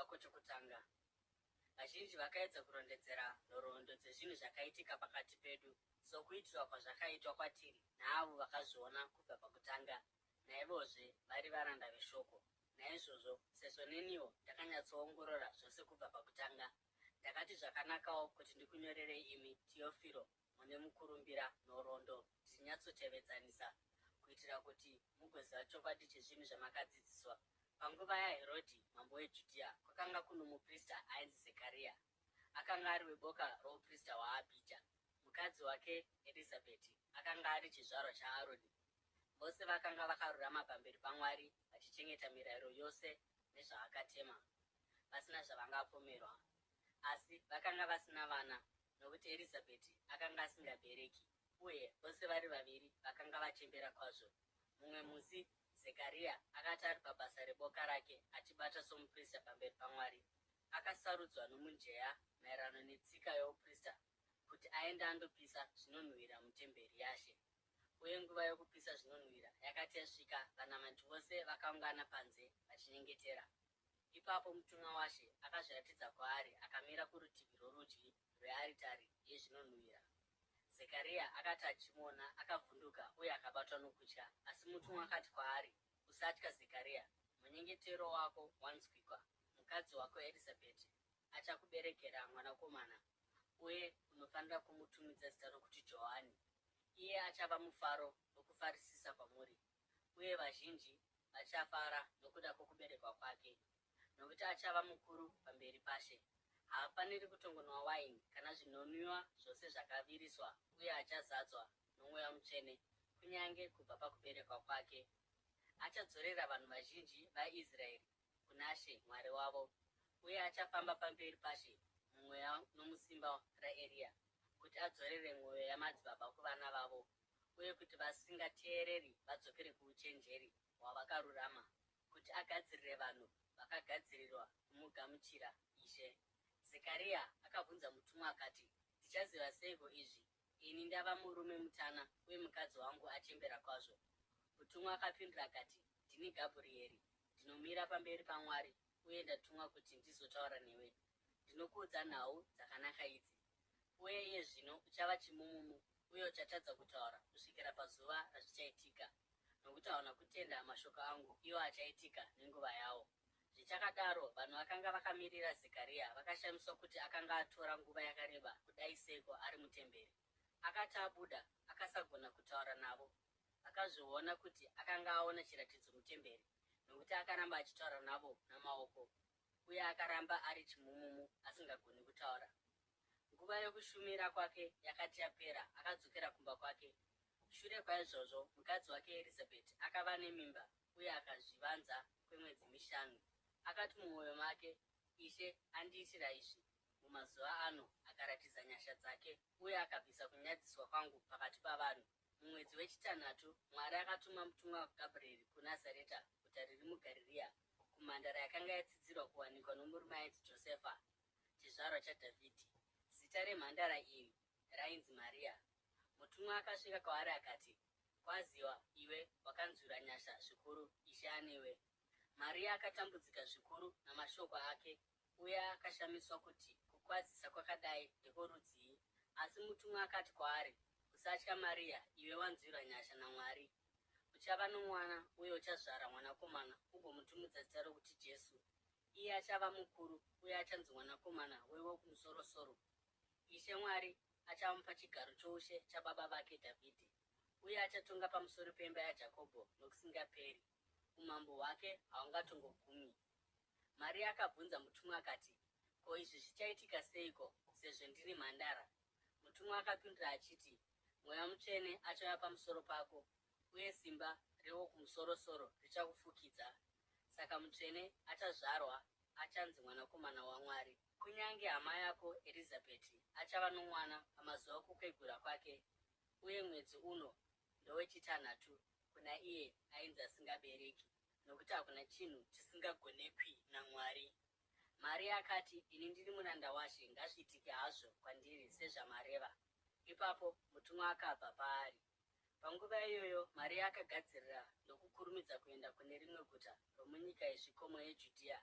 Chitsauko chokutanga. Vazhinji vakaedza kurondedzera nhoroondo dzezvinhu zvakaitika pakati pedu, sokuitirwa kwazvakaitwa kwatiri naavo vakazviona kubva pakutanga, naivozve vari varanda veshoko. Naizvozvo, sezvo neniwo ndakanyatsoongorora zvose kubva pakutanga, ndakati zvakanakawo kuti ndikunyorerei imi, Tiyofiro, mune mukurumbira, nhoroondo ndichinyatsotevedzanisa, kuitira kuti mugoziva chokwadi chezvinhu zvamakadzidziswa. Panguva yaHerodhi mambo weJudhea, kwakanga kuno muprista ainzi Zekaria, akanga ari weboka rouprista hwaAbhija. Mukadzi wake Erizabheti akanga ari chizvarwa chaAroni. Vose vakanga vakarurama pamberi paMwari, vachichengeta mirayiro yose nezvaakatema, vasina zvavangapomerwa. Asi vakanga vasina vana, nokuti Erizabheti akanga asingabereki, uye vose vari vaviri vakanga vachembera kwazvo. Mumwe musi Zekaria akati ari pabasa reboka rake achibata somuprista pamberi paMwari, akasarudzwa nomunjeya maererano netsika youprista kuti aende andopisa zvinonhuhwira mutemberi yaShe. Uye nguva yokupisa zvinonhuhwira yakati yasvika, vanamati vose vakaungana panze vachinyengetera. Ipapo mutumwa waShe akazviratidza kwaari akamira kurutivi rworudyi rwearitari yezvinonhuhwira. Zekaria akati achimuona, akavhunduka uye akabatwa nokutya. Asi mutumwa akati kwaari, Usatya, Zekaria, munyengetero wako wanzwikwa, mukadzi wako Erizabheti achakuberekera mwanakomana, uye unofanira kumutumidza zita rokuti Johani. Iye achava mufaro nokufarisisa kwamuri, uye vazhinji vachafara nokuda kwokuberekwa kwake, nokuti achava mukuru pamberi paShe. Haafaniri kutongonwa waini kana zvinonwiwa zvose zvakaviriswa, uye achazadzwa noMweya Mutsvene kunyange kubva pakuberekwa kwake. Achadzorera vanhu vazhinji vaIsraeri kunaShe Mwari wavo, uye achafamba pamberi paShe mumweya nomusimba raEria, kuti adzorere mwoyo yamadzibaba kuvana vavo, uye kuti vasingateereri vadzokere kuuchenjeri hwavakarurama, kuti agadzirire vanhu vakagadzirirwa kumugamuchira Ishe. Zekaria akabvunza mutumwa akati, Ndichaziva seiko izvi, ini ndava murume mutana uye mukadzi wangu achembera kwazvo? Mutumwa akapindura akati, Ndini Gabhurieri, ndinomira pamberi paMwari uye ndatumwa kuti ndizotaura newe. Ndinokuudza nhau dzakanaka idzi. Uye iye zvino uchava chimumumu uye uchatadza kutaura kusvikira pazuva razvichaitika, nokuti hauna kutenda mashoko angu, iwo achaitika nenguva yawo. Zvichakadaro, vanhu vakanga vakamirira Zekaria vakashamiswa kuti akanga atora nguva yakareba kudai seiko ari mutemberi. Akati abuda, akasagona kutaura navo. Vakazviona kuti akanga aona chiratidzo mutemberi, nokuti akaramba achitaura navo namaoko, uye akaramba ari chimumumu asingagoni kutaura. Nguva yokushumira kwake yakati yapera, akadzokera kumba kwake. Shure kwaizvozvo, mukadzi wake Erizabheti akava nemimba uye akazvivanza kwemwedzi mishanu. Akati mumwoyo make, Ishe andiitira izvi mumazuva ano, akaratidza nyasha dzake uye akabvisa kunyadziswa kwangu pakati pavanhu. Mumwedzi wechitanhatu, Mwari akatuma mutumwa Gabrieri kuNazareta, guta riri muGarirea, kumhandara yakanga yatsidzirwa kuwanikwa nomurume ainzi Josefa, chizvarwa chaDhavhidhi. Zita remhandara iyi rainzi Maria. Mutumwa akasvika kwaari akati, Kwaziwa, iwe wakanzwirwa nyasha zvikuru, Ishe anewe. Maria akatambudzika zvikuru namashoko ake uye akashamiswa kuti kukwazisa kwakadai ndekworudzii. Asi mutumwa akati kwaari, Usatya Maria, iwe wanzwirwa nyasha naMwari. Uchava nomwana uye uchazvara mwanakomana ugomutumidza zita rokuti Jesu. Iye achava mukuru uye achanzi Mwanakomana weWokumusoro-soro. Ishe Mwari achamupa chigaro choushe chababa vake Dhavhidhi, uye achatonga pamusoro peimba yaJakobho nokusingaperi, umambo hwake haungatongogumi. Maria akabvunza mutumwa akati, Ko izvi zvichaitika seiko, sezvo ndiri mhandara? Mutumwa akapindura achiti, Mweya Mutsvene achauya pamusoro pako, uye simba reWokumusoro-soro richakufukidza. Saka mutsvene achazvarwa achanzi Mwanakomana waMwari. Kunyange hama yako Erizabheti achava nomwana pamazuva okukwegura kwake, uye mwedzi uno ndowechitanhatu kuna iye ainzi asingabereki, nokuti hakuna chinhu chisingagonekwi naMwari. Maria akati, Ini ndiri muranda waShe, ngazviitike hazvo kwandiri sezvamareva. Ipapo mutumwa akabva paari. Panguva iyoyo Maria akagadzirira ndokukurumidza kuenda kune rimwe guta romunyika yezvikomo yeJudhea,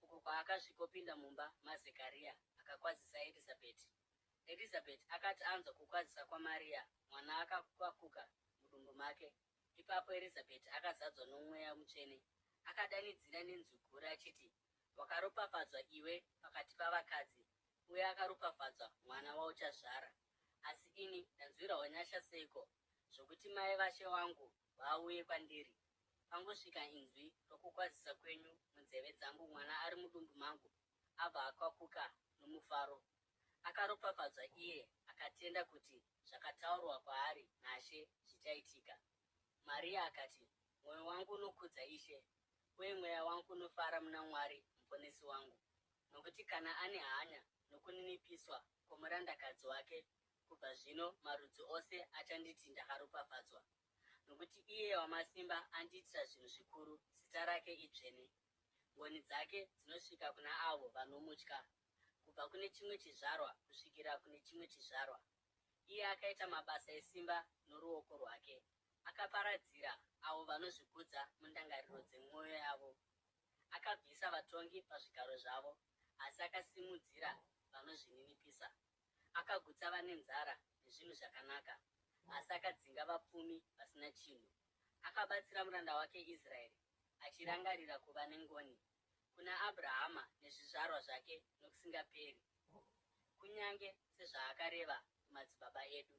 uko kwaakasvikopinda mumba maZekaria akakwazisa Erizabheti. Erizabheti akati anzwa kukwazisa kwaMaria, mwana akakwakuka mudumbu make. Ipapo Erizabheti akazadzwa noMweya Mutsvene, akadanidzira nenzwi guru achiti, Wakaropafadzwa iwe pakati pavakadzi, uye akaropafadzwa mwana wauchazvara. Asi ini ndanzwirwawo nyasha seiko, zvokuti mai vaShe wangu vauye kwandiri? Pangosvika inzwi rokukwazisa kwenyu munzeve dzangu mwana ari mudumbu mangu abva akwakuka nomufaro. Akaropafadzwa iye akatenda kuti zvakataurwa kwaari naShe zvichaitika. Maria akati, Mwoyo wangu unokudza Ishe, uye mweya wangu unofara muna Mwari Muponesi wangu, nokuti kana ane hanya nokuninipiswa kwomurandakadzi wake, kubva zvino marudzi ose achanditi ndakaropafadzwa. Nokuti iye Wamasimba andiitira zvinhu zvikuru, zita rake idzvene. Ngoni dzake dzinosvika kuna avo vanomutya, kubva kune chimwe chizvarwa kusvikira kune chimwe chizvarwa. Iye akaita mabasa esimba noruoko rwake, akaparadzira avo vanozvikudza mundangariro dzemwoyo yavo. Akabvisa vatongi pazvigaro zvavo, asi akasimudzira vanozvininipisa. Akagutsa vane nzara nezvinhu zvakanaka, asi akadzinga vapfumi vasina chinhu. Akabatsira muranda wake Israeri, achirangarira kuva nengoni kuna Abrahama nezvizvarwa zvake nokusingaperi, kunyange sezvaakareva kumadzibaba edu.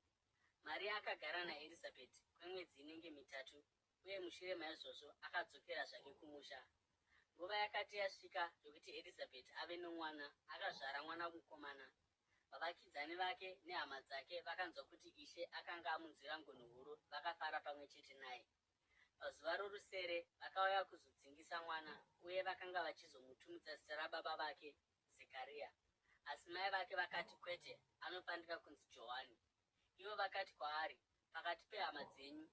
Maria akagara naErizabheti kwemwedzi inenge mitatu uye mushure maizvozvo akadzokera zvake kumusha. Nguva yakati yasvika yokuti Erizabheti ave nomwana, akazvara mwana mukomana. Vavakidzani vake nehama dzake vakanzwa kuti Ishe akanga amunzwira ngoni huru vakafara pamwe chete naye. Pazuva rorusere vakauya kuzodzingisa mwana uye vakanga vachizomutumidza zita rababa vake, Zekaria. Asi mai vake vakati, Kwete, anofanira kunzi Johani. Ivo vakati kwaari, Pakati pehama dzenyu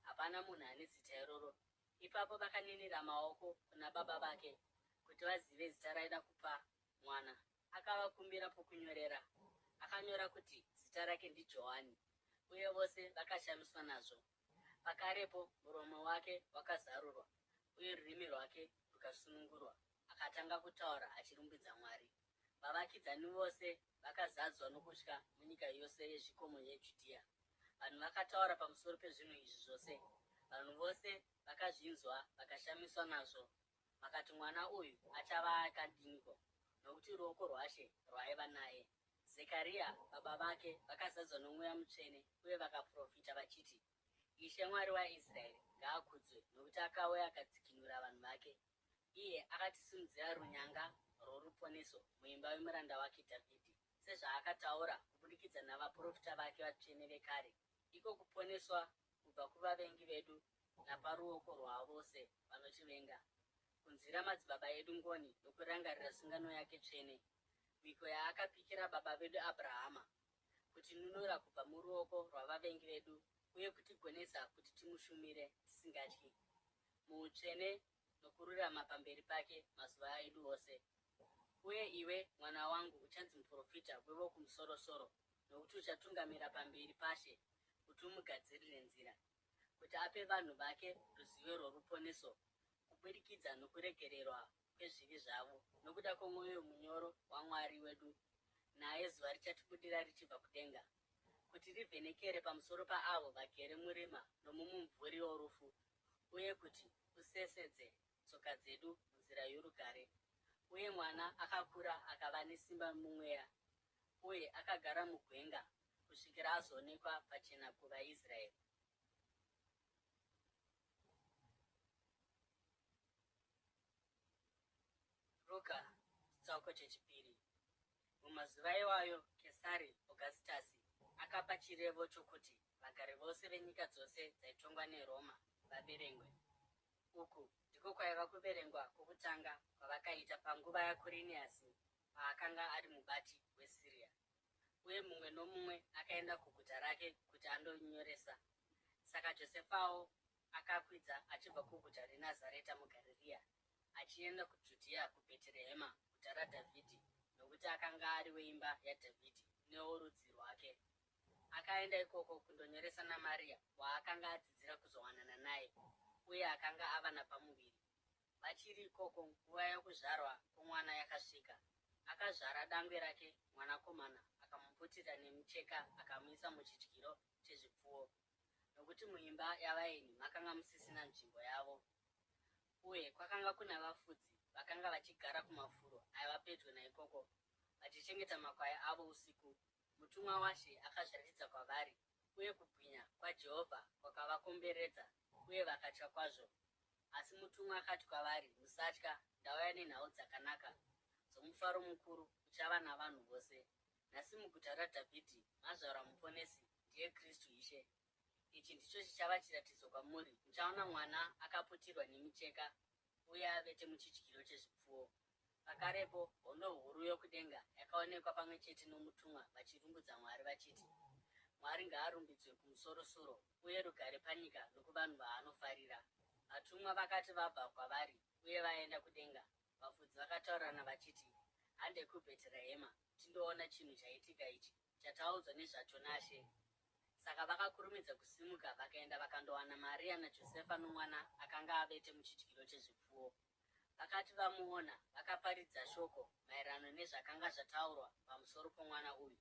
hapana munhu ane zita iroro. Ipapo vakaninira maoko kuna baba vake kuti vazive zita raida kupa mwana. Akavakumbira pokunyorera, akanyora kuti zita rake ndiJohani, uye vose vakashamiswa nazvo. Pakarepo muromo wake wakazarurwa uye rurimi rwake rukasunungurwa, akatanga kutaura achirumbidza Mwari. Vavakidzani vose vakazadzwa nokutya munyika yose yezvikomo yeJudhiya. Vanhu vakataura pamusoro pezvinhu izvi zvose. Vanhu vose vakazvinzwa vakashamiswa nazvo, vakati, Mwana uyu achava akadiniko? Nokuti ruoko rwaShe rwaiva naye. Zekaria baba vake vakazadzwa noMweya Mutsvene uye vakaprofita vachiti, Ishe Mwari waIsraeri ngaakudzwe, nokuti akauya akadzikinura vanhu vake. Iye akatisimudzira runyanga rworuponeso muimba yomuranda wake Dhavhidhi, sezvaakataura kubudikidza navaprofita vake vatsvene vekare, iko kuponeswa kubva kuvavengi vedu naparuoko rwavose vanotivenga, kunzwira madzibaba edu ngoni nokurangarira sungano yake tsvene, mhiko yaakapikira baba vedu Abrahama, kutinunura kubva muruoko rwavavengi vedu uye kutigonesa kuti timushumire tisingatyi, muutsvene nokururama pamberi pake mazuva edu ose. Uye iwe, mwana wangu, uchanzi muprofita weVokumusoro-soro, nokuti uchatungamira pamberi paShe kuti umugadzirire nzira, kuti ape vanhu vake ruzivo rworuponeso kuburikidza nokuregererwa kwezvivi zvavo, nokuda kwomwoyo munyoro waMwari wedu, naye zuva richatibudira richibva kudenga, kuti rivhenekere pamusoro paavo vagere murima nomumumvuri worufu, uye kuti usesedze tsoka dzedu munzira yorugare. Uye mwana akakura akava nesimba mumweya, uye akagara mugwenga kusvikira azoonekwa pachena kuvaIsraeri. Ruka chitsauko chechipiri. Mumazuva iwayo Kesari Ogasitasi akapa chirevo chokuti vagari vose venyika dzose dzaitongwa neRoma vaverengwe. Uku ndiko kwaiva kuverengwa kwokutanga kwavakaita panguva yaKuriniasi paakanga ari mubati weSiria. Uye mumwe nomumwe akaenda kuguta rake kuti andonyoresa. Saka Josefawo akakwidza achibva kuguta reNazareta muGarirea achienda kuJudhea kuBheterehema, guta raDhavhidhi, nokuti akanga ari weimba yaDhavhidhi neworudzi rwake. Akaenda ikoko kundonyoresa naMaria, waakanga atsidzira kuzowanana naye uye akanga ava napamuviri. Vachiri ikoko, nguva yokuzvarwa kwomwana yakasvika. Akazvara dangwe rake, mwanakomana, akamuputira nemicheka akamuisa muchidyiro chezvipfuwo, nokuti muimba yavaeni makanga musisina nzvimbo yavo. Uye kwakanga kuna vafudzi vakanga vachigara kumafuro aiva pedyo naikoko, vachichengeta makwai avo usiku. Mutumwa waShe akazviratidza kwavari, uye kubwinya kwaJehovha kwakavakomberedza, uye vakatya kwazvo. Asi mutumwa akati kwavari, Musatya, ndauya nenhau dzakanaka dzomufaro mukuru uchava navanhu vose. Nhasi muguta raDhavhidhi mazvarwa Muponesi, ndiye Kristu Ishe. Ichi ndicho chichava chiratidzo kwamuri, muchaona mwana akaputirwa nemicheka uye avete muchidyiro chezvipfuwo. Pakarepo hondo huru yokudenga yakaonekwa pamwe chete nomutumwa vachirumbidza Mwari vachiti, Mwari ngaarumbidzwe kumusoro-soro, uye rugare panyika nokuvanhu vaanofarira. Vatumwa vakati vabva kwavari uye vaenda kudenga, vafudzi vakataurirana vachiti, Hande kuBheterehema tindoona chinhu chaitika ichi, chataudzwa nezvacho naShe. Saka vakakurumidza kusimuka vakaenda vakandowana Maria naJosefa nomwana akanga avete muchidyiro chezvipfuwo. Vakati vamuona, vakaparidza shoko maererano nezvakanga zvataurwa pamusoro pomwana uyu,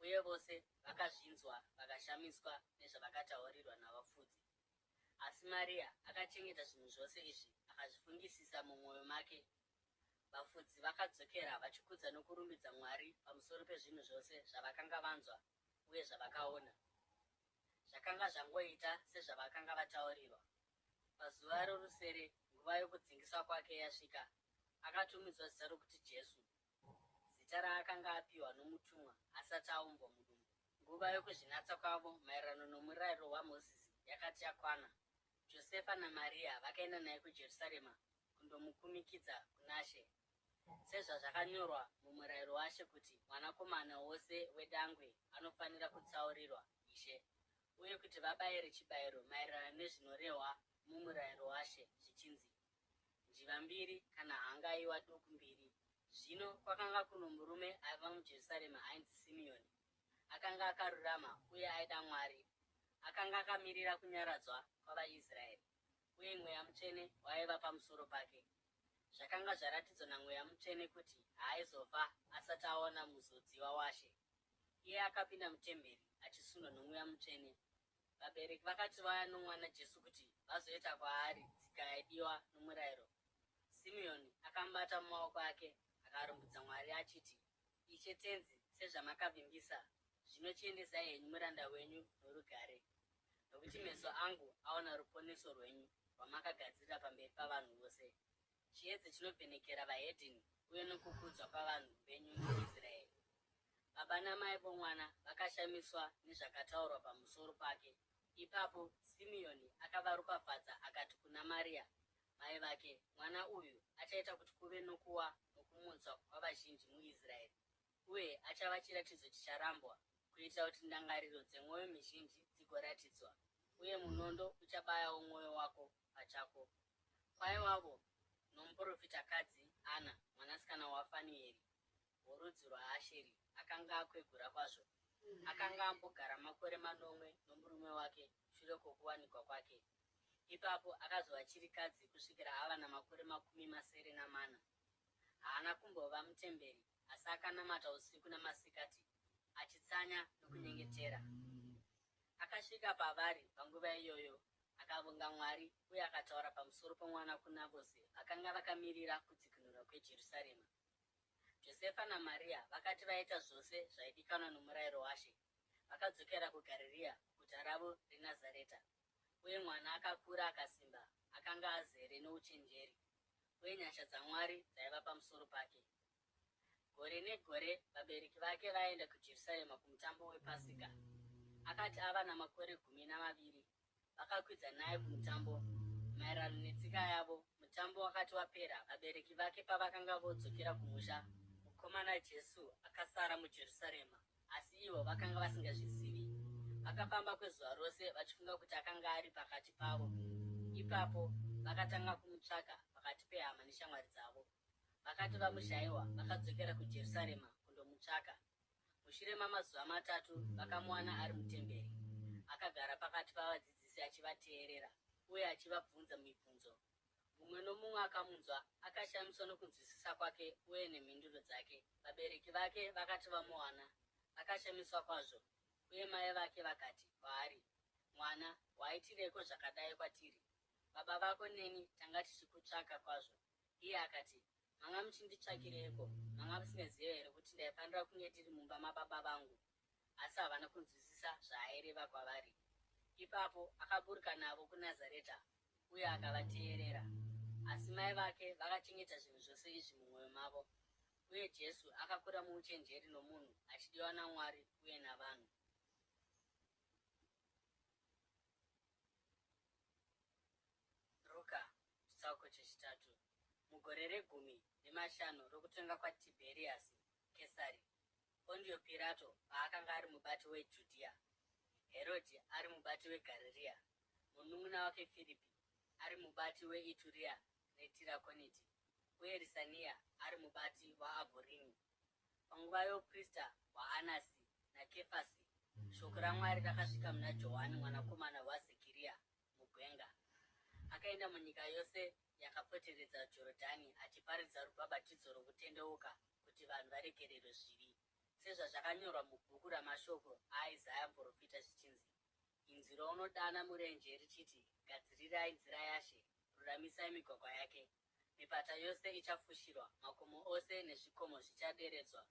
uye vose vakazvinzwa vakashamiswa nezvavakataurirwa navafudzi. Asi Maria akachengeta zvinhu zvose izvi akazvifungisisa mumwoyo make. Vafudzi vakadzokera vachikudza nokurumbidza Mwari pamusoro pezvinhu zvose zvavakanga vanzwa uye zvavakaona. Zvakanga zvangoita sezvavakanga vataurirwa. Pazuva rorusere, nguva yokudzingiswa kwake yasvika, akatumidzwa zita rokuti Jesu, zita raakanga apiwa nomutumwa asati aumbwa mudumbu. Nguva yokuzvinatsa kwavo maererano nomurayiro waMozisi yakati yakwana, Josefa naMaria vakaenda naye kuJerusarema kundomukumikidza kunaShe. Sezvazvakanyorwa mumurayiro waShe kuti mwanakomana wose wedangwe anofanira kutsaurirwa Ishe, uye kuti vabayire chibayiro maererano nezvinorehwa mumurayiro waShe zvichinzi, njiva mbiri kana hangaiwa duku mbiri. Zvino kwakanga kuno murume aiva muJerusarema ainzi Simeoni, akanga akarurama uye aida Mwari, akanga akamirira kunyaradzwa kwavaIsraeri, uye Mweya Mutsvene waiva pamusoro pake. Zvakanga zvaratidzwa naMweya Mutsvene kuti haaizofa asati aona Muzodziwa waShe. Iye akapinda mutemberi achisundwa noMweya Mutsvene. Vabereki vakati vauya nomwana Jesu kuti vazoita kwaari tsika yaidiwa nomurayiro, Simeoni akamubata mumaoko ake akarumbidza Mwari achiti, Ishe Tenzi, sezvamakavimbisa, zvino chiendesai henyu muranda wenyu norugare, nokuti meso angu aona ruponeso rwenyu rwamakagadzirira pamberi pavanhu vose, chiedza chinovhenekera vahedheni uye nokukudzwa kwavanhu venyu Israeri. Baba namai vomwana vakashamiswa nezvakataurwa pamusoro pake. Ipapo Simeoni akavaropafadza akati kuna Maria mai vake, Mwana uyu achaita kuti kuve nokuwa nokumutswa kwavazhinji muIsraeri, uye achava chiratidzo chicharambwa, kuitira kuti ndangariro dzemwoyo mizhinji dzigoratidzwa, uye munondo uchabayawo mwoyo wako pachako. Kwaiwavo nomuprofitakadzi Ana, mwanasikana waFanueri, worudzi rwaAsheri, akanga akwegura kwazvo. Akanga ambogara makore manomwe nomurume wake shure kwokuwanikwa kwake. Ipapo akazova chirikadzi kusvikira ava namakore 74. Haana kumbova mutemberi, asi akanamata usiku namasikati, achitsanya nokunyengetera. Akasvika pavari panguva iyoyo, akavonga Mwari uye akataura pamusoro pomwana kuna vose vakanga vakamirira kudzikinurwa kweJerusarema. Josefa naMaria vakati vaita zvose zvaidikanwa nomurayiro waShe, vakadzokera kuGarirea, kuguta ravo reNazareta. Uye mwana akakura akasimba, akanga azere nouchenjeri, uye nyasha dzaMwari dzaiva pamusoro pake. Gore negore vabereki vake vaienda kuJerusarema kumutambo wePasika. Akati ava namakore 12, vakakwidza naye kumutambo maererano netsika yavo. Mutambo wakati wapera, vabereki vake pavakanga vodzokera kumusha, mukomana Jesu akasara muJerusarema, asi ivo vakanga vasingazvizivi. Vakafamba kwezuva rose vachifunga kuti akanga ari pakati pavo. Ipapo vakatanga kumutsvaka pakati pehama neshamwari dzavo. Vakati vamushayiwa, vakadzokera kuJerusarema kundomutsvaka. Mushure mamazuva matatu vakamuwana ari mutemberi, akagara pakati pavadzidzisi achivateerera uye achivabvunza mibvunzo. Mumwe nomumwe akamunzwa akashamiswa nokunzwisisa kwake uye nemhinduro dzake. Vabereki vake vakati vamuwana, vakashamiswa kwazvo, uye mai vake vakati kwaari, Mwana, waitireiko zvakadai kwatiri? Baba vako neni tanga tichikutsvaka kwazvo. Iye akati, Manga muchinditsvakireiko? Manga musingazive here kuti ndaifanira kunge ndiri mumba mababa vangu? Asi havana kunzwisisa zvaaireva kwavari. Ipapo akaburuka navo kuNazareta uye akavateerera. Asi mai vake vakachengeta zvinhu zvose izvi mumwoyo mavo. Uye Jesu akakura muuchenjeri nomunhu, achidiwa naMwari uye navanhu. Ruka, chitsauko chechitatu. Mugore regumi nemashanu rokutonga kwaTibheriasi Kesari, Pondiyo Pirato paakanga ari mubati weJudhiya, Herodhi ari mubati weGarirea, munun'una wake Firipi ari mubati weIturiya neTirakoniti, uye Risaniya ari mubati waAbhurini. Panguva youprista hwaAnasi naKefasi, shoko raMwari rakasvika muna Johani mwanakomana waZekiriya mugwenga. Akaenda munyika yose yakapoteredza Jorodhani achiparidza rubhabhatidzo rwokutendeuka kuti vanhu varegererwe zvivi, sezvazvakanyorwa mubhuku ramashoko aIsaya muprofita zvichinzi, Inzwi rounodana murenje richiti, Gadzirirai nzira yaShe, ruramisai migwagwa yake. Mipata yose ichafushirwa, makomo ose nezvikomo zvichaderedzwa,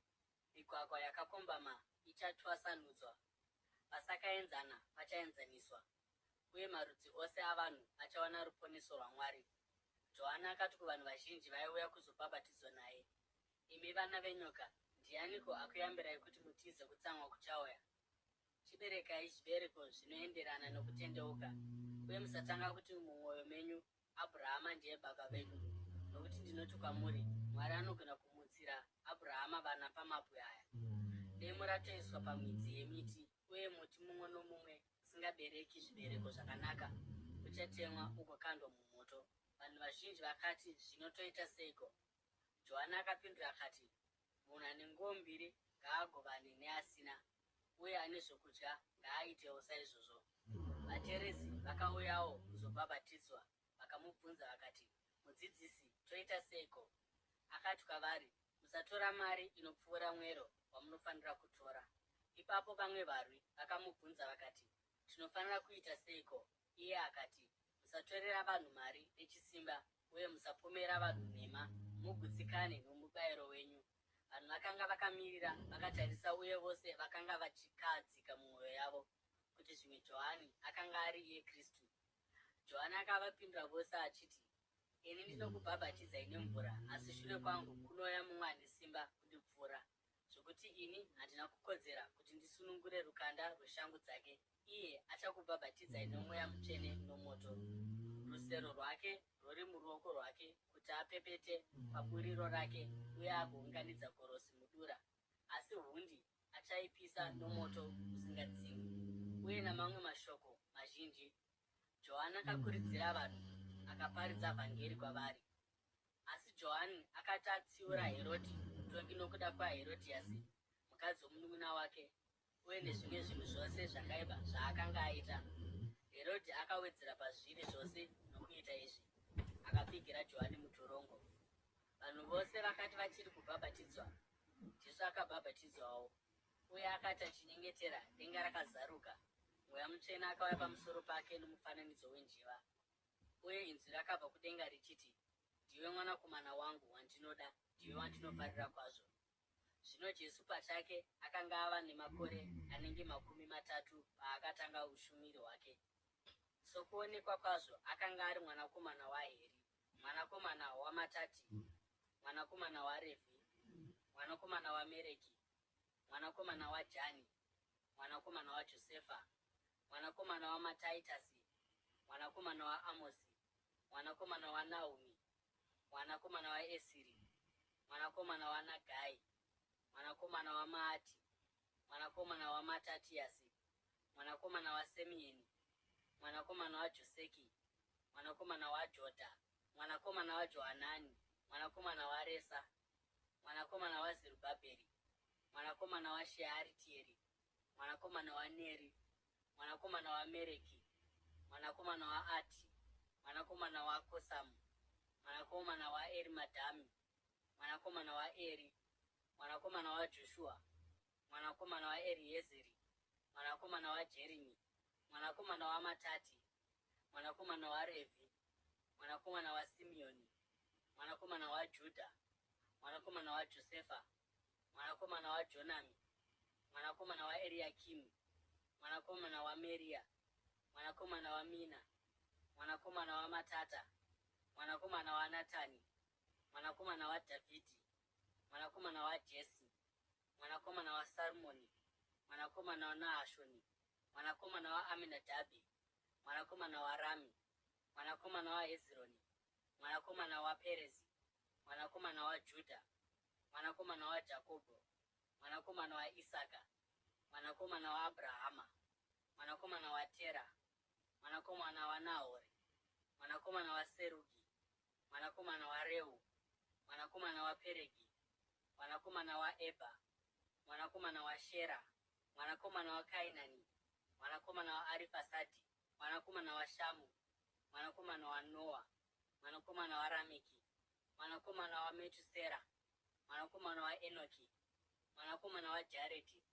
migwagwa yakakombama ichatwasanudzwa, pasakaenzana pachaenzaniswa, uye marudzi ose avanhu achawana ruponeso rwaMwari. Johani akati kuvanhu vazhinji vaiuya kuzobhabhatidzwa naye, Imi vana venyoka, ndianiko akuyambirai kuti mutize kutsamwa kuchauya? Chiberekai zvibereko zvinoenderana nokutendeuka, uye musatanga kuti mumwoyo menyu, Abhurahama ndiye baba vedu, nokuti ndinoti kwamuri, Mwari anogona kumutsira Abhurahama vana pamabwe aya. Demo ratoiswa pamidzi yemiti, uye muti mumwe nomumwe usingabereki zvibereko zvakanaka uchatemwa ugokandwa mumoto. Vanhu vazhinji vakati, Zvino toita seiko? Johani akapindura akati, Munhu ane nguo mbiri ngaagovane neasina, uye ane zvokudya ngaaitewo saizvozvo. Vateresi vakauyawo kuzobhabhatidzwa, vakamubvunza vakati, Mudzidzisi, toita seiko? Akati kwavari, Musatora mari inopfuura mwero wamunofanira kutora. Ipapo vamwe varwi vakamubvunza vakati, Tinofanira kuita seiko? Iye akati, Musatorera vanhu mari nechisimba uye musapomera vanhu nhema, mugutsikane nomubayiro wenyu. Vanhu vakanga vakamirira vakatarisa uye vose vakanga vachikahadzika mumwoyo yavo kuti zvimwe Johani akanga ari iye Kristu. Johani akavapindura vose achiti, Ini ndinokubhabhatidzai nemvura, asi shure kwangu kunouya mumwe ane simba kundipfuura, zvokuti ini handina kukodzera kuti ndisunungure rukanda rweshangu dzake. Iye achakubhabhatidzai noMweya Mutsvene nomoto. Rusero rwake rwuri muruoko rwake kuti apepete paburiro rake uye agounganidza gorosi mudura, asi hundi achaipisa nomoto usingadzimwi. Uye namamwe mashoko mazhinji, Johani akakurudzira vanhu akaparidza vhangeri kwavari. Asi Johani akati atsiura Herodhi mutongi nokuda kwaHerodhiasi, mukadzi womunun'una wake, uye nezvimwe zvinhu zvose zvakaipa zvaakanga aita, Herodhi akawedzera pazviri zvose nokuita izvi, akapfigira Johani mutorongo. Vanhu vose vakati vachiri kubhabhatidzwa, Jesu akabhabhatidzwawo. Uye akati achinyengetera, denga rakazaruka, Mweya Mutsvene akauya pamusoro pake nomufananidzo wenjiva. Uye inzwi rakabva kudenga richiti, Ndiwe Mwanakomana wangu wandinoda, ndiwe wandinofarira kwazvo. Zvino Jesu pachake akanga ava nemakore anenge 30 paakatanga ushumiri hwake. Sokuonekwa kwazvo akanga ari mwanakomana waHeri, mwanakomana waMatati, mwanakomana waRevhi, mwanakomana waMereki, mwanakomana waJani, mwanakomana waJosefa, mwanakomana waMataitasi, mwanakomana waAmosi, mwanakomana waNahumi, mwanakomana waEsiri, mwanakomana waNagai, mwanakomana waMaati, mwanakomana waMatatiasi, mwanakomana waSemieni, mwanakomana waJoseki, mwanakomana waJodha, mwanakomana waJohanani, mwanakomana waResa, mwanakomana waZerubhabheri, mwanakomana waShearitieri, mwanakomana waNeri, mwanakomana waMereki, mwanakomana waAti, mwanakomana waKosamu, mwanakomana waErimadhami, mwanakomana waEri, mwanakomana waJoshua, mwanakomana waEriezeri, mwanakomana waJerimi, mwanakomana waMatati, mwanakomana waRevhi, mwanakomana waSimeoni, mwanakomana waJudha, mwanakomana waJosefa, mwanakomana waJonami, mwanakomana waEriakimi, mwanakomana waMeria, mwanakomana waMina, mwanakomana waMatata, mwanakomana waNatani, mwanakomana waDhavhidhi, mwanakomana waJesi, mwanakomana waSarumoni, mwanakomana waNahashoni, mwanakomana waAminadhabhi, mwanakomana waRami, mwanakomana waHezironi, mwanakomana waPerezi, mwanakomana waJudha, mwanakomana waJakobho, mwanakomana waIsaka, mwanakomana waAbrahama, mwanakomana waTera, mwanakomana waNahori, mwanakomana waSerugi, mwanakomana waReu, mwanakomana waPeregi, mwanakomana waEbha, mwanakomana waShera, mwanakomana waKainani, mwanakomana waArifasadi, mwanakomana waShamu, mwanakomana waNoa, mwanakomana waRameki, mwanakomana waMetusera, mwanakomana waEnoki, mwanakomana waJaredhi,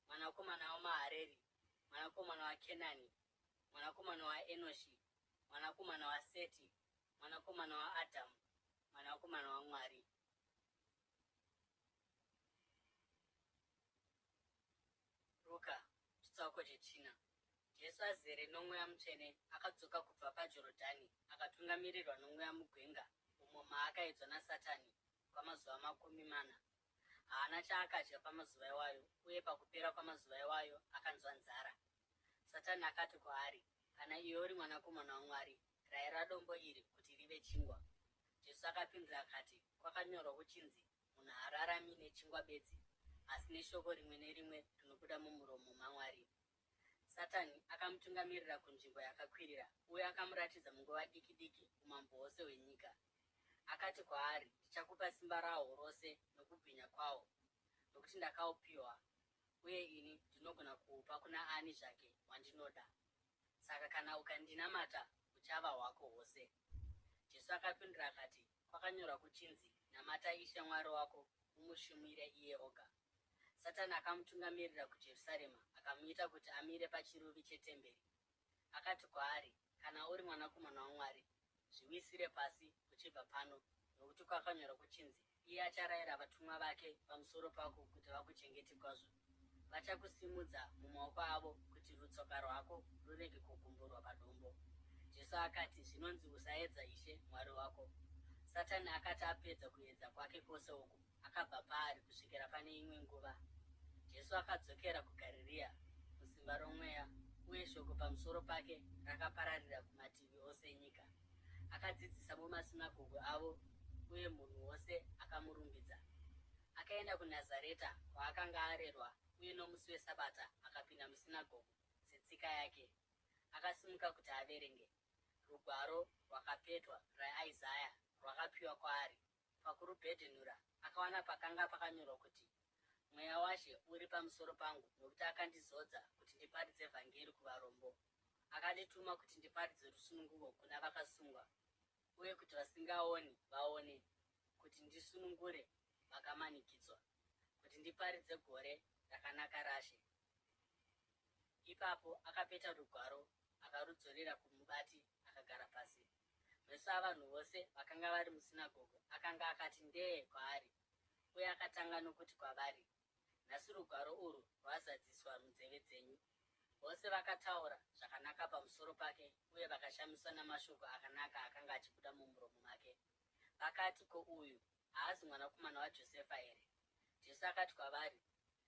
mwanakomana waMahareri, mwanakomana waKenani, mwanakomana waEnoshi, mwanakomana waSeti, mwanakomana waAdhamu, mwanakomana waMwari. Ruka chitsauko chechina. Jesu azere noMweya Mutsvene akadzoka kubva paJorodhani akatungamirirwa noMweya mugwenga umo maakaedzwa naSatani kwamazuva 40. Haana chaakadya pamazuva iwayo uye pakupera kwamazuva iwayo akanzwa nzara. Satani akati kwaari, Kana iwe uri mwanakomana waMwari, rayira dombo iri kuti rive chingwa. Jesu akapindura akati, Kwakanyorwa kuchinzi, Munhu haararami nechingwa bedzi, asi neshoko rimwe nerimwe rinobuda mumuromo maMwari. Satani akamutungamirira kunzvimbo yakakwirira uye akamuratidza munguva diki diki umambo hwose hwenyika. Akati kwaari, Ndichakupa simba rahwo rose nokubwinya kwahwo, nokuti ndakaupiwa, uye ini ndinogona kuhupa kuna ani zvake wandinoda. Saka kana ukandinamata, huchava hwako hwose. Jesu akapindura akati, Kwakanyorwa kuchinzi, Namata Ishe Mwari wako umushumire iye oga. Satani akamutungamirira kuJerusarema akamuita kuti amire pachiruvi chetemberi. Akati kwaari, Kana uri mwanakomana waMwari, zviwisire pasi uchibva pano, nokuti kwakanyorwa kuchinzi, Iye acharayira vatumwa vake pamusoro pako kuti vakuchengete kwazvo. Vachakusimudza mumaoko avo kuti rutsoka rwako rurege kugumburwa padombo. Jesu akati, Zvinonzi, Usaedza Ishe Mwari wako. Satani akati apedza kuedza kwake kwose uku, akabva paari kusvikira pane imwe nguva. Jesu akadzokera kuGarirea musimba roMweya, uye shoko pamusoro pake rakapararira kumativi ose enyika. Akadzidzisa mumasinagoge avo, uye munhu wose akamurumbidza. Akaenda kuNazareta, kwaakanga arerwa, uye nomusi weSabata akapinda musinagoge setsika yake. Akasimuka kuti averenge. Rugwaro rwakapetwa rwaIsaya rwakapiwa kwaari. Pakurubhedhenura, akawana pakanga pakanyorwa kuti, Mweya waShe uri pamusoro pangu, nokuti akandizodza kuti ndiparidze vhangeri kuvarombo. Akandituma kuti ndiparidze rusununguko kuna vakasungwa, uye kuti vasingaoni vaone, kuti ndisunungure vakamanikidzwa, kuti ndiparidze gore rakanaka raShe. Ipapo akapeta rugwaro akarudzorera kumubati akagara pasi. Meso avanhu vose vakanga vari musinagoge akanga akati ndee kwaari, uye akatanga nokuti kwavari, Nhasi rugwaro urwu rwazadziswa munzeve dzenyu. Vose vakataura zvakanaka pamusoro pake uye vakashamiswa namashoko akanaka akanga achibuda mumuromo make. Vakati, Ko uyu haazi mwanakomana waJosefa here? Jesu akati kwavari,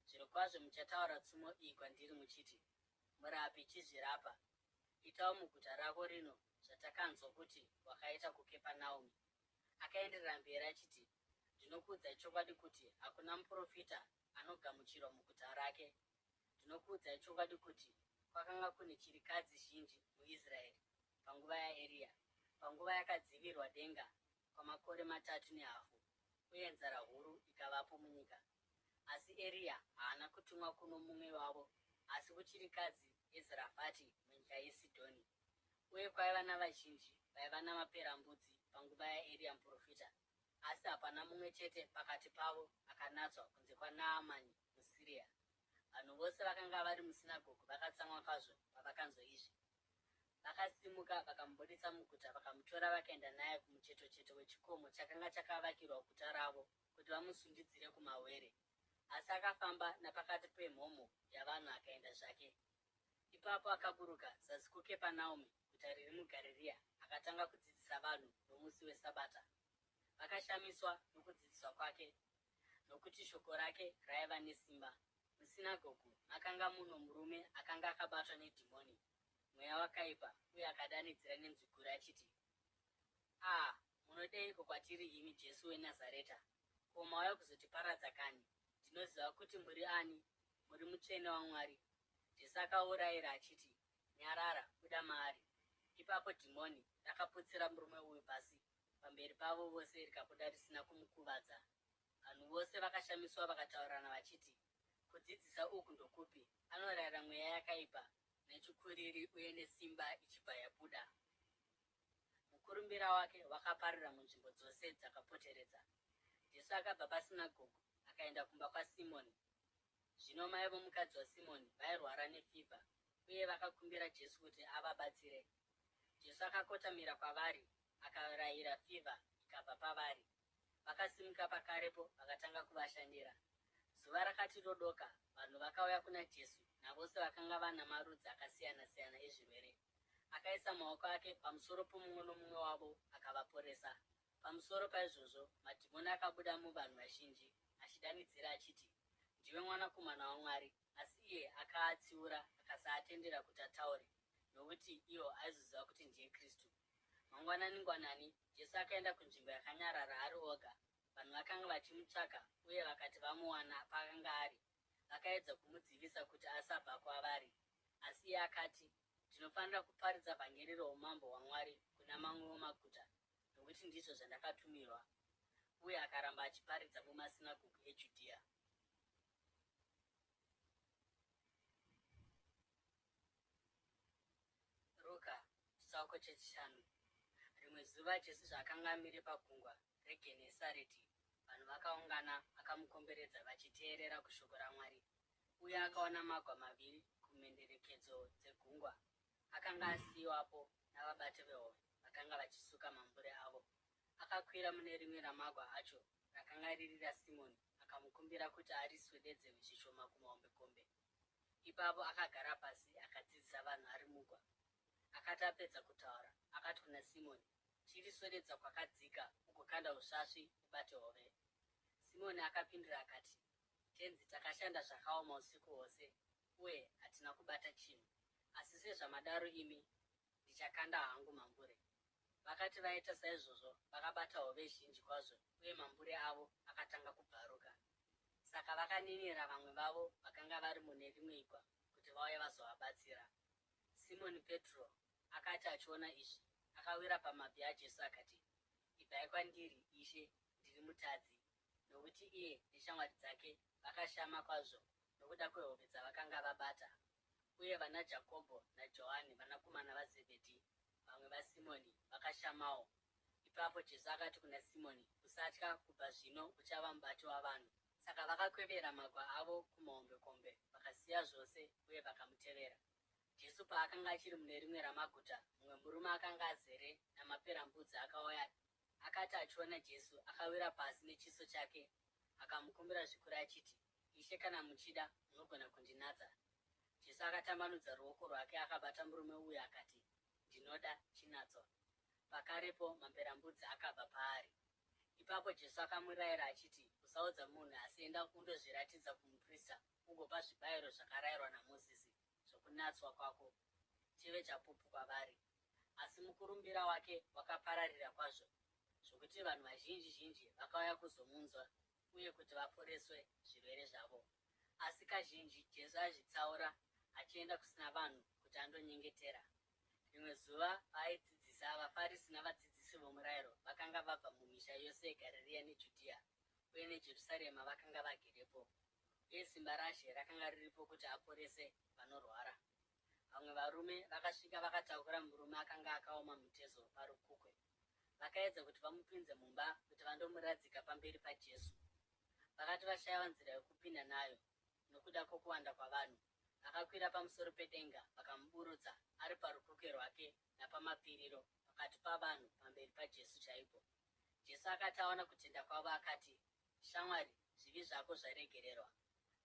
Zvirokwazvo muchataura tsumo iyi kwandiri muchiti, Murapi, chizvirapa. Itawo muguta rako rino zvatakanzwa kuti wakaita kuKepanaume. Akaenderera mberi achiti, Ndinokuudzai chokwadi kuti hakuna muprofita anogamuchirwa muguta rake. Ndinokuudzai chokwadi kuti kwakanga kune chirikadzi zhinji muIsraeri panguva yaEriya, panguva yakadzivirwa denga kwamakore matatu nehafu uye nzara huru ikavapo munyika. Asi Eriya haana kutumwa kuno mumwe wavo, asi kuchirikadzi yeZarafati munyika yeSidhoni. Uye kwaiva navazhinji vaiva namaperambudzi panguva yaEriya muprofita, asi hapana mumwe chete pakati pavo akanatswa kunze kwaNaamani muSiria. Vanhu vose vakanga vari musinagogu vakatsamwa kwazvo pavakanzwa izvi. Vakasimuka vakamubudisa muguta vakamutora vakaenda naye kumuchetocheto wechikomo chakanga chakavakirwa guta ravo kuti vamusundidzire kumawere. Asi akafamba napakati pemhomho yavanhu akaenda zvake. Ipapo akaburuka zasi kuKepanaume, guta riri muGarirea, akatanga kudzidzisa vanhu nomusi weSabata. Vakashamiswa nokudzidziswa kwake, nokuti shoko rake raiva nesimba. Musinagogu makanga muno murume akanga akabatwa nedhimoni, mweya wakaipa, uye akadanidzira nenzwi guru achiti, A, munodeiko kwatiri imi Jesu weNazareta? Ko mauya kuzotiparadza kanhi? Ndinoziva kuti muri ani, muri Mutsvene waMwari. Jesu akaurayira achiti, Nyarara, buda maari. Ipapo dhimoni rakaputsira murume uyu pasi pamberi pavo vose rikabuda risina kumukuvadza. Vanhu vose vakashamiswa vakataurirana vachiti, Kudzidzisa uku ndokupi? Anorayira mweya yakaipa nechikuriri uye nesimba ichibva yabuda. Mukurumbira wake wakaparira munzvimbo dzose dzakapoteredza. Jesu akabva pasinagogu akaenda kumba kwaSimoni. Zvino mai vomukadzi waSimoni vairwara nefivha, uye vakakumbira Jesu kuti avabatsire. Jesu akakotamira kwavari, akarayira fivha ikabva pavari. Vakasimuka pakarepo vakatanga kuvashandira. Zuva rakati rodoka, vanhu vakauya kuna Jesu navose vakanga vana marudzi akasiyana-siyana ezvirwere. Akaisa maoko ake pamusoro pomumwe nomumwe wavo akavaporesa. Pamusoro paizvozvo, madhimoni akabuda muvanhu vazhinji, achidanidzira achiti, Ndiwe Mwanakomana waMwari! Asi iye akaatsiura akasaatendera kuti ataure, nokuti iwo aizoziva kuti ndiye Kristu. Mangwanani-ngwanani, Jesu akaenda kunzvimbo yakanyarara ari oga. Vanhu vakanga vachimutsvaka, uye vakati vamuwana paakanga ari, vakaedza kumudzivisa kuti asabva kwavari. Asi iye akati, Ndinofanira kuparidza vhangeri roumambo hwaMwari kuna mamwewo maguta, nokuti ndizvo zvandakatumirwa. Uye akaramba achiparidza mumasinagogu eJudhiya. Ruka, chitsauko chechishanu. Rimwe zuva Jesu zvaakanga amire pagungwa reGenesareti, vanhu vakaungana vakamukomberedza vachiteerera kushoko raMwari. Uye akaona magwa maviri kumhenderekedzo dzegungwa, akanga asiyiwapo navabati vehove vakanga vachisuka mambure avo. Akakwira mune rimwe ramagwa acho, rakanga riri raSimoni, akamukumbira kuti ariswededze zvishoma kumahombekombe. Ipapo akagara pasi akadzidzisa vanhu ari mugwa. Akati apedza kutaura, akati kuna Simoni, Chiriswededza kwakadzika ugokanda usvasvi ubate hove. Simoni akapindura akati, Tenzi, takashanda zvakaoma usiku hwose uye hatina kubata chinhu. Asi sezvamadaro imi, ndichakanda hangu mambure. Vakati vaita saizvozvo, vakabata hove zhinji kwazvo uye mambure avo akatanga kubvaruka. Saka vakaninira vamwe vavo vakanga vari mune rimwe igwa kuti vauye vazovabatsira. Simoni Petro akati achiona izvi, akawira pamabvi aJesu akati, Ibvai kwandiri, Ishe, ndiri mutadzi. Nokuti iye neshamwari dzake vakashama kwazvo nokuda kwehove dzavakanga vabata. Uye vanaJakobho naJohani vanakomana vaZebhedhi, vamwe vaSimoni, vakashamawo. Ipapo Jesu akati kuna Simoni, Usatya, kubva zvino uchava mubati wavanhu. Saka vakakwevera magwa avo kumahombekombe, vakasiya zvose uye vakamutevera. Jesu paakanga achiri mune rimwe ramaguta, mumwe murume akanga azere namaperambudzi akauya. Akati achiona Jesu, akawira pasi nechiso chake akamukumbira zvikuru achiti, Ishe, kana muchida, munogona kundinatsa. Jesu akatambanudza ruoko rwake akabata murume uyu akati, Ndinoda, chinatswa. Pakarepo maperambudzi akabva paari. Ipapo Jesu akamurayira achiti, Usaudza munhu, asi enda undozviratidza kumuprista ugopa zvibayiro zvakarayirwa naMozisi zvokunatswa kwako, chive chapupu kwavari. Asi mukurumbira wake wakapararira kwazvo, zvokuti vanhu vazhinji zhinji vakauya kuzomunzwa uye kuti vaporeswe zvirwere zvavo. Asi kazhinji Jesu aizvitsaura achienda kusina vanhu kuti andonyengetera. Rimwe zuva paaidzidzisa, vaFarisi navadzidzisi vomurayiro vakanga vabva mumisha yose yeGarirea neJudhea uye neJerusarema vakanga vagerepo, uye simba raShe rakanga riripo kuti aporese vanorwara. Vamwe varume vakasvika vakatakura murume akanga akaoma mutezo parukukwe. Vakaedza kuti vamupinze mumba kuti vandomuradzika pamberi paJesu. Vakati vashaiwa nzira yokupinda nayo nokuda kwokuwanda kwavanhu, vakakwira pamusoro pedenga vakamuburutsa ari parukukwe rwake napamapfiriro pakati pavanhu pamberi paJesu chaipo. Jesu akati aona kutenda kwavo akati, Shamwari, zvivi zvako zvaregererwa.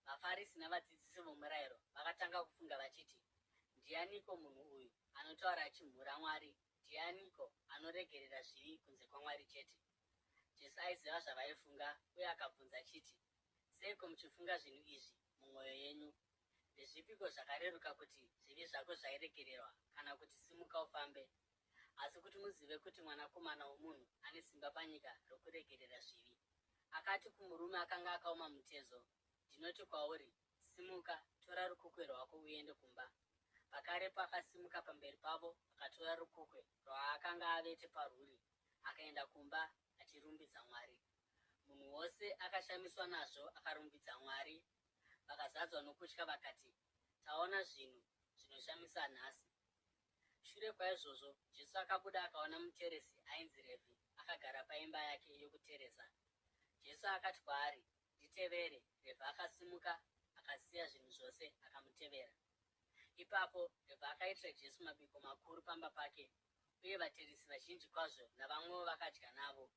VaFarisi navadzidzisi vomurayiro vakatanga kufunga vachiti, Ndianiko munhu uyu anotaura achimhura Mwari? Ndianiko anoregerera zvivi kunze kwaMwari chete? Jesu aiziva zvavaifunga uye akabvunza achiti, Seiko muchifunga zvinhu izvi mumwoyo yenyu? Ndezvipiko zvakareruka kuti zvivi zvako zvairegererwa kana kuti simuka ufambe? Asi kuti muzive kuti Mwanakomana womunhu ane simba panyika rokuregerera zvivi. Akati kumurume akanga akaoma mutezo, Ndinoti kwauri, simuka, tora rukukwe rwako uende kumba. Pakarepo akasimuka pamberi pavo akatora rukukwe rwaakanga avete parwuri akaenda kumba achirumbidza Mwari. Munhu wose akashamiswa nazvo akarumbidza Mwari. Vakazadzwa nokutya vakati, Taona zvinhu zvinoshamisa nhasi. Shure kwaizvozvo, Jesu akabuda akaona muteresi ainzi Revhi akagara paimba yake yokuteresa. Jesu akati kwaari, Nditevere. Revhi akasimuka, akasiya zvinhu zvose, akamutevera. Ipapo Revhi akaitira Jesu mabiko makuru pamba pake, uye vateresi vazhinji kwazvo navamwewo vakadya navo.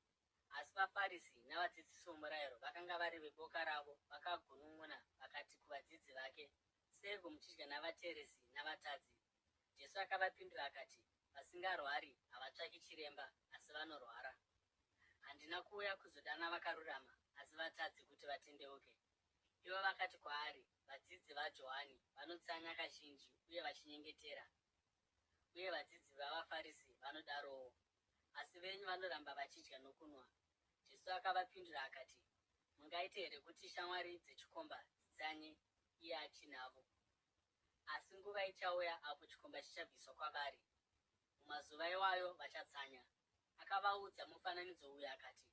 Asi vaFarisi navadzidzisi vomurayiro vakanga vari veboka ravo vakagunun'una vakati kuvadzidzi vake, Seiko muchidya navateresi navatadzi? Jesu akavapindura akati, Vasingarwari havatsvaki chiremba, asi vanorwara. Handina kuuya kuzodana vakarurama, asi vatadzi kuti vatendeuke. Ivo vakati kwaari, Vadzidzi vaJohani vanotsanya kazhinji uye vachinyengetera, uye vadzidzi vavaFarisi vanodarowo, asi venyu vanoramba vachidya nokunwa. Jesu akavapindura akati, Mungaite here kuti shamwari dzechikomba dzitsanye iye achinavo? Asi nguva ichauya apo chikomba chichabviswa kwavari. Mumazuva iwayo vachatsanya. Akavaudza mufananidzo uyu akati,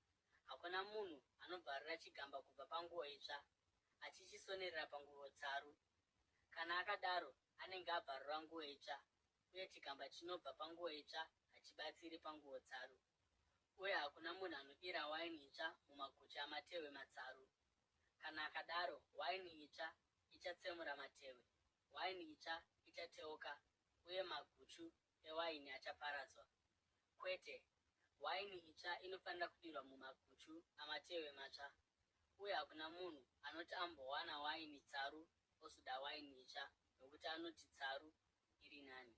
Hakuna munhu anobvarura chigamba kubva panguo itsva achichisonerera panguo tsaru. Kana akadaro anenge abvarura nguo itsva, uye chigamba chinobva panguo itsva hachibatsiri panguo tsaru. Uye hakuna munhu anodira waini itsva mumaguchu amatehwe matsaru. Kana akadaro, waini itsva ichatsemura matehwe, waini itsva ichateuka, uye maguchu ewaini achaparadzwa. Kwete, waini itsva inofanira kudirwa mumaguchu amatehwe matsva. Uye hakuna munhu anoti ambowana waini tsaru ozoda waini itsva, nokuti anoti tsaru iri nani.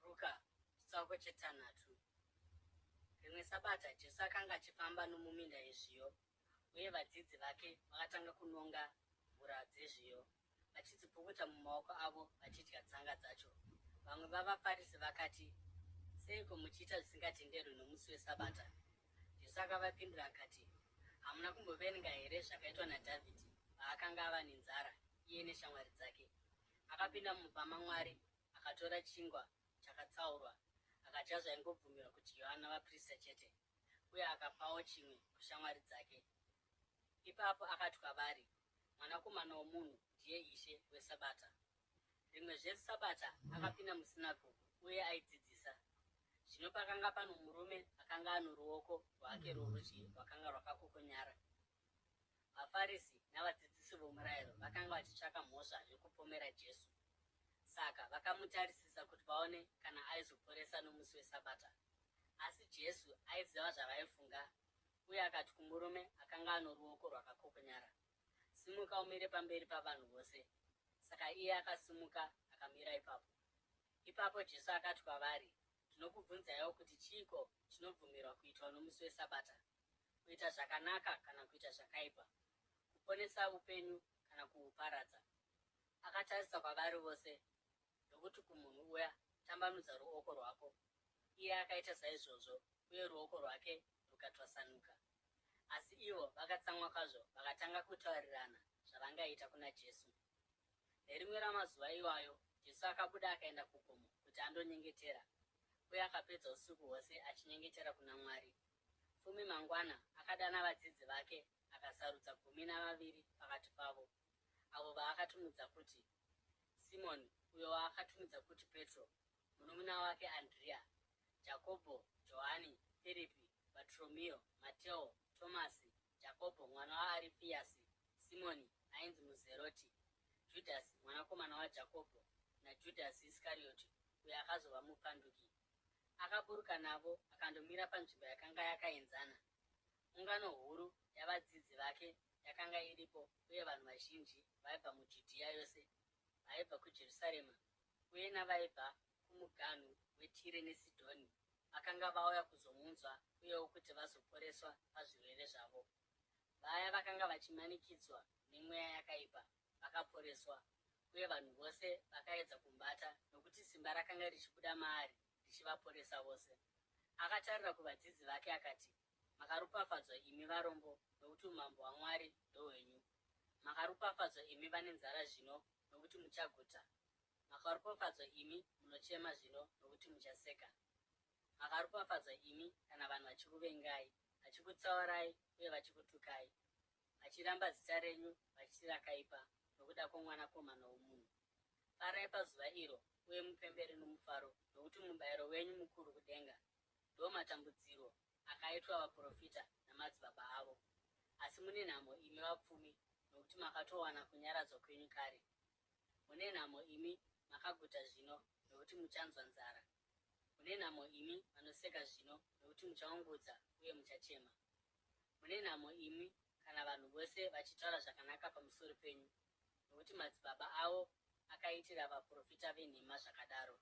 Ruka chitsauko chetanhatu. Rimwe Sabata Jesu akanga achifamba nomuminda yezviyo, uye vadzidzi vake vakatanga kunonga hura dzezviyo, vachidzipukuta mumaoko avo vachidya tsanga dzacho. Vamwe vavaFarisi vakati, Seiko muchiita zvisingatenderwi nomusi weSabata? Jesu akavapindura akati, Hamuna kumboverenga here zvakaitwa naDhavhidhi paakanga ava nenzara, iye neshamwari dzake? Akapinda mumba maMwari akatora chingwa chakatsaurwa, akadya zvaingobvumirwa kudyiwa navaprista chete, uye akapawo chimwe kushamwari dzake. Ipapo akati kwavari, Mwanakomana womunhu ndiye Ishe weSabata. Rimwezve Sabata akapinda musinagogu uye aidzidzisa. Zvino pakanga pano murume akanga ano ruoko rwake rworudyi rwakanga rwakakokonyara. VaFarisi navadzidzisi vomurayiro vakanga vachitsvaka mhosva yokupomera Jesu. Saka vakamutarisisa kuti vaone kana aizoporesa nomusi weSabata. Asi Jesu aiziva zvavaifunga uye akati kumurume akanga ano ruoko rwakakokonyara, Simuka umire pamberi pavanhu vose. Saka iye akasimuka akamira ipapo. Ipapo Jesu akati kwavari, Ndinokubvunzaiwo kuti chiiko chinobvumirwa kuitwa nomusi weSabata, kuita zvakanaka kana kuita zvakaipa, kuponesa upenyu kana kuhuparadza? Akatarisa kwavari vose ndokuti kumunhu uya, Tambanudza ruoko rwako. Iye akaita saizvozvo, uye ruoko rwake rukatwasanuka. Asi ivo vakatsamwa kwazvo vakatanga kutaurirana zvavangaita kuna Jesu. Nerimwe ramazuva iwayo, Jesu akabuda akaenda kugomo kuti andonyengetera, uye akapedza usiku hwose achinyengetera kuna Mwari. Fume mangwana akadana vadzidzi vake akasarudza 12 pakati pavo, avo vaakatumidza kuti Simoni, uyo waakatumidza kuti Petro, munun'una wake Andrea, Jakobho, Johani, Firipi, Bhatoromeo, Mateo, Tomasi, Jakobho mwana waArifiyasi, Simoni ainzi muZeroti, Judhasi mwanakomana waJakobho, naJudhasi Iskarioti, uyo akazova mupanduki. Akaburuka navo akandomira panzvimbo yakanga yakaenzana. Ungano huru yavadzidzi vake yakanga iripo uye vanhu vazhinji vaibva muJudhiya yose, vaibva kuJerusarema uye navaibva kumuganhu weTire neSidhoni vakanga vauya kuzomunzwa uyewo kuti vazoporeswa pazvirwere zvavo. Vaya vakanga vachimanikidzwa nemweya yakaipa vakaporeswa, uye vanhu vose vakaedza kumubata nokuti simba rakanga richibuda maari richivaporesa vose. Akatarira kuvadzidzi vake akati, Makaropafadzwa imi varombo, nokuti umambo hwaMwari ndohwenyu. Makaropafadzwa imi vane nzara zvino, nokuti muchaguta. Makaropafadzwa imi munochema zvino, nokuti muchaseka. Makaropafadzwa imi kana vanhu vachikuvengai, vachikutsaurai uye vachikutukai, vachiramba zita renyu vachiti rakaipa nokuda kwoMwanakomana womunhu. Farai pazuva iro uye mupembere nomufaro, nokuti mubayiro wenyu mukuru kudenga. Ndomatambudziro akaitwa vaprofita namadzibaba avo. Asi mune nhamo imi vapfumi, nokuti makatowana kunyaradzwa kwenyu kare. Mune nhamo imi makaguta zvino, nokuti muchanzwa nzara. Mune nhamo imi vanoseka zvino, nokuti muchaungudza uye muchachema. Mune nhamo imi kana vanhu vose vachitaura zvakanaka pamusoro penyu, nokuti madzibaba avo akaitira vaprofita venhema zvakadaro.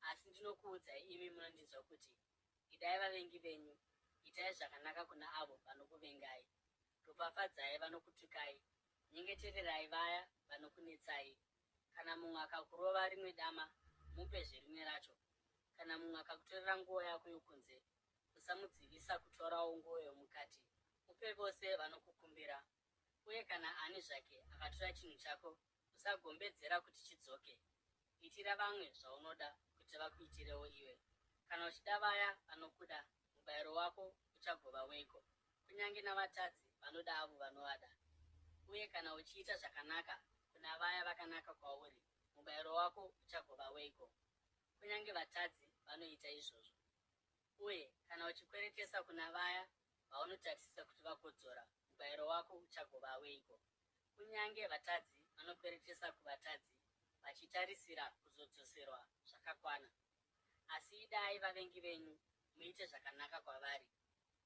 Asi ndinokuudzai imi munondinzwa kuti, Idai vavengi venyu, itai zvakanaka kuna avo vanokuvengai, ropafadzai vanokutukai, nyengetererai vaya vanokunetsai. Kana mumwe akakurova rimwe dama, mupezve rimwe racho. Kana mumwe akakutorera nguo yako yokunze, usamudzivisa kutorawo nguo yomukati. Upe vose vanokukumbira, uye kana ani zvake akatora chinhu chako, usagombedzera kuti chidzoke. Itira vamwe zvaunoda kuti vakuitirewo iwe. Kana uchida vaya vanokuda, mubayiro wako uchagova weiko? Kunyange navatadzi vanoda avo vanovada. Uye kana uchiita zvakanaka kuna vaya vakanaka kwauri, mubayiro wako uchagova weiko? Kunyange vatadzi vanoita izvozvo. Uye kana uchikweretesa kuna vaya vaunotarisisa kuti vakodzora, mubayiro wako uchagova weiko? Kunyange vatadzi vanokweretesa kuvatadzi vachitarisira kuzodzoserwa zvakakwana. Asi idai vavengi venyu, muite zvakanaka kwavari,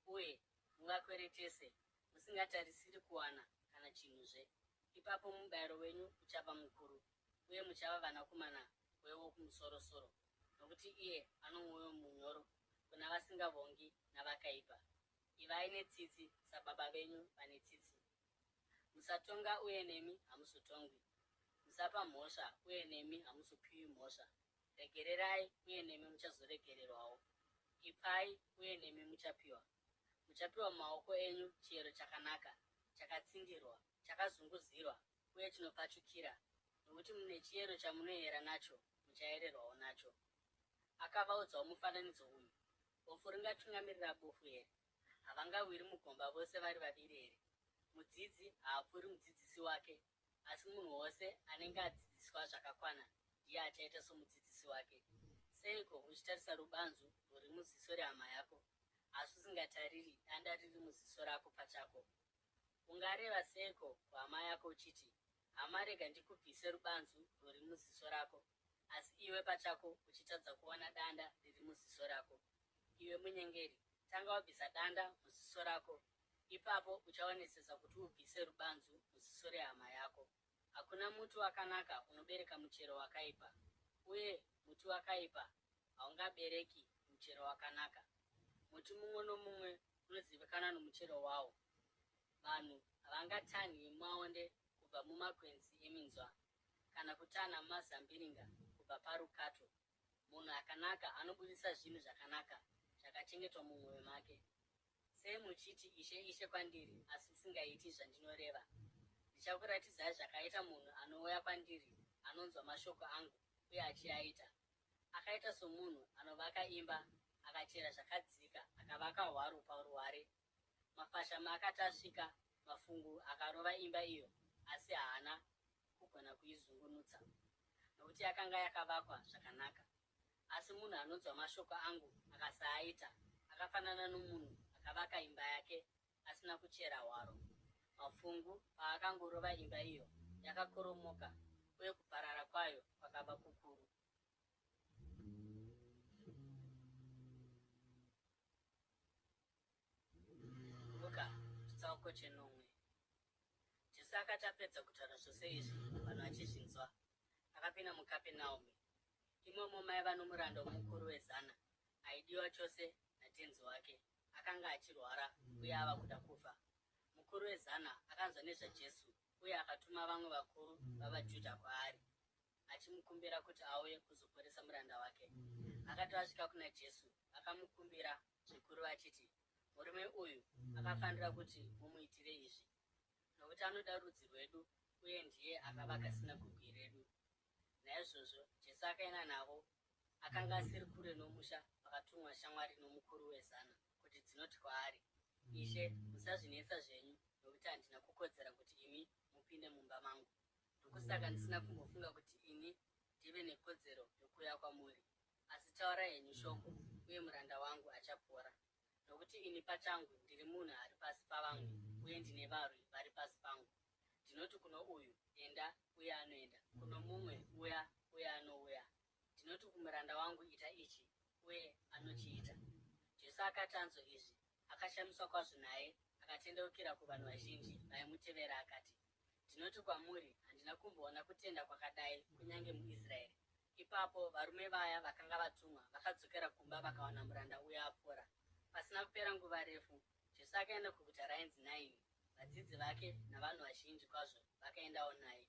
uye muvakweretese musingatarisiri kuwana kana chinhuzve. Ipapo mubayiro wenyu uchava mukuru, uye muchava vanakomana veWokumusoro-soro, nokuti iye ano mwoyo munyoro kuna vasingavongi navakaipa. Ivai netsitsi saBaba venyu vane tsitsi. Musatonga uye nemi hamuzotongwi. Musapa mhosva uye nemi hamuzopiwi mhosva. Regererai uye nemi muchazoregererwawo. Ipai uye nemi muchapiwa. Muchapiwa mumaoko enyu chiyero chakanaka, chakatsindirwa, chakazunguzirwa uye chinopfachukira, nokuti mune chiyero chamunoyera nacho muchayererwawo nacho. Akavaudzawo mufananidzo uyu, Bofu ringatungamirira bofu here? Havangawiri mugomba vose vari vaviri here? Mudzidzi haapfuuri mudzidzisi wake, asi munhu wose anenge adzidziswa zvakakwana ndiye achaita somudzidzisi wake. Seiko uchitarisa rubanzu rwuri muziso rehama yako, asi usingatariri danda riri muziso rako pachako? Ungareva seiko kuhama yako uchiti, Hama, rega ndikubvise rubanzu rwuri muziso rako, asi iwe pachako uchitadza kuona danda riri muziso rako? Iwe munyengeri, tanga wabvisa danda muziso rako, ipapo uchaonesesa kuti ubvise rubanzu muziso rehama yako. Hakuna muti wakanaka unobereka muchero wakaipa, uye muti wakaipa haungabereki muchero wakanaka. Muti mumwe nomumwe unozivikanwa nomuchero wawo. Vanhu havangatanhi maonde kubva mumakwenzi eminzwa, kana kutanha mazambiringa kubva parukato. Munhu akanaka anobudisa zvinhu zvakanaka zvakachengetwa mumwoyo make. Sei muchiti, Ishe, Ishe kwandiri, asi musingaiti zvandinoreva? Ndichakuratidzai zvakaita munhu anouya kwandiri, anonzwa mashoko angu uye achiaita. Akaita somunhu anovaka imba, akachera zvakadzika, akavaka hwaro paruware. Mafashamo akati asvika, mafungu akarova imba iyo, asi haana kugona kuizungunutsa, nokuti yakanga yakavakwa zvakanaka. Asi munhu anonzwa mashoko angu akasaaita, akafanana nomunhu akavaka imba yake asina kuchera hwaro. Mafungu paakangorova imba iyo, yakakoromoka, uye kuparara kwayo kwakava kukuru. Ruka chitsauko chenomwe. Jesu akati apedza kutaura zvose izvi, vanhu vachizvinzwa, akapinda muKapenaume. Imomo maiva nomuranda womukuru wezana aidiwa chose natenzi wake, akanga achirwara uye ava kuda kufa. Mukuru wezana akanzwa nezvaJesu uye akatuma vamwe vakuru vavaJudha kwaari achimukumbira kuti auye kuzoporesa muranda wake. Akati asvika kuna Jesu, akamukumbira zvikuru vachiti, Murume uyu akafanira kuti mumuitire izvi, nokuti anoda rudzi rwedu uye ndiye akavaka sinagogi redu. Naizvozvo Jesu akaenda navo. Akanga asiri kure nomusha pakatumwa shamwari nomukuru wezana kuti dzinoti kwaari, Ishe, musazvinetsa zvenyu, nokuti handina kukodzera kuti imi mupinde mumba mangu. Ndokusaka ndisina kumbofunga kuti ini ndive nekodzero yokuuya kwamuri. Asi taurai henyu shoko, uye muranda wangu achapora. Nokuti ini pachangu ndiri munhu ari pasi pavamwe, uye ndine varwi vari pasi pangu. Ndinoti kuno uyu, Enda, uye anoenda, kuno mumwe, Uya, uye anouya. Ndinoti kumuranda wangu, Ita ichi, uye anochiita. Jesu akati anzwa izvi, akashamiswa kwazvo naye, akatendeukira kuvanhu vazhinji vaimutevera akati, Ndinoti kwamuri, handina kumboona kutenda kwakadai kunyange muIsraeri. Ipapo varume vaya vakanga vatumwa vakadzokera kumba vakawana muranda uya apora. Pasina kupera nguva refu, Jesu akaenda kuguta rainzi Naini. Vadzidzi vake navanhu vazhinji kwazvo vakaendawo naye.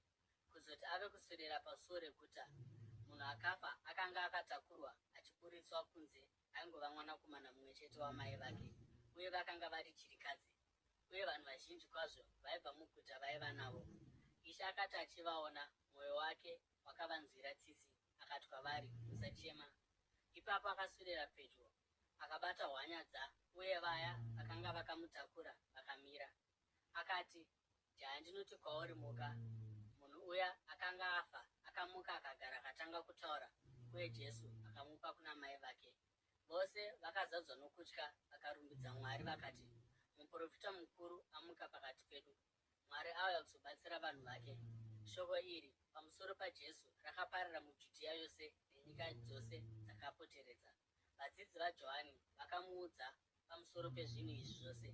Kuzoti ave kuswedera pasuo reguta, munhu akafa akanga akatakurwa achiburitswa kunze aingova mwanakomana mumwe chete wamai vake, uye vakanga vari chirikadzi. Uye vanhu vazhinji kwazvo vaibva muguta vaiva navo. Ishe akati achivaona, mwoyo wake wakavanzwira tsitsi, akati kwavari, Musachema. Ipapo akaswedera pedyo, akabata hwanya dza, uye vaya vakanga vakamutakura vakamira. Akati, Jaya, ndinoti kwauri, muka. Munhu uya akanga afa akamuka akagara akatanga kutaura, uye Jesu akamupa kuna mai vake. Vose vakazadzwa nokutya vakarumbidza Mwari vakati, Muprofita mukuru amuka pakati pedu. Mwari auya kuzobatsira vanhu vake. Shoko iri pamusoro paJesu rakaparara muJudhiya yose nenyika dzose dzakapoteredza. Vadzidzi vaJohani vakamuudza pamusoro pezvinhu izvi zvose.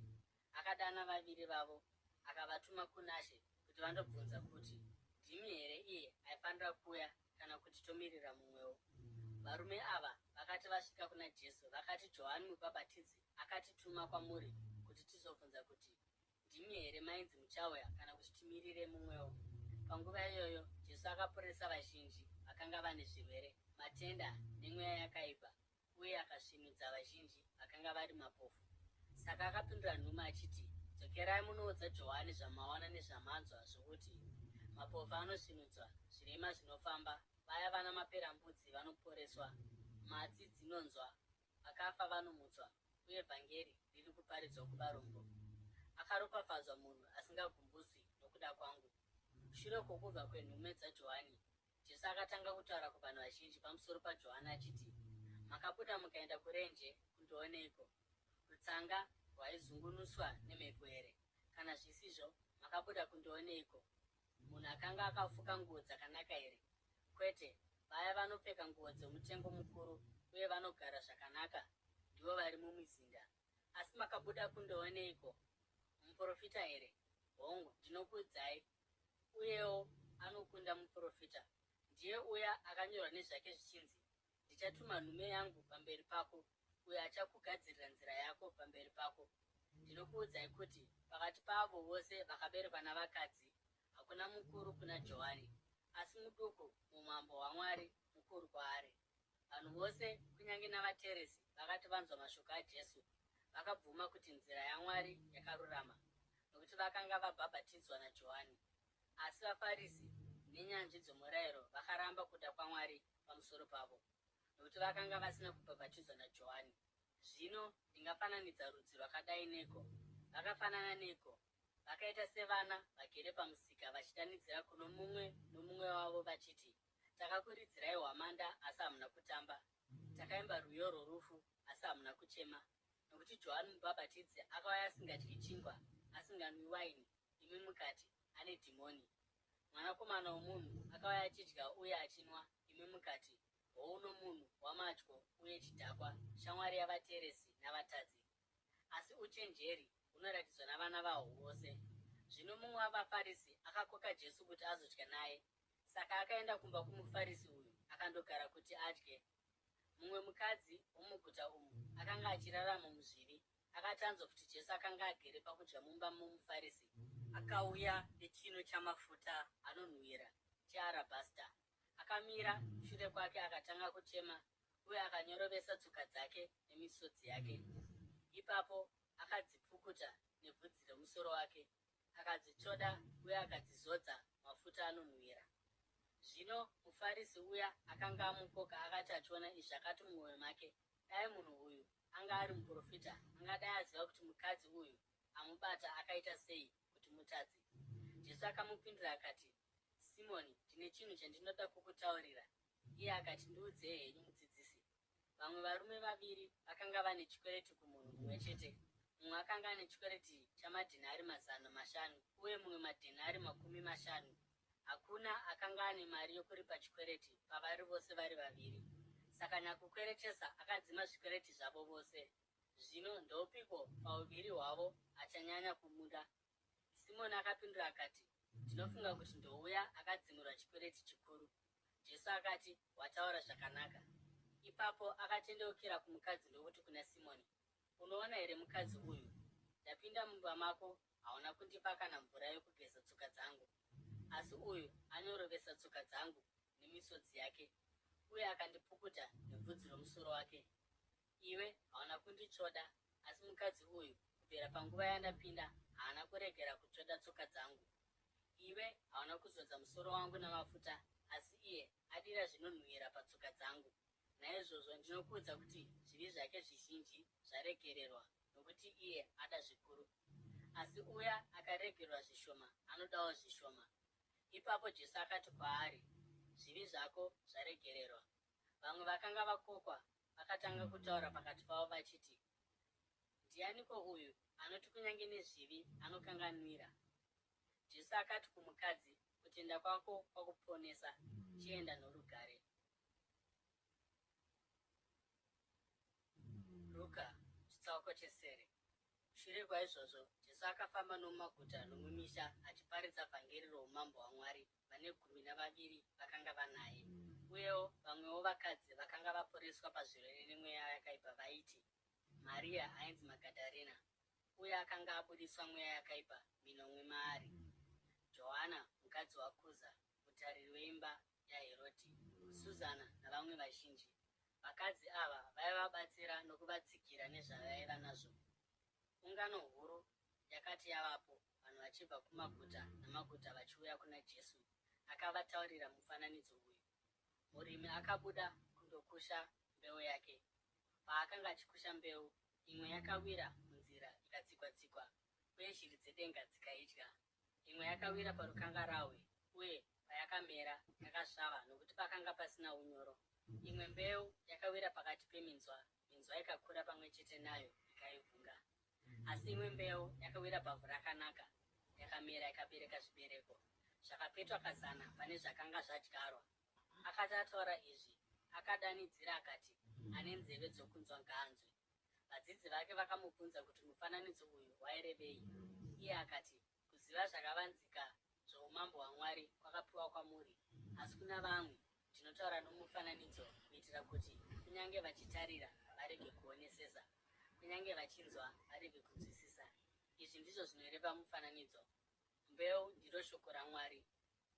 Akadana vaviri vavo akavatuma kunaShe kuti vandobvunza kuti, Ndimi here iye aifanira kuuya kana kuti tomirira mumwewo? Varume ava vakati vasvika kuna Jesu, vakati, Johani Mubhabhatidzi akatituma kwamuri kuti tizobvunza kuti, Ndimi here mainzi muchauya kana kuti timirire mumwewo? Panguva iyoyo Jesu akaporesa vazhinji vakanga vane zvirwere, matenda nemweya yakaipa, uye akasvinudza vazhinji vakanga vari mapofu. Saka akapindura nhume achiti, Dzokerai munoudza Johani zvamaona nezvamanzwa zvokuti, mapofu anosvinudzwa, zvirema zvinofamba, vaya vana maperambudzi vanoporeswa, matsi dzinonzwa, vakafa vanomutswa, uye vhangeri riri kuparidzwa kuvarombo. Akaropafadzwa munhu asingagumbuswi nokuda kwangu. Shure kwokubva kwenhume dzaJohani, Jesu akatanga kutaura kuvanhu vazhinji pamusoro paJohani achiti, Makabuda mukaenda kurenje kundooneiko? Rutsanga rwaizungunuswa nemhepo here? Kana zvisizvo, makabuda kundooneiko? Munhu akanga akafuka nguo dzakanaka here? Kwete, vaya vanopfeka nguo dzomutengo mukuru uye vanogara zvakanaka ndivo vari mumizinda. Asi makabuda kundooneiko? Muprofita here? Hongu, ndinokuudzai, uyewo anokunda muprofita. Ndiye uya akanyorwa nezvake zvichinzi, Ndichatuma nhume yangu pamberi pako, uyo achakugadzirira nzira yako pamberi pako. Ndinokuudzai kuti pakati paavo vose vakaberekwa navakadzi, hakuna mukuru kuna Johani, asi muduku muumambo hwaMwari mukuru kwaari. Vanhu vose, kunyange navateresi, vakati vanzwa mashoko aJesu, vakabvuma kuti nzira yaMwari yakarurama, nokuti vakanga vabhabhatidzwa naJohani. Asi vaFarisi nenyanzvi dzomurayiro vakaramba kuda kwaMwari pamusoro pavo, nokuti vakanga vasina kubhabhatidzwa naJohani. Zvino ndingafananidza rudzi rwakadai neiko? Vakafanana neiko? Vakaita sevana vagere pamusika vachidanidzira kuno mumwe nomumwe wavo vachiti, Takakuridzirai hwamanda asi hamuna kutamba. Takaimba rwiyo rworufu, asi hamuna kuchema. Nokuti Johani Mubhabhatidzi akauya asingadyi chingwa, asinganwi waini, imi mukati, Ane dhimoni. Mwanakomana womunhu akauya achidya uye achinwa, imi mukati, Houno munhu wamadyo uye chidhakwa, shamwari yavateresi navatadzi. Asi uchenjeri hunoratidzwa navana vahwo vose. Zvino mumwe wavaFarisi akakoka Jesu kuti azodya naye. Saka akaenda kumba kwomuFarisi uyu akandogara kuti adye. Mumwe mukadzi womuguta umu akanga achirarama muzvivi akati anzwa kuti Jesu akanga agere pakudya mumba momuFarisi, akauya nechinu chamafuta anonhuwira chearabhasta, akamira shure kwake akatanga kuchema uye akanyorovesa tsoka dzake nemisodzi yake. Ipapo akadzipukuta nebvudzi remusoro wake, akadzitsvoda uye akadzizodza mafuta anonhuwira. Zvino muFarisi uya akanga amukoka akati achiona izvi akati mumwoyo make, Dai munhu uyu anga ari muprofita, angadai aziva kuti mukadzi uyu amubata akaita sei kuti mutadzi. Jesu akamupindura akati, Simoni, ndine chinhu chandinoda kukutaurira. Iye akati, Ndiudzei henyu mudzidzisi. Vamwe varume vaviri vakanga vane chikwereti kumunhu mumwe chete. Mumwe akanga ane chikwereti chamadhenari 500 uye mumwe madhenari 50. Hakuna akanga ane mari yokuripa chikwereti pavari vose vari vaviri. Saka nyakukweretesa akadzima zvikwereti zvavo vose. Zvino ndoupiko pauviri hwavo achanyanya kumuda? Simoni akapindura akati, Ndinofunga kuti ndouya akadzimurwa chikwereti chikuru. Jesu akati, Wataura zvakanaka. Ipapo akatendeukira kumukadzi ndokuti kuna Simoni, Unoona here mukadzi uyu? Ndapinda mumba mako, hauna kundipa kana mvura yokugeza tsoka dzangu. Asi uyu anyorovesa tsoka dzangu nemisodzi yake uye akandipukuta nebvudzi romusoro wake. Iwe hauna kunditsvoda, asi mukadzi uyu kubvira panguva yandapinda haana kuregera kutsvoda tsoka dzangu. Iwe hauna kuzodza musoro wangu namafuta, asi iye adira zvinonhuhwira patsoka dzangu. Naizvozvo ndinokuudza kuti zvivi zvake zvizhinji zvaregererwa, nokuti iye ada zvikuru. Asi uya akaregererwa zvishoma anodawo zvishoma. Ipapo Jesu akati kwaari, Zvivi zvako zvaregererwa. Vamwe vakanga vakokwa vakatanga kutaura pakati pavo vachiti, Ndianiko uyu anoti kunyange nezvivi anokanganwira? Jesu akati kumukadzi, Kutenda kwako kwakuponesa, chienda norugare. Ruka chitsauko chesere. Shure kwaizvozvo, Jesu akafamba nomumaguta nomumisha achiparidza vhangeri roumambo hwaMwari. Vane 12 vakanga vanaye, uyewo vamwewo vakadzi vakanga vaporeswa pazvirwere nemweya yakaipa vaiti, Maria ainzi Magadharena, uye akanga abudiswa mweya yakaipa minomwe maari, Johana mukadzi waKuza, mutariri weimba yaHerodhi, Suzana navamwe vazhinji. Vakadzi ava vaivabatsira nokuvatsigira nezvavaiva nazvo. Ungano huru yakati yavapo, vanhu vachibva kumaguta namaguta vachiuya kuna Jesu, akavataurira mufananidzo uyu. Murimi akabuda kundokusha mbeu yake. Paakanga achikusha mbeu, imwe yakawira munzira ikatsikwa-tsikwa, uye shiri dzedenga dzikaidya. Imwe yakawira parukangarahwe, uye payakamera yakasvava nokuti pakanga pasina unyoro. Imwe mbeu yakawira pakati peminzwa, minzwa ikakura pamwe chete nayo ikaivhunga. Asi imwe mbeu yakawira pavhu rakanaka, yakamera ikabereka zvibereko zvakapetwa kazana pane zvakanga zvadyarwa. Akati ataura izvi, akadanidzira akati, Ane nzeve dzokunzwa ngaanzwe. Vadzidzi vake vakamubvunza kuti mufananidzo uyu wairevei. Iye akati, Kuziva zvakavanzika zvoumambo hwaMwari kwakapiwa kwamuri, asi kuna vamwe ndinotaura nomufananidzo kuitira kuti kunyange vachitarira varege kuonesesa, kunyange vachinzwa varege kunzwisisa. Izvi ndizvo zvinoreva mufananidzo. Mbeu ndiro shoko raMwari.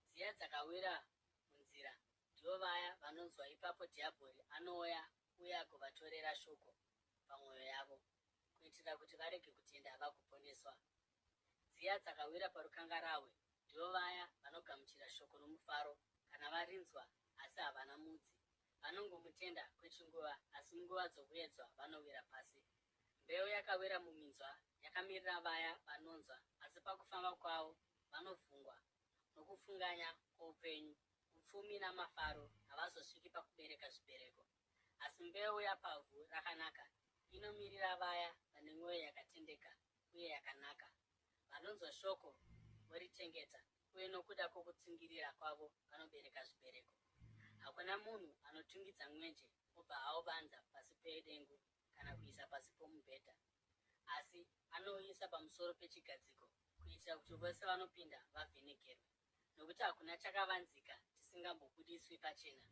Dziya dzakawira munzira ndivo vaya vanonzwa ipapo dhiabhori anouya uye agovatorera shoko pamwoyo yavo, kuitira kuti varege kutenda vagoponeswa. Dziya dzakawira parukangarahwe ndivo vaya vanogamuchira shoko nomufaro kana varinzwa asi havana mudzi. Vanongomutenda kwechinguva asi munguva dzokuedzwa vanowira pasi. Mbeu yakawira muminzwa yakamirira vaya vanonzwa asi pakufamba kwavo vanovhungwa nokufunganya kwoupenyu, upfumi namafaro havazosviki pakubereka zvibereko. Asi mbeu yapavhu rakanaka inomirira vaya vane mwoyo yakatendeka uye yakanaka, vanonzwa shoko vorichengeta, uye nokuda kwokutsungirira kwavo vanobereka zvibereko. Hakuna munhu anotungidza mwenje obva auvanza pasi pedengu kana kuisa pasi pomubhedha, asi anouisa pamusoro pechigadziko kuitira kuti vose vanopinda vavhenekerwe. Nokuti hakuna chakavanzika chisingambobudiswi pachena,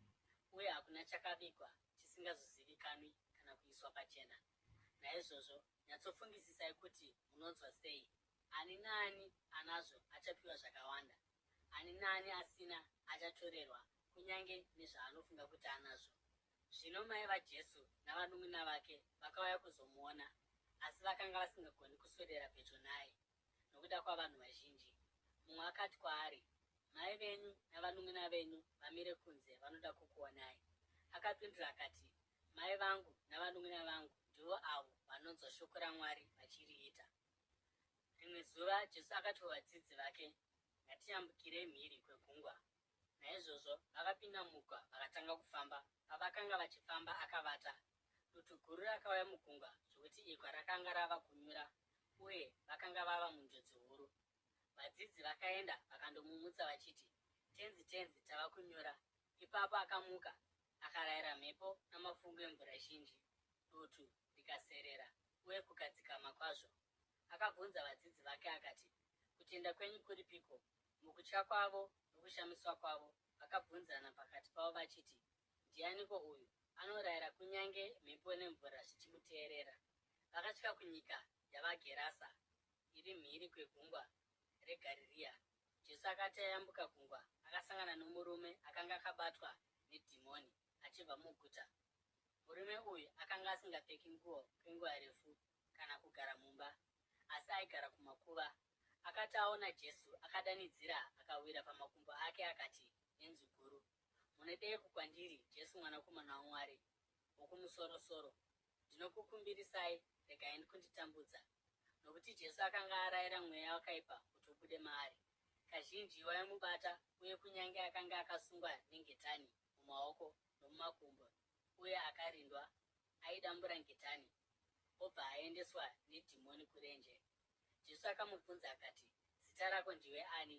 uye hakuna chakavigwa chisingazozivikanwi kana kuiswa pachena. Naizvozvo nyatsofungisisai kuti munonzwa sei. Ani naani anazvo achapiwa zvakawanda, ani naani asina achatorerwa kunyange nezvaanofunga kuti anazvo. Zvino mai vaJesu navanun'una vake vakauya kuzomuona, asi vakanga vasingagoni kuswedera pedyo naye nokuda kwavanhu vazhinji. Mumwe akati kwaari, Mai venyu navanun'una venyu vamire kunze vanoda kukuonai. Akapindura akati, Mai vangu navanun'una vangu ndivo avo vanonzwa shoko raMwari vachiriita. Rimwe zuva Jesu akati kuvadzidzi vake, Ngatiyambukirei mhiri kwegungwa. Naizvozvo vakapinda mugwa vakatanga kufamba. Pavakanga vachifamba akavata. Dutu guru rakauya mugungwa zvokuti igwa rakanga rava kunyura uye vakanga vava munjodzi huru. Vadzidzi vakaenda vakandomumutsa vachiti, Tenzi, Tenzi, tava kunyura. Ipapo akamuka, akarayira mhepo namafungu emvura zhinji, dutu rikaserera uye kukadzikama kwazvo. Akabvunza vadzidzi vake akati, Kutenda kwenyu kuripiko? Mukutya kwavo nokushamiswa kwavo, vakabvunzana pakati pavo vachiti, Ndianiko uyu, anorayira kunyange mhepo nemvura zvichimuteerera? Vakasvika kunyika yavaGerasa, iri mhiri kwegungwa reGarirea. Jesu akati ayambuka gungwa, akasangana nomurume akanga akabatwa nedhimoni achibva muguta. Murume uyu akanga asingapfeki nguo kwenguva refu kana kugara mumba, asi aigara kumakuva. Akati aona Jesu, akadanidzira akawira pamakumbo ake akati nenzwi guru, Munodeiko kwandiri, Jesu Mwanakomana waMwari Wokumusorosoro? Ndinokukumbirisai, regai kunditambudza. Nokuti Jesu akanga arayira mweya wakaipa kuti ubude maari. Kazhinji waimubata uye kunyange akanga akasungwa nengetani mumaoko nomumakumbo uye akarindwa, aidambura ngetani obva aendeswa nedhimoni kurenje. Jesu akamubvunza akati, Zita rako ndiwe ani?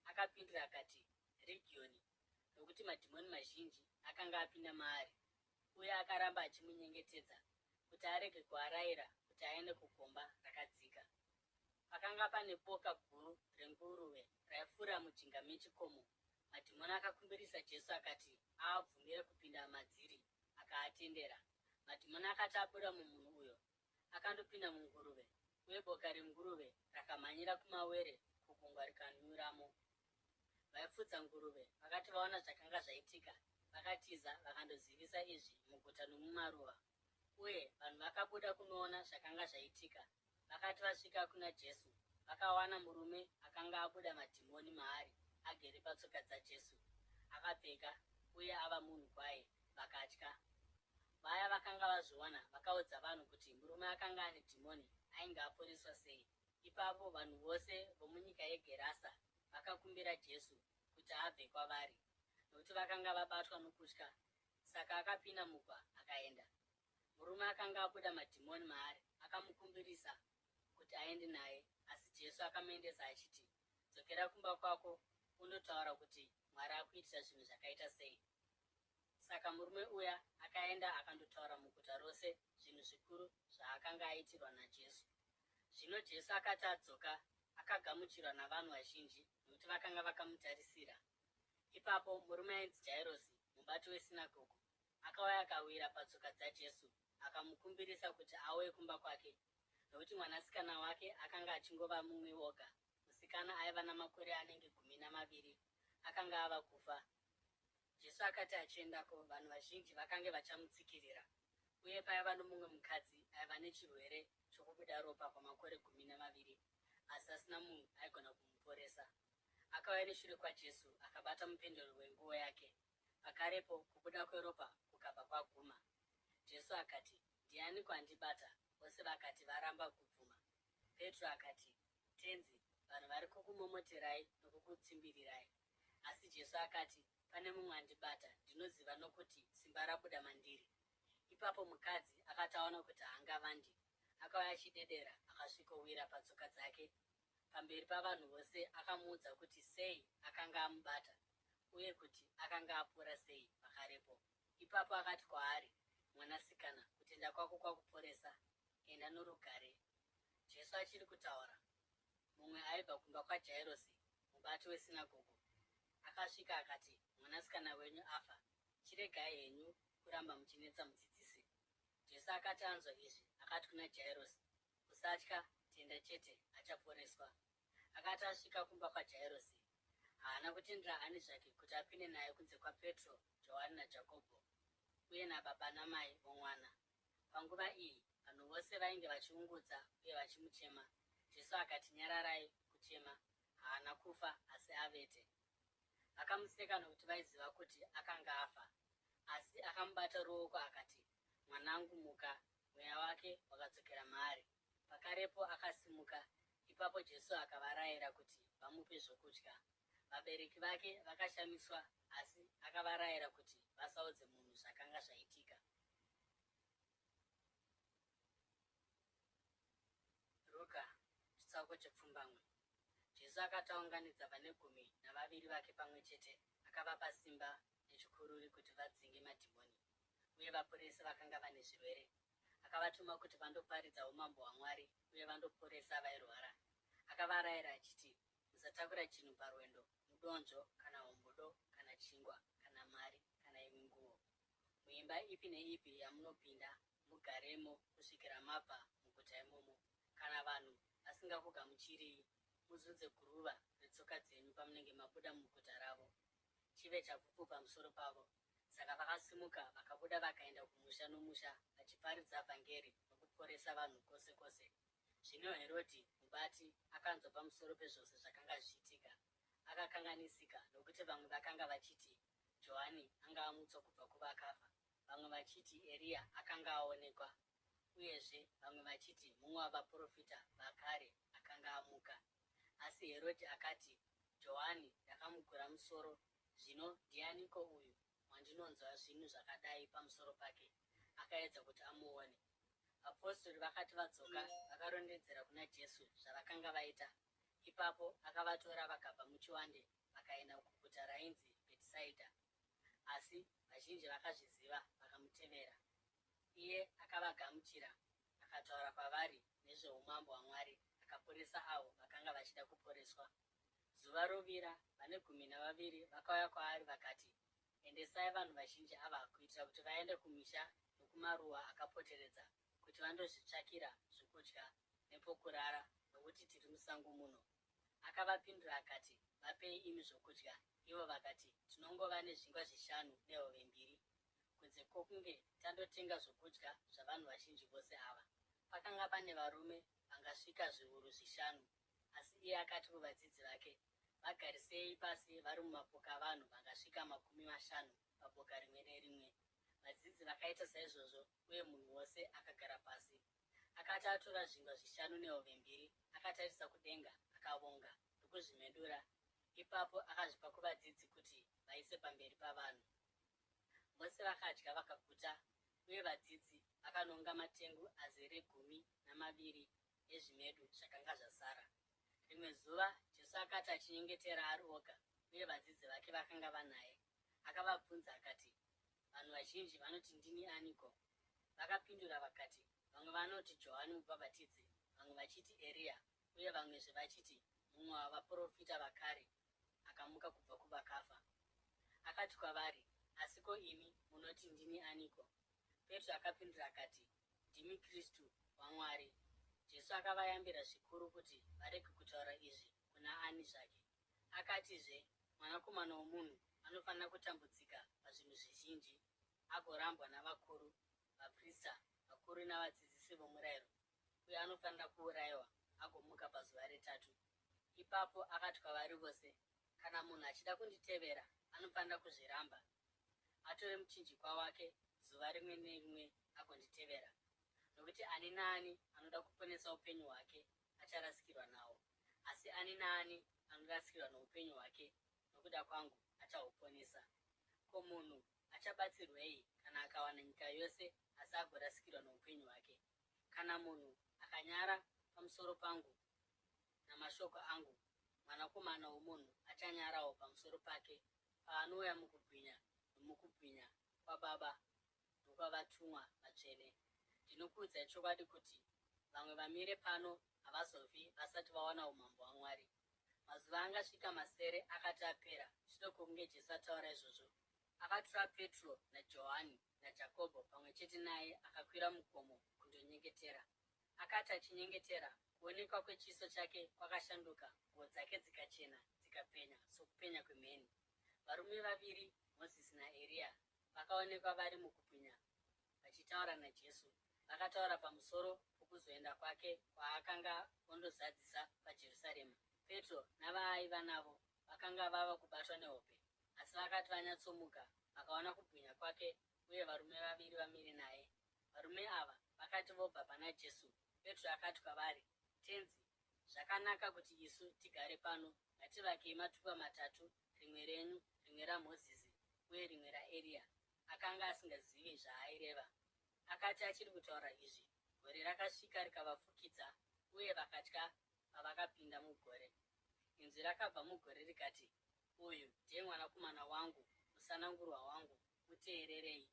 Akapindura akati, Rigiyoni, nokuti madhimoni mazhinji akanga apinda maari. Uye akaramba achimunyengetedza kuti arege kuarayira kuti aende kugomba rakadzika. Pakanga pane boka guru renguruve raifura mujinga mechikomo. Madhimoni akakumbirisa Jesu akati aabvumire kupinda madziri, akaatendera. Madhimoni akati abuda mumunhu uyo, akandopinda munguruve, uye boka renguruve rakamhanyira kumawere kugungwa rikanyuramo. Vaifudza nguruve vakati vaona zvakanga zvaitika, vakatiza vakandozivisa izvi muguta nomumaruwa. Uye vanhu vakabuda kunoona zvakanga zvaitika. Vakati vasvika kuna Jesu, vakawana murume akanga abuda madhimoni maari agere patsoka dzaJesu, akapfeka uye ava munhu kwaye, vakatya. Vaya vakanga vazviona vakaudza vanhu kuti murume akanga ane dhimoni ainge aporeswa sei. Ipapo vanhu vose vomunyika yeGerasa vakakumbira Jesu kuti abve kwavari, nokuti vakanga vabatwa nokutya. Saka akapinda mugwa akaenda. Murume akanga abuda madhimoni maari akamukumbirisa kuti aende naye, asi Jesu akamuendesa achiti, Dzokera kumba kwako undotaura kuti Mwari akuitira zvinhu zvakaita sei. Saka murume uya akaenda akandotaura muguta rose zvinhu zvikuru zvaakanga aitirwa naJesu. Zvino Jesu akati adzoka, akagamuchirwa navanhu vazhinji nokuti vakanga vakamutarisira. Ipapo murume ainzi Jairosi, mubati wesinagogo, akauya akawira patsoka dzaJesu akamukumbirisa kuti auye kumba kwake, nokuti mwanasikana wake akanga achingova mumwe oga, musikana aiva namakore anenge 12, akanga ava kufa. Jesu akati achiendako, vanhu vazhinji vakange vachamutsikirira. Uye paiva nomumwe mukadzi aiva nechirwere chokubuda ropa kwamakore 12, asi asina munhu aigona kumuporesa. Akauya neshure kwaJesu akabata mupendero wenguo yake. Pakarepo kubuda kweropa kukabva kwaguma. Jesu akati, Ndianiko andibata? Vose vakati varamba kubvuma. Petro akati, Tenzi, vanhu vari kukumomoterai nokukutsimbirirai. Asi Jesu akati, Pane mumwe andibata, ndinoziva nokuti simba rabuda mandiri. Ipapo mukadzi akati aona kuti haangavandi, akauya achidedera akasvikowira patsoka dzake. Pamberi pavanhu vose akamuudza kuti sei akanga amubata uye kuti akanga apora sei pakarepo. Ipapo akati kwaari, Mwanasikana, kutenda kwako kwakuporesa. Enda norugare. Jesu achiri kutaura, mumwe aibva kumba kwaJairosi, mubati wesinagogo, akasvika akati, Mwanasikana wenyu afa. Chiregai henyu kuramba muchinetsa mudzidzisi. Jesu akati anzwa izvi, akati kuna Jairosi, Usatya, tenda chete, achaporeswa. Akati asvika kumba kwaJairosi, haana kutendera ani zvake kuti apinde naye kunze kwaPetro, Johani naJakobho, uye nababa namai vomwana. Panguva iyi, vanhu vose vainge vachiungudza uye vachimuchema. Jesu akati, Nyararai kuchema, haana kufa, asi avete. Vakamuseka nokuti vaiziva kuti akanga afa. Asi akamubata ruoko akati, Mwanangu, muka! Mweya wake wakadzokera maari. Pakarepo akasimuka. Ipapo Jesu akavarayira kuti vamupe zvokudya. Vabereki vake vakashamiswa, asi akavarayira kuti vasaudze munhu zvakanga zvaitika. Ruka, chitsauko chepfumbamwe. Jesu akati aunganidza vane gumi navaviri vake pamwe chete, akavapa simba nechikururi kuti vadzinge madhimoni uye vaporese vakanga vane zvirwere. Akavatuma kuti vandoparidza umambo hwaMwari uye vandoporesa vairwara. Akavarayira achiti, Musatakura chinhu parwendo, mudonzvo kana hombodo kana chingwa kana mari kana imwe nguo. Muimba ipi neipi yamunopinda, mugaremo kusvikira mabva muguta imomo. Kana vanhu vasingakugamuchiriyi, muzunze guruva retsoka dzenyu pamunenge mabuda muguta ravo, chive chapupu pamusoro pavo. Saka vakasimuka vakabuda vakaenda kumusha nomusha vachiparidza vhangeri nokuporesa vanhu kwose kwose. Zvino Herodhi mubati akanzwa pamusoro pezvose zvakanga zvichiitika, akakanganisika nokuti vamwe vakanga vachiti Johani anga amutswa kubva kuvakafa, vamwe vachiti Eriya akanga aonekwa, uyezve vamwe vachiti mumwe wavaprofita vakare akanga amuka. Asi Herodhi akati, Johani ndakamugura musoro, zvino ndianiko uyu wandinonzwa zvinhu zvakadai pamusoro pake? Akaedza kuti amuone. Vapostori vakati vadzoka, vakarondedzera kuna Jesu zvavakanga vaita. Ipapo akavatora vakabva muchivande vakaenda kuguta rainzi Bhetisaidha. Asi vazhinji vakazviziva vakamutevera. Iye akavagamuchira, akataura kwavari nezveumambo hwaMwari, akaporesa avo vakanga vachida kuporeswa. Zuva rovira, vane gumi navaviri vakauya kwaari vakati, Endesai vanhu vazhinji ava kuitira kuti vaende kumisha nokumaruwa akapoteredza kuti vandozvitsvakira zvokudya nepokurara nokuti tiri musango muno. Akavapindura akati, Vapei imi zvokudya. Ivo vakati, Tinongova nezvingwa zvishanu nehove mbiri, kunze kwokunge tandotenga zvokudya zvavanhu vazhinji vose ava. Pakanga pane varume vangasvika zviuru zvishanu. Asi iye akati kuvadzidzi vake, Vagarisei pasi vari mumapoka avanhu vangasvika 50 paboka rimwe nerimwe. Vadzidzi vakaita saizvozvo, uye munhu wose akagara pasi. Akati atora zvingwa zvishanu nehove mbiri, akatarisa kudenga, akavonga, ndokuzvimedura. Ipapo akazvipa kuvadzidzi kuti vaise pamberi pavanhu. Vose vakadya vakaguta, uye vadzidzi vakanonga matengu azere 12 ezvimedu zvakanga zvasara. Rimwe zuva Jesu akati achinyengetera ari oga uye vadzidzi vake vakanga vanaye, akavabvunza akati, Vanhu vazhinji vanoti ndini aniko? Vakapindura vakati, Vamwe vanoti Johani Mubhabhatidzi, vamwe vachiti Eriya, uye vamwezve vachiti mumwe wavaprofita vakare akamuka kubva kuvakafa. Akati kwavari, Asi ko imi munoti ndini aniko? Petro akapindura akati, Ndimi Kristu waMwari. Jesu akavayambira zvikuru kuti varege kutaura izvi kuna ani zvake. Akatizve, Mwanakomana womunhu anofanira kutambudzika pazvinhu zvizhinji, agorambwa navakuru, vaprista vakuru navadzidzisi vomurayiro, uye anofanira kuurayiwa agomuka pazuva retatu. Ipapo akati kwavari vose, Kana munhu achida kunditevera, anofanira kuzviramba, atore muchinjikwa wake zuva rimwe nerimwe agonditevera. Nokuti ani naani anoda kuponesa upenyu hwake acharasikirwa nahwo, asi ani naani anorasikirwa noupenyu hwake nokuda kwangu achahuponesa. Ko munhu Achabatsirwei kana akawana nyika yose asi agorasikirwa noupenyu hwake? Kana munhu akanyara pamusoro pangu namashoko angu, Mwanakomana woMunhu achanyarawo pamusoro pake paanouya mukubwinya nomukubwinya kwaBaba nokwavatumwa vatsvene. Ndinokuudzai chokwadi kuti vamwe vamire pano havazofi vasati vawana umambo hwaMwari. Mazuva angasvika masere akati apera, shure kwokunge Jesu ataura izvozvo, akatora Petro naJohani naJakobho pamwe chete naye akakwira mugomo kundonyengetera. Akati achinyengetera, kuonekwa kwechiso chake kwakashanduka, nguo dzake dzikachena, dzikapenya sokupenya kwemheni. Varume vaviri, Mozisi naEriya, vakaonekwa vari mukubwinya vachitaura naJesu. Vakataura pamusoro pokuzoenda kwake kwaakanga ondozadzisa paJerusarema. Petro navaaiva navo vakanga vava kubatwa nehope, asi vakati vanyatsomuka, vakaona kubwinya kwake uye varume vaviri vamire naye. Varume ava vakati vobva pana Jesu, Petro akati kwavari, Tenzi, zvakanaka kuti isu tigare pano. Ngativakei matupa matatu, rimwe renyu, rimwe raMozisi uye rimwe raEriya. Akanga asingazivi zvaaireva. Akati achiri kutaura izvi, gore rakasvika rikavafukidza, uye vakatya pavakapinda mugore. Inzwi rakabva mugore rikati, Uyu ndiye Mwanakomana wangu, musanangurwa wangu, muteererei.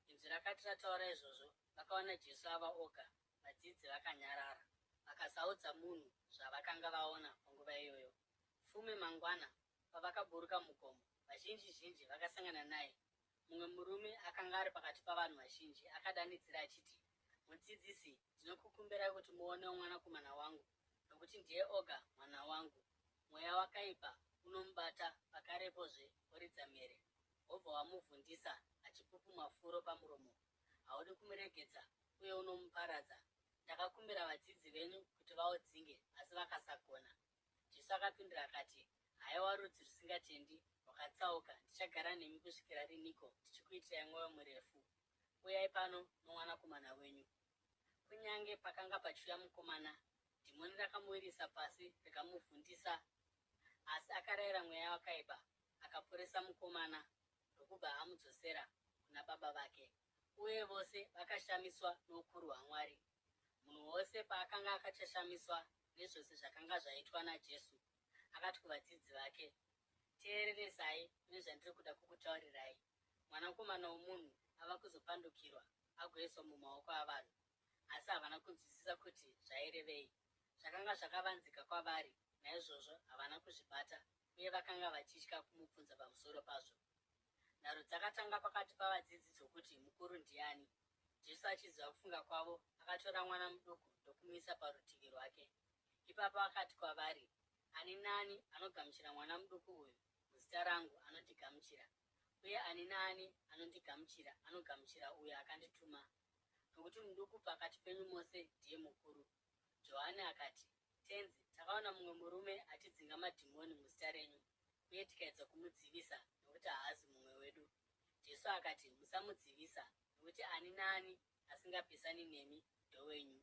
Inzwi rakati rataura izvozvo, vakaona Jesu ava oga, vadzidzi vakanyarara. Vakasaudza munhu zvavakanga vaona panguva iyoyo. Fume mangwana, pavakaburuka mugomo, vazhinji-zhinji vakasangana naye. Mumwe murume akanga ari pakati pavanhu vazhinji akadanidzira achiti, Mudzidzisi, ndinokukumbirai kuti muonewo mwanakomana wangu, nokuti ndiye oga mwana wangu. Mweya wakaipa unomubata pakarepozve oridza mhere, wobva wamuvhundisa achipupuma furo pamuromo. Haudi kumuregedza uye unomuparadza. Ndakakumbira vadzidzi venyu kuti vaudzinge, asi vakasagona. Jesu akapindura akati, Haiwa rudzi rusingatendi, rwakatsauka, ndichagara nemi kusvikira riniko ndichikuitirai mwoyo murefu? Uyai pano nomwanakomana wenyu. Kunyange pakanga pachiuya mukomana, dhimoni rakamuwirisa pasi rikamuvhundisa, asi akarayira mweya wakaipa, akaporesa mukomana ndokubva amudzosera kuna baba vake. Uye vose vakashamiswa noukuru hwaMwari. Munhu wose paakanga akachashamiswa nezvose zvakanga zvaitwa naJesu, akati kuvadzidzi vake, Teereresai kune zvandiri kuda kukutaurirai. Mwanakomana woMunhu ava kuzopandukirwa agoiswa mumaoko avanhu. Asi havana kunzwisisa kuti zvairevei. Zvakanga zvakavanzika kwavari, naizvozvo havana kuzvibata, uye vakanga vachitya kumubvunza pamusoro pazvo. Nharo dzakatanga pakati pavadzidzi dzokuti mukuru ndiani. Jesu achiziva kufunga kwavo, akatora mwana muduku ndokumuisa parutivi rwake. Ipapo akati kwavari, Ani naani anogamuchira mwana muduku uyu muzita rangu anondigamuchira, uye ani naani anondigamuchira anogamuchira uyo akandituma. Nokuti muduku pakati penyu mose ndiye mukuru. Johani akati, Tenzi, takaona mumwe murume achidzinga madhimoni muzita renyu, uye tikaedza kumudzivisa nokuti haazi mumwe wedu. Jesu akati, Musamudzivisa, nokuti ani naani asingapesani nemi ndowenyu.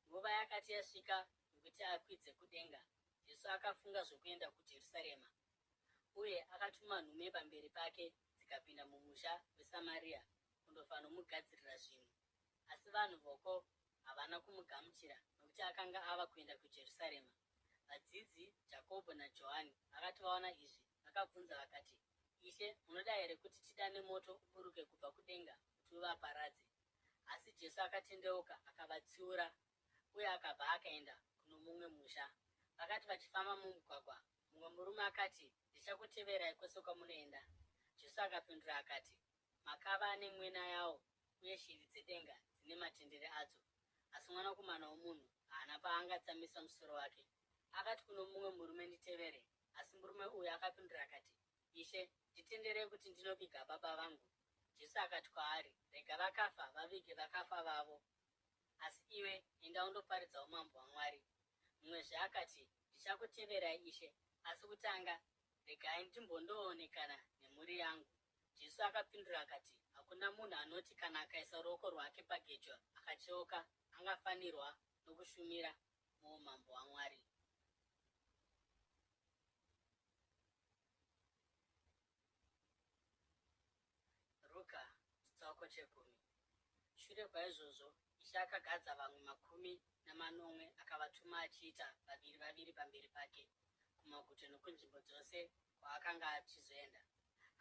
Nguva yakati yasvika yokuti akwidze kudenga, Jesu akafunga zvokuenda kuJerusarema. Uye akatuma nhume pamberi pake dzikapinda mumusha weSamaria kundofanomugadzirira zvinhu. Asi vanhu voko havana kumugamuchira nokuti akanga ava kuenda kuJerusarema. Vadzidzi Jakobho naJohani vakati vaona izvi, vakabvunza vakati, Ishe, munoda here kuti tidane moto uburuke kubva kudenga kuti uvaparadze? Asi Jesu akatendeuka akavatsiura, uye akabva akaenda kuno mumwe musha. Vakati vachifamba mumugwagwa, mumwe murume akati, Ndichakuteverai kwose kwamunoenda. Jesu akapindura akati, Makava ane mwena yawo uye shiri dzedenga dzine matendere adzo, asi Mwanakomana woMunhu haana paangatsamisa musoro wake. Akati kuno mumwe murume, Nditevere. Asi murume uyu akapindura akati, Ishe, nditenderei kuti ndinoviga baba vangu. Jesu akati kwaari, Rega vakafa vavige vakafa vavo, asi iwe enda undoparidza umambo hwaMwari. Mumwezve akati, Ndichakuteverai, Ishe, asi kutanga regai ndimbondoonekana nemhuri yangu. Jesu akapindura akati, Hakuna munhu anoti kana akaisa ruoko rwake pagejo akacheuka angafanirwa nokushumira muumambo hwaMwari. Chitsauko chegumi. Shure kwaizvozvo, Ishe akagadza vamwe 70 akavatuma achiita vaviri vaviri pamberi pake, kumaguta nokunzvimbo dzose kwaakanga achizoenda.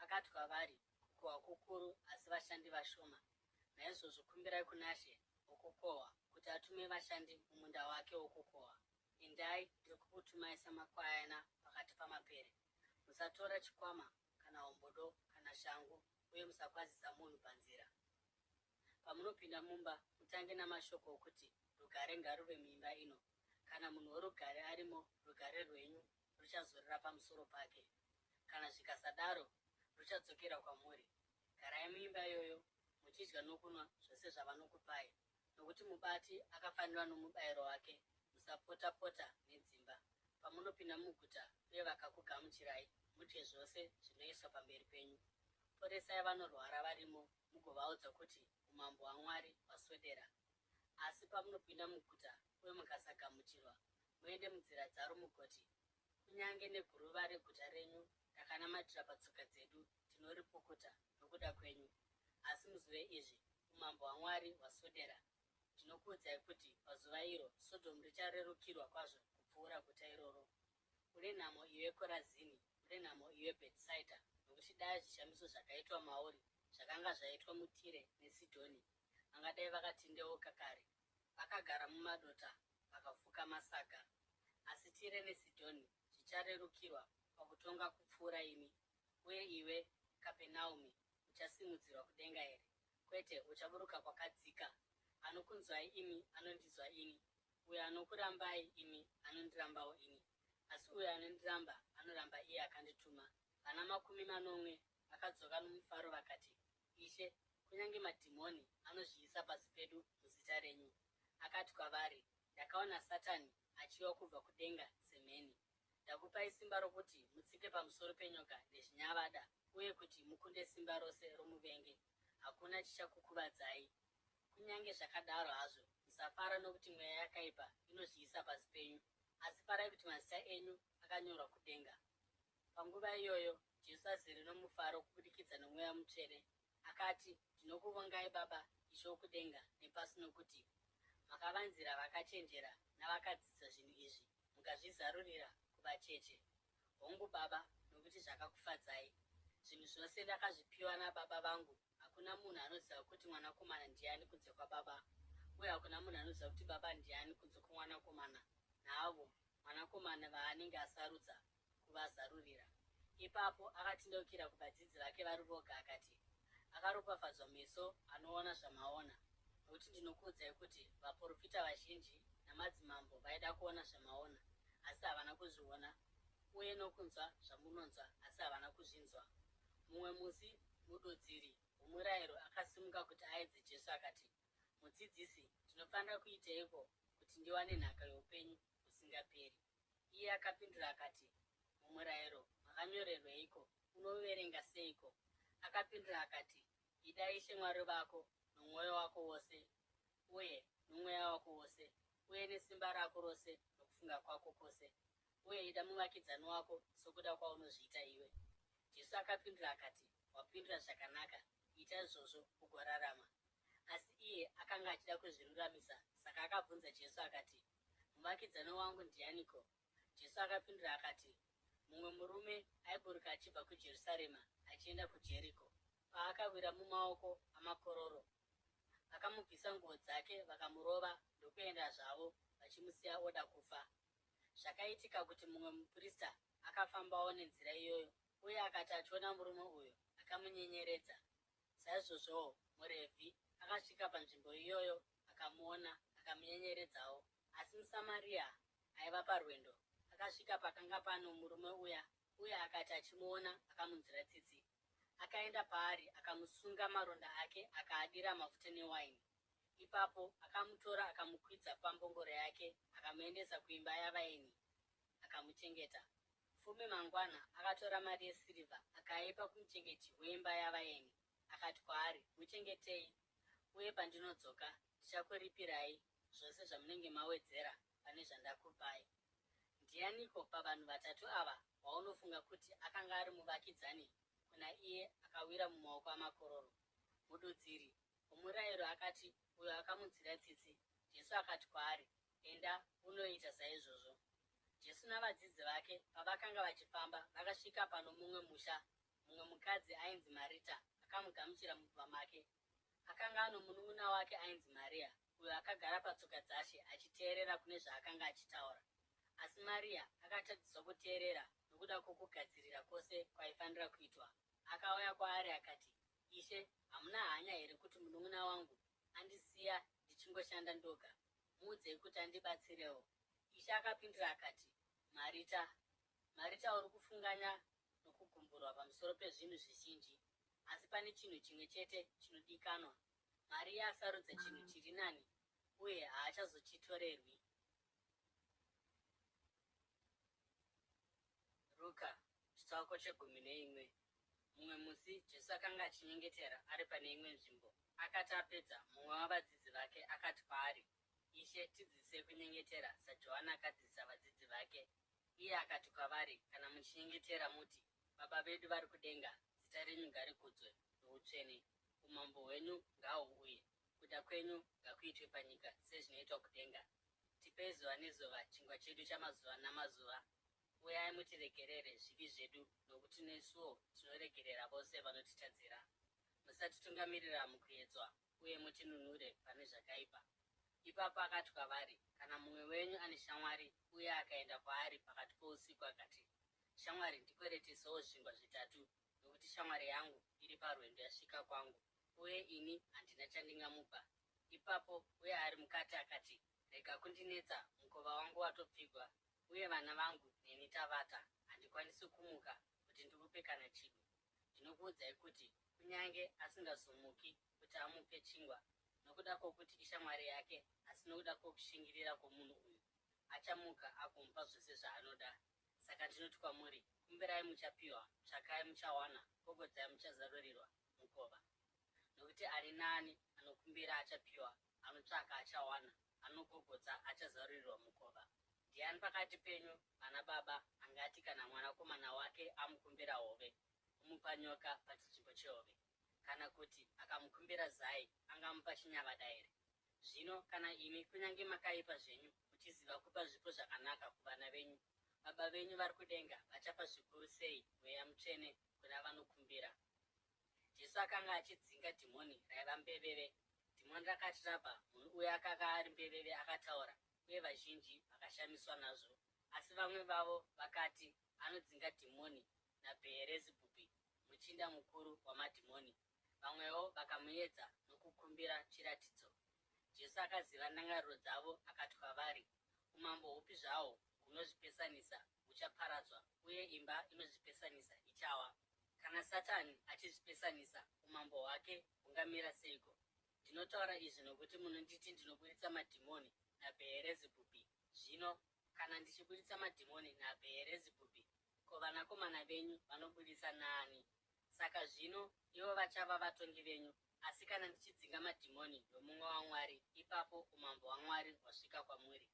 Akati kwavari, Kukohwa kukuru, asi vashandi vashoma. Naizvozvo kumbirai kunaShe wokukohwa kuti atume vashandi mumunda wake wokukohwa. Endai, ndiri kukutumai samakwayana pakati pamapere. Musatora chikwama, kana hombodo, kana shangu, uye musakwazisa munhu panzira. Pamunopinda mumba, mutange namashoko okuti, Rugare ngaruve muimba ino. Kana munhu worugare arimo, rugare rwenyu ruchazorora pamusoro pake. Kana zvikasadaro, ruchadzokera kwamuri. Garai muimba iyoyo, muchidya nokunwa zvose zvavanokupai, nokuti mubati akafanirwa nomubayiro wake. Musapota-pota nedzimba. Pamunopinda muguta uye vakakugamuchirai, mudye zvose zvinoiswa pamberi penyu. Poresai vanorwara varimo mugovaudza kuti umambo hwaMwari hwaswedera. Asi pamunopinda muguta uye mukasagamuchirwa, muende munzira dzaro mugoti, Kunyange neguruva reguta renyu rakanamatira patsoka dzedu tinoripukuta nokuda kwenyu. Asi muzive izvi, umambo hwaMwari hwaswedera. Ndinokuudzai kuti pazuva iro Sodhomu richarerukirwa kwazvo kupfuura guta iroro. Une nhamo iwe Korazini! Une nhamo iwe Bhetisaidha! Nokuti dai zvishamiso zvakaitwa mauri zvakanga zvaitwa muTire neSidhoni, vangadai vakatendeuka kare, vakagara mumadota vakafuka masaga. Asi Tire neSidhoni zvicharerukirwa pakutonga kupfuura imi. Uye iwe, Kapenaume, uchasimudzirwa kudenga here? Kwete, uchaburuka kwakadzika. Anokunzwai imi anondinzwa ini, uyo anokurambai imi anondirambawo ini, asi uyo anondiramba anoramba iye akandituma. Vana 70 vakadzoka nomufaro vakati, Ishe, kunyange madhimoni anozviisa pasi pedu muzita renyu. Akati kwavari, Ndakaona Satani achiwa kubva kudenga semheni. Ndakupai simba rokuti mutsike pamusoro penyoka nezvinyavada uye kuti mukunde simba rose romuvengi. Hakuna chichakukuvadzai. Kunyange zvakadaro hazvo, musafara nokuti mweya yakaipa inozviisa pasi penyu, asi farai kuti mazita enyu akanyorwa kudenga. Panguva iyoyo, Jesu azere nomufaro kubudikidza noMweya Mutsvene, akati, Ndinokuvongai Baba, Ishe wokudenga nepasi nokuti makavanzira vakachenjera navakadzidza zvinhu izvi mukazvizarurira kuvacheche. Hongu Baba, nokuti zvakakufadzai. Zvinhu zvose ndakazvipiwa naBaba vangu. Hakuna munhu anoziva kuti Mwanakomana ndiani kunze kwaBaba, uye hakuna munhu anoziva kuti Baba ndiani kunze kwoMwanakomana naavo Mwanakomana vaanenge asarudza kuvazarurira. Ipapo akatendeukira kuvadzidzi vake vari voga akati, Akaropafadzwa meso anoona zvamaona, nokuti ndinokuudzai kuti vaprofita vazhinji namadzimambo vaida kuona zvamaona, asi havana kuzviona, uye nokunzwa zvamunonzwa, asi havana kuzvinzwa. Mumwe musi mududziri womurayiro akasimuka kuti aedze Jesu akati, Mudzidzisi, ndinofanira kuiteiko kuti ndiwane nhaka youpenyu husingaperi? Iye akapindura akati, Mumurayiro makanyorerweiko? Unoverenga seiko? Akapindura akati, Ida Ishe Mwari vako nomwoyo wako wose uye nomweya wako wose uye nesimba rako rose nokufunga kwako kwose, uye ida muvakidzani wako sokuda kwaunozviita iwe. Jesu akapindura akati, Wapindura zvakanaka, ita izvozvo ugorarama. Asi iye akanga achida kuzviruramisa, saka akabvunza Jesu akati, Muvakidzani wangu ndianiko? Jesu akapindura akati, Mumwe murume aiburuka achibva kuJerusarema achienda kuJeriko paakawira mumaoko amakororo. Vakamubvisa nguo dzake vakamurova ndokuenda zvavo vachimusiya oda kufa. Zvakaitika kuti mumwe muprista akafambawo nenzira iyoyo uye akati achiona murume uyo akamunyenyeredza. Saizvozvowo muRevhi akasvika panzvimbo iyoyo akamuona akamunyenyeredzawo. Asi muSamaria aiva parwendo akasvika pakanga pano murume uya uye akati achimuona akamunzwira tsitsi. Akaenda paari akamusunga maronda ake akaadira mafuta newaini. Ipapo akamutora akamukwidza pambongoro yake akamuendesa kuimba yavaeni akamuchengeta. Fume mangwana akatora mari yesirivha akaipa kumuchengeti weimba yavaeni akati kwaari, Muchengetei, uye pandinodzoka ndichakuripirai zvose zvamunenge mawedzera pane zvandakupai. Ndianiko pavanhu vatatu ava waunofunga kuti akanga ari muvakidzani kuna iye akawira mumaoko amakororo? Mududziri womurayiro akati, Uyo akamunzwira tsitsi. Jesu akati kwaari, Enda unoita saizvozvo. Jesu navadzidzi vake pavakanga vachifamba, vakasvika pano mumwe musha. Mumwe mukadzi ainzi Marita akamugamuchira mumba make. Akanga ano munun'una wake ainzi Maria, uyo akagara patsoka dzaShe achiteerera kune zvaakanga achitaura. Asi Maria akatadziswa kuteerera nokuda kwokugadzirira kwose kwaifanira kuitwa. Akauya kwaari akati, Ishe, hamuna hanya here kuti munun'una wangu andisiya ndichingoshanda ndoga? Muudzei kuti andibatsirewo. Ishe akapindura akati, Marita, Marita, uri kufunganya nokugumburwa pamusoro pezvinhu zvizhinji, asi pane chinhu chimwe chete chinodikanwa. Maria asarudza chinhu chiri nani, uye haachazochitorerwi. Ruka, chitsauko chegumi neimwe. Mumwe musi Jesu akanga achinyengetera ari pane imwe nzvimbo. Akati apedza, mumwe wavadzidzi vake akati kwaari, Ishe, tidzidzisei kunyengetera, saJohani akadzidzisa vadzidzi vake. Iye akati kwavari, Kana muchinyengetera muti, Baba vedu vari kudenga, zita renyu ngarikudzwe noutsvene. Umambo hwenyu ngahuuye. Kuda kwenyu ngakuitwe panyika sezvinoitwa kudenga. Tipei zuva nezuva chingwa chedu chamazuva namazuva. Uyai mutiregerere zvivi zvedu, nokuti nesuwo tinoregerera vose vanotitadzira. Musatitungamirira mukuedzwa, uye mutinunure pane zvakaipa. Ipapo akati kwavari, Kana mumwe wenyu ane shamwari, uye akaenda kwaari pakati pousiku akati, Shamwari, ndikweretesewo zvingwa zvitatu, nokuti shamwari yangu iri parwendo yasvika kwangu, uye ini handina chandingamupa. Ipapo uya ari mukati akati, Rega kundinetsa, mukova wangu watopfigwa, uye vana vangu neni tavata, handikwanisi kumuka kuti ndikupe kana chimwe. Ndinokuudzai kuti kunyange asingazomuki kuti amupe chingwa nokuda kwokuti ishamwari yake, asi nokuda kwokushingirira kwomunhu uyu, achamuka agomupa zvose zvaanoda. Saka ndinoti kwamuri, kumbirai muchapiwa, tsvakai muchawana, gogodzai muchazarurirwa mukova. Nokuti ani naani anokumbira achapiwa, anotsvaka achawana, anogogodza achazarurirwa mukova. Ndiani pakati penyu vana baba angati kana mwanakomana wake amukumbira hove, omupa nyoka pachinzvimbo chehove? Kana kuti akamukumbira zai, angamupa chinyavada here? Zvino kana imi, kunyange makaipa zvenyu, muchiziva kupa zvipo zvakanaka kuvana venyu, Baba venyu vari kudenga vachapa zvikuru sei Mweya Mutsvene kuna vanokumbira? Jesu akanga achidzinga dhimoni raiva mbeveve. Dhimoni rakati rabva, munhu uya akanga ari mbeveve akataura, uye vazhinji vakashamiswa nazvo. Asi vamwe vavo vakati, Anodzinga dhimoni naBheerezebhubhi, muchinda mukuru wamadhimoni. Vamwewo vakamuedza nokukumbira chiratidzo. Jesu akaziva ndangariro dzavo akati kwavari, Umambo hupi zvahwo hunozvipesanisa huchaparadzwa, uye imba inozvipesanisa ichawa. Kana Satani achizvipesanisa, umambo hwake hungamira seiko? Ndinotaura izvi nokuti munonditi ndinoburitsa madhimoni naBheerezebhubhi. Zvino kana ndichiburitsa madhimoni naBheerezebhubhi, ko vanakomana venyu vanoburitsa naani? Saka zvino ivo vachava vatongi venyu. Asi kana ndichidzinga madhimoni nomunwe waMwari, ipapo umambo hwaMwari hwasvika kwamuri.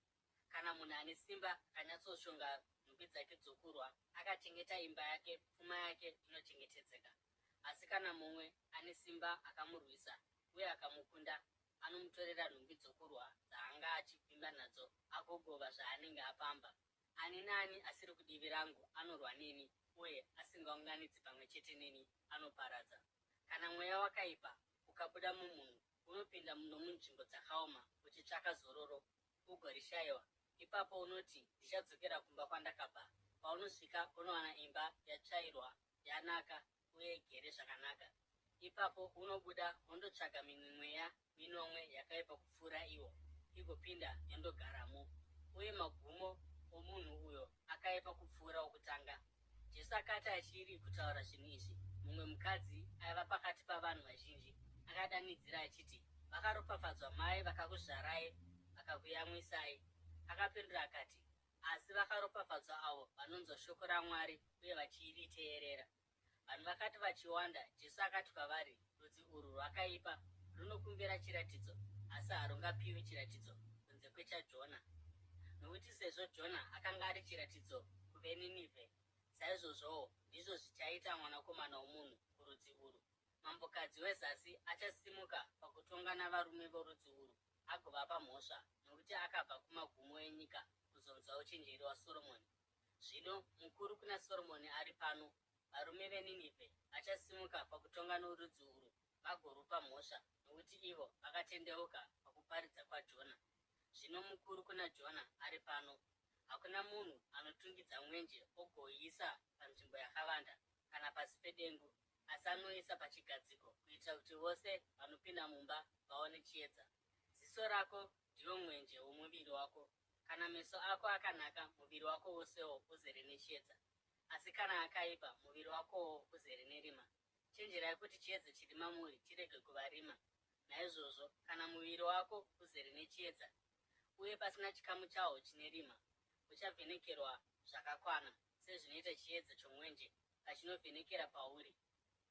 Kana munhu ane simba akanyatsoshonga nhumbi dzake dzokurwa, akachengeta imba yake, pfuma yake inochengetedzeka. Asi kana mumwe ane simba akamurwisa uye akamukunda, anomutorera nhumbi dzokurwa dzaanga achivimba nadzo agogova zvaanenge apamba. Ani naani asiri kudivi rangu anorwa neni, uye asingaunganidzi pamwe chete neni anoparadza. Kana mweya wakaipa ukabuda mumunhu, unopinda nomunzvimbo dzakaoma uchitsvaka zororo, ugorishayiwa. Ipapo unoti, Ndichadzokera kumba kwandakabva. Paunosvika, unowana imba yatsvairwa, yanaka uye igere zvakanaka. Ipapo unobuda wondotsvaka mimwe mweya minomwe yakaipa kupfuura iwo, igopinda yondogaramo. Uye magumo omunhu uyo akaipa kupfuura okutanga. Jesu akati achiri kutaura zvinhu izvi, mumwe mukadzi aiva pakati pavanhu vazhinji akadanidzira achiti, Vakaropafadzwa mai vakakuzvarai vakakuyamwisai. Akapindura akati, Asi vakaropafadzwa avo vanonzwa shoko raMwari uye vachiriteerera. Vanhu vakati vachiwanda, Jesu akati kwavari, Rudzi urwu rwakaipa, runokumbira chiratidzo, asi harungapiwi chiratidzo kunze kwechaJona. Nokuti sezvo Jona akanga ari chiratidzo kuveNinivhe, saizvozvowo ndizvo zvichaita Mwanakomana womunhu kurudzi urwu. Mambokadzi weZasi achasimuka pakutonga navarume vorudzi urwu agovapa mhosva, nokuti akabva kumagumo enyika kuzonzwa uchenjeri hwaSoromoni. Zvino mukuru kuna Soromoni ari pano. Varume veNinivhe vachasimuka pakutonga norudzi urwu vagorupa mhosva, nokuti ivo vakatendeuka pakuparidza kwaJona. Zvino mukuru kuna Jona ari pano. Hakuna munhu anotungidza mwenje ogoiisa panzvimbo yakavanda kana pasi pedengu, asi anoisa pachigadziko kuitira kuti vose vanopinda mumba vaone chiedza. Ziso rako ndiwo mwenje womuviri wako. Kana meso ako akanaka, muviri wako wosewo uzere nechiedza. Asi kana akaipa, muviri wakowo uzere nerima. Chenjerai kuti chiedza chiri mamuri chirege kuva rima. Naizvozvo, kana muviri wako uzere nechiedza, uye pasina chikamu chawo chine rima, uchavhenekerwa zvakakwana, sezvinoita chiedza chomwenje pachinovhenekera pauri.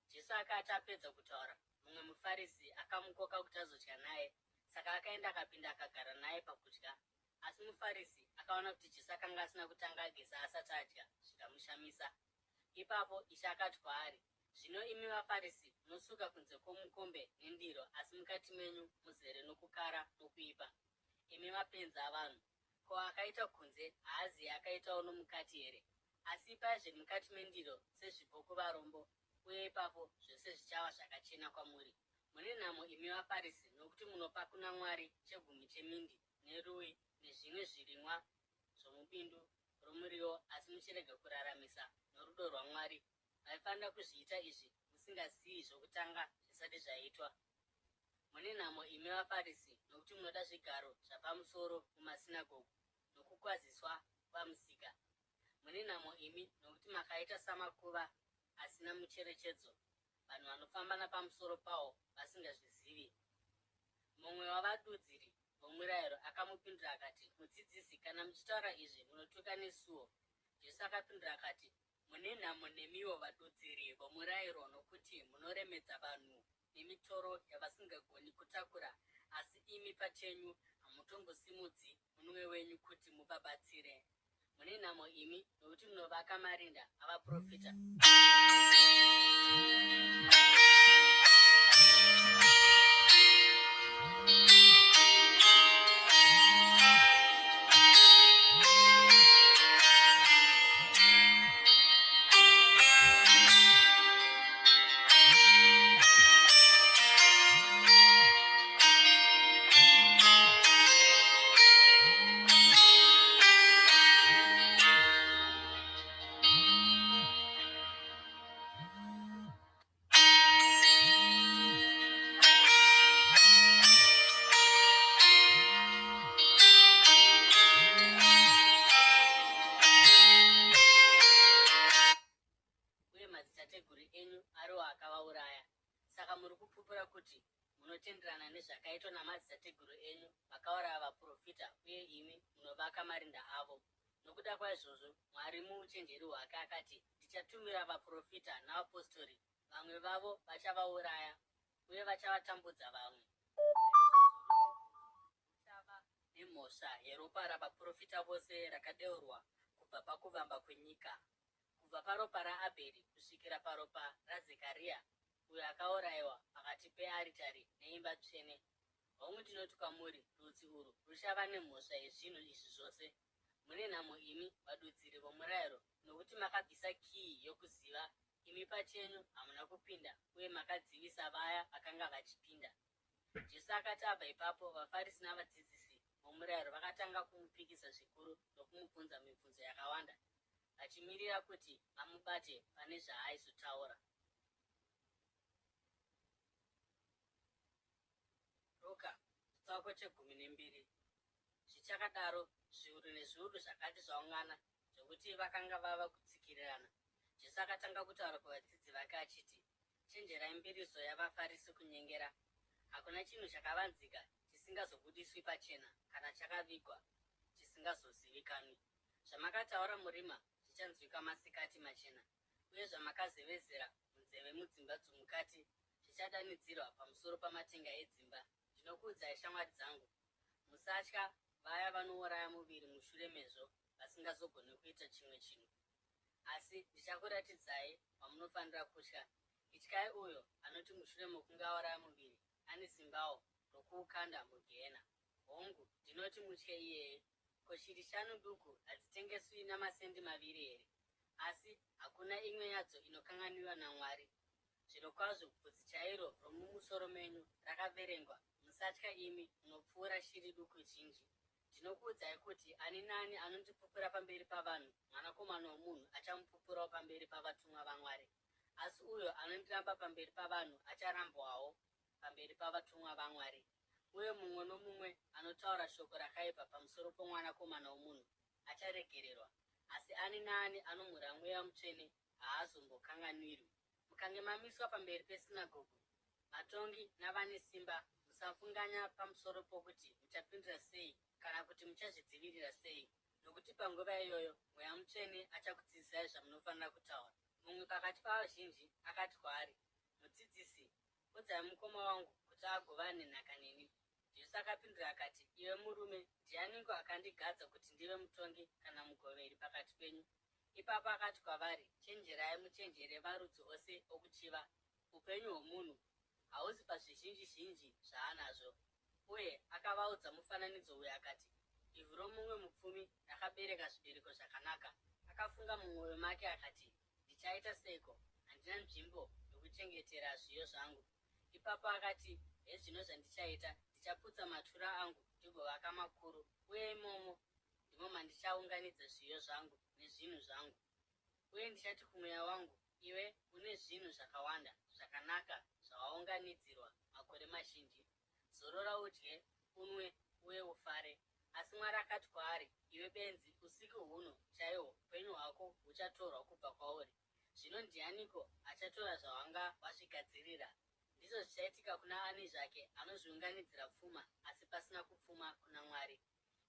Jesu akati apedza kutaura, mumwe muFarisi akamukoka kuti azodya naye, saka akaenda akapinda akagara naye pakudya. Asi muFarisi akaona kuti Jesu akanga asina kutanga ageza asati adya, zvikamushamisa. Ipapo Ishe akati kwaari, Zvino imi vaFarisi munosuka kunze kwomukombe nendiro, asi mukati menyu muzere nokukara nokuipa. Imi mapenzi avanhu! Ko akaita kunze haaziye akaitawo nomukati here? Asi ipai zviri mukati mendiro sezvipo kuvarombo, uye ipapo zvose zvichava zvakachena kwamuri. Mune nhamo imi vaFarisi, nokuti munopa kuna Mwari chegumi chemindi nerui nezvimwe zvirimwa zvomubindu romuriwo, asi muchirega kuraramisa norudo rwaMwari. Maifanira kuzviita izvi musingasiyi zvokutanga zvisati zvaitwa. Mune nhamo imi vaFarisi, nokuti munoda zvigaro zvapamusoro mumasinagogu nokukwaziswa pamusika. Mune nhamo imi, nokuti makaita samakuva asina mucherechedzo, vanhu vanofamba napamusoro pawo vasingazvizivi. Mumwe wavadudziri vomurayiro akamupindura akati, Mudzidzisi, kana muchitaura izvi munotuka nesuwo. Jesu akapindura akati, Mune nhamo nemiwo vadudziri vomurayiro nokuti munoremedza vanhu nemitoro yavasingagoni kutakura, asi imi pachenyu hamutongosimudzi munwe wenyu kuti muvabatsire. Mune nhamo imi nokuti munovaka marinda avaprofita uye madzitateguru enyu ariwo akavauraya. Saka muri kupupura kuti munotenderana nezvakaitwa namadzitateguru enyu vakauraya vaprofita uye imi munovaka marinda avo. Nokuda kwaizvozvo, Mwari muuchenjeri hwake akati, Ndichatumira vaprofita navapostori, vamwe vavo vachavauraya uye vachavatambudza vamwe. Naizvozvo rudzi urwu ruchava nemhosva yeropa ravaprofita vose rakadeurwa kubva pakuvamba kwenyika, kubva paropa raAbheri kusvikira paropa raZekaria, uyo akaurayiwa pakati pearitari neimba tsvene. Hongu ndinoti kwamuri, rudzi urwu ruchava nemhosva yezvinhu izvi zvose. Mune nhamo imi, vadudziri vomurayiro, nokuti makabvisa kiyi yokuziva, imi pachenyu hamuna kupinda, uye makadzivisa vaya vakanga vachipinda. Jesu akati abva ipapo, vaFarisi navadzidzisi vomurayiro vakatanga kumupikisa zvikuru nokumubvunza mibvunzo yakawanda, vachimirira kuti vamubate pane zvaaizotaura. Ruka, chitsauko chegumi nembiri. Zvichakadaro, zviuru nezviuru zvakati zvaungana zvokuti vakanga vava kutsikirirana. Jesu akatanga kutaura kuvadzidzi vake achiti, Chenjerai mbiriso yavaFarisi kunyengera. Hakuna chinhu chakavanzika chisingazobudiswi pachena kana chakavigwa chisingazozivikanwi. Zvamakataura murima zvichanzwika masikati machena, uye zvamakazevezera munzeve mudzimba dzomukati zvichadanidzirwa pamusoro pamatenga edzimba. Ndinokuudzai shamwari dzangu, musatya vaya vanouraya muviri mushure mezvo vasingazogoni kuita chimwe chinhu. Asi ndichakuratidzai wamunofanira kutya. Ityai uyo anoti mushure mokunge auraya muviri, ane simbawo rokuukanda mugehena. Hongu, ndinoti mutye iyeye. Ko shiri shanu duku hadzitengeswi namasendi maviri here? Asi hakuna imwe yadzo inokanganwiwa naMwari. Zvirokwazvo bvudzi chairo romumusoro menyu rakaverengwa. Musatya imi, munopfuura shiri duku zhinji. Ndinokuudzai kuti ani naani anondipupura pamberi pavanhu, Mwanakomana woMunhu achamupupurawo pamberi pavatumwa vaMwari. Asi uyo anondiramba pamberi pavanhu acharambwawo pamberi pavatumwa vaMwari. Uye mumwe nomumwe anotaura shoko rakaipa pamusoro poMwanakomana woMunhu acharegererwa, asi ani naani anomhura Mweya Mutsvene haazombokanganwirwi. Mukange mamiswa pamberi pesinagogu, vatongi navane simba, musafunganya pamusoro pokuti muchapindura sei kana kuti muchazvidzivirira sei, nokuti panguva iyoyo Mweya Mutsvene achakudzidzisai zvamunofanira kutaura. Mumwe pakati pavazhinji akati kwaari, Mudzidzisi, udzai mukoma wangu kuti agovane nhaka neni. Jesu akapindura akati, Iwe murume, ndianiko akandigadza kuti ndive mutongi kana mugoveri pakati penyu? Ipapo akati kwavari, Chenjerai muchenjere marudzi ose okuchiva. Upenyu hwomunhu hauzi pazvizhinji zhinji zvaanazvo. Uye akavaudza mufananidzo uyu akati, Ivhu romumwe mupfumi rakabereka zvibereko zvakanaka. Akafunga mumwoyo make akati, Ndichaita seiko? Handina nzvimbo yokuchengetera zviyo zvangu. Ipapo akati, Hezvino zvandichaita, Ndichaputsa matura angu ndigovaka makuru, uye imomo ndimo mandichaunganidza zviyo zvangu nezvinhu zvangu. Uye ndichati kumweya wangu, Iwe une zvinhu zvakawanda zvakanaka zvawaunganidzirwa makore mazhinji. Zorora udye, unwe, uye ufare. Asi Mwari akati kwaari, Iwe benzi, usiku huno chaihwo upenyu hwako huchatorwa kubva kwauri. Zvino ndianiko achatora zvawanga wazvigadzirira? Ndizvo zvichaitika kuna ani zvake anozviunganidzira pfuma asi pasina kupfuma kuna Mwari.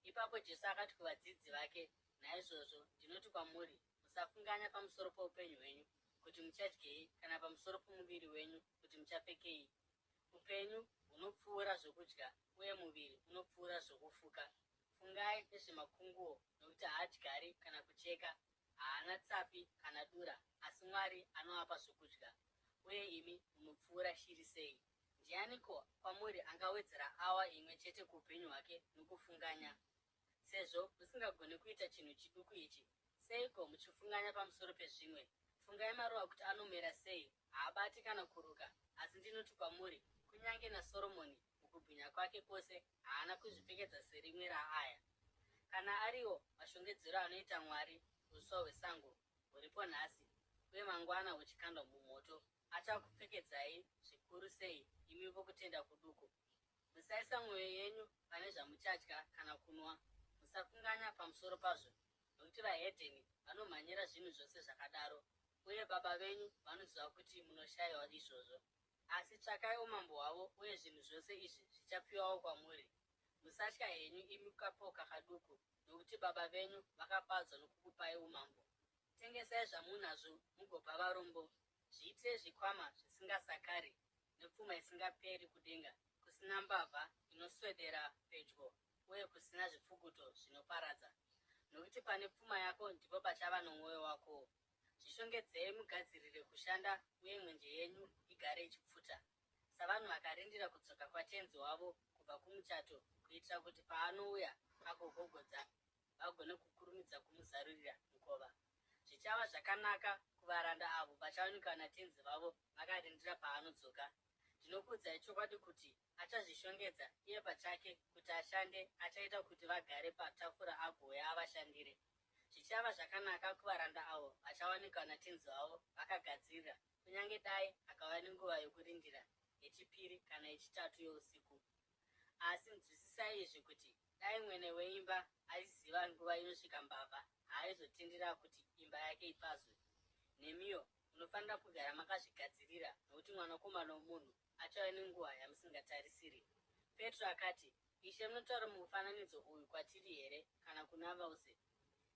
Ipapo Jesu akati kuvadzidzi vake, Naizvozvo ndinoti kwamuri, musafunganya pamusoro poupenyu hwenyu, kuti muchadyei, kana pamusoro pomuviri wenyu, kuti muchapfekei. Upenyu hunopfuura zvokudya, uye muviri unopfuura zvokufuka. Fungai nezvemakunguo, nokuti haadyari kana kucheka, haana tsapi kana dura, asi Mwari anoapa zvokudya. Uye imi munopfuura shiri sei? Ndianiko kwamuri angawedzera awa imwe chete kuupenyu hwake nokufunganya? Sezvo musingagoni kuita chinhu chiduku ichi, seiko muchifunganya pamusoro pezvimwe? Fungai maruva kuti anomera sei, haabati kana kuruka, asi ndinoti kwamuri, kunyange naSoromoni mukubwinya kwake kwose haana kuzvipfekedza serimwe raaya. Kana ariwo mashongedzero anoita Mwari uswa hwesango huripo nhasi uye mangwana huchikandwa mumoto, achakupfekedzai zvikuru sei imi vokutenda kuduku? Musaisa mwoyo yenyu pane zvamuchadya kana kunwa, musafunganya pamusoro pazvo, nokuti vahedheni vanomhanyira zvinhu zvose zvakadaro, uye Baba venyu vanoziva kuti munoshayiwa izvozvo. Asi tsvakai umambo hwavo, uye zvinhu zvose izvi zvichapiwawo kwamuri. Musatya henyu imi kapoka kaduku, nokuti Baba venyu vakafadzwa nokukupai umambo. Tengesai zvamunazvo mugopa varombo, zviitirei zvikwama zvisingasakari nepfuma isingaperi kudenga, kusina mbavha inoswedera pedyo uye kusina zvipfukuto zvinoparadza. Nokuti pane pfuma yako ndipo pachava nomwoyo wakowo. Zvishongedzei mugadzirire kushanda uye mwenje yenyu igare ichipfuta, savanhu vakarindira kudzoka kwatenzi wavo kubva kumuchato, kuitira kuti paanouya agogogodza vagone kukurumidza kumuzarurira mukova. Zvichava zvakanaka kuvaranda avo vachawanikwa natenzi vavo vakarindira paanodzoka. Ndinokuudzai chokwadi kuti achazvishongedza iye pachake kuti ashande, achaita kuti vagare patafura agouya avashandire. Zvichava zvakanaka kuvaranda avo vachawanikwa natenzi vavo vakagadzirira, kunyange dai akauya nenguva yokurindira yechipiri kana yechitatu yousiku. Asi nzwisisai izvi kuti dai mwene weimba aiziva nguva inosvika mbavha, haaizotendera kuti imba yake ipazwe. Nemiwo munofanira kugara makazvigadzirira nokuti Mwanakomana womunhu achauya nenguva yamusingatarisiri. Petro akati, Ishe, munotaura mumufananidzo uyu kwatiri here kana kuna vose?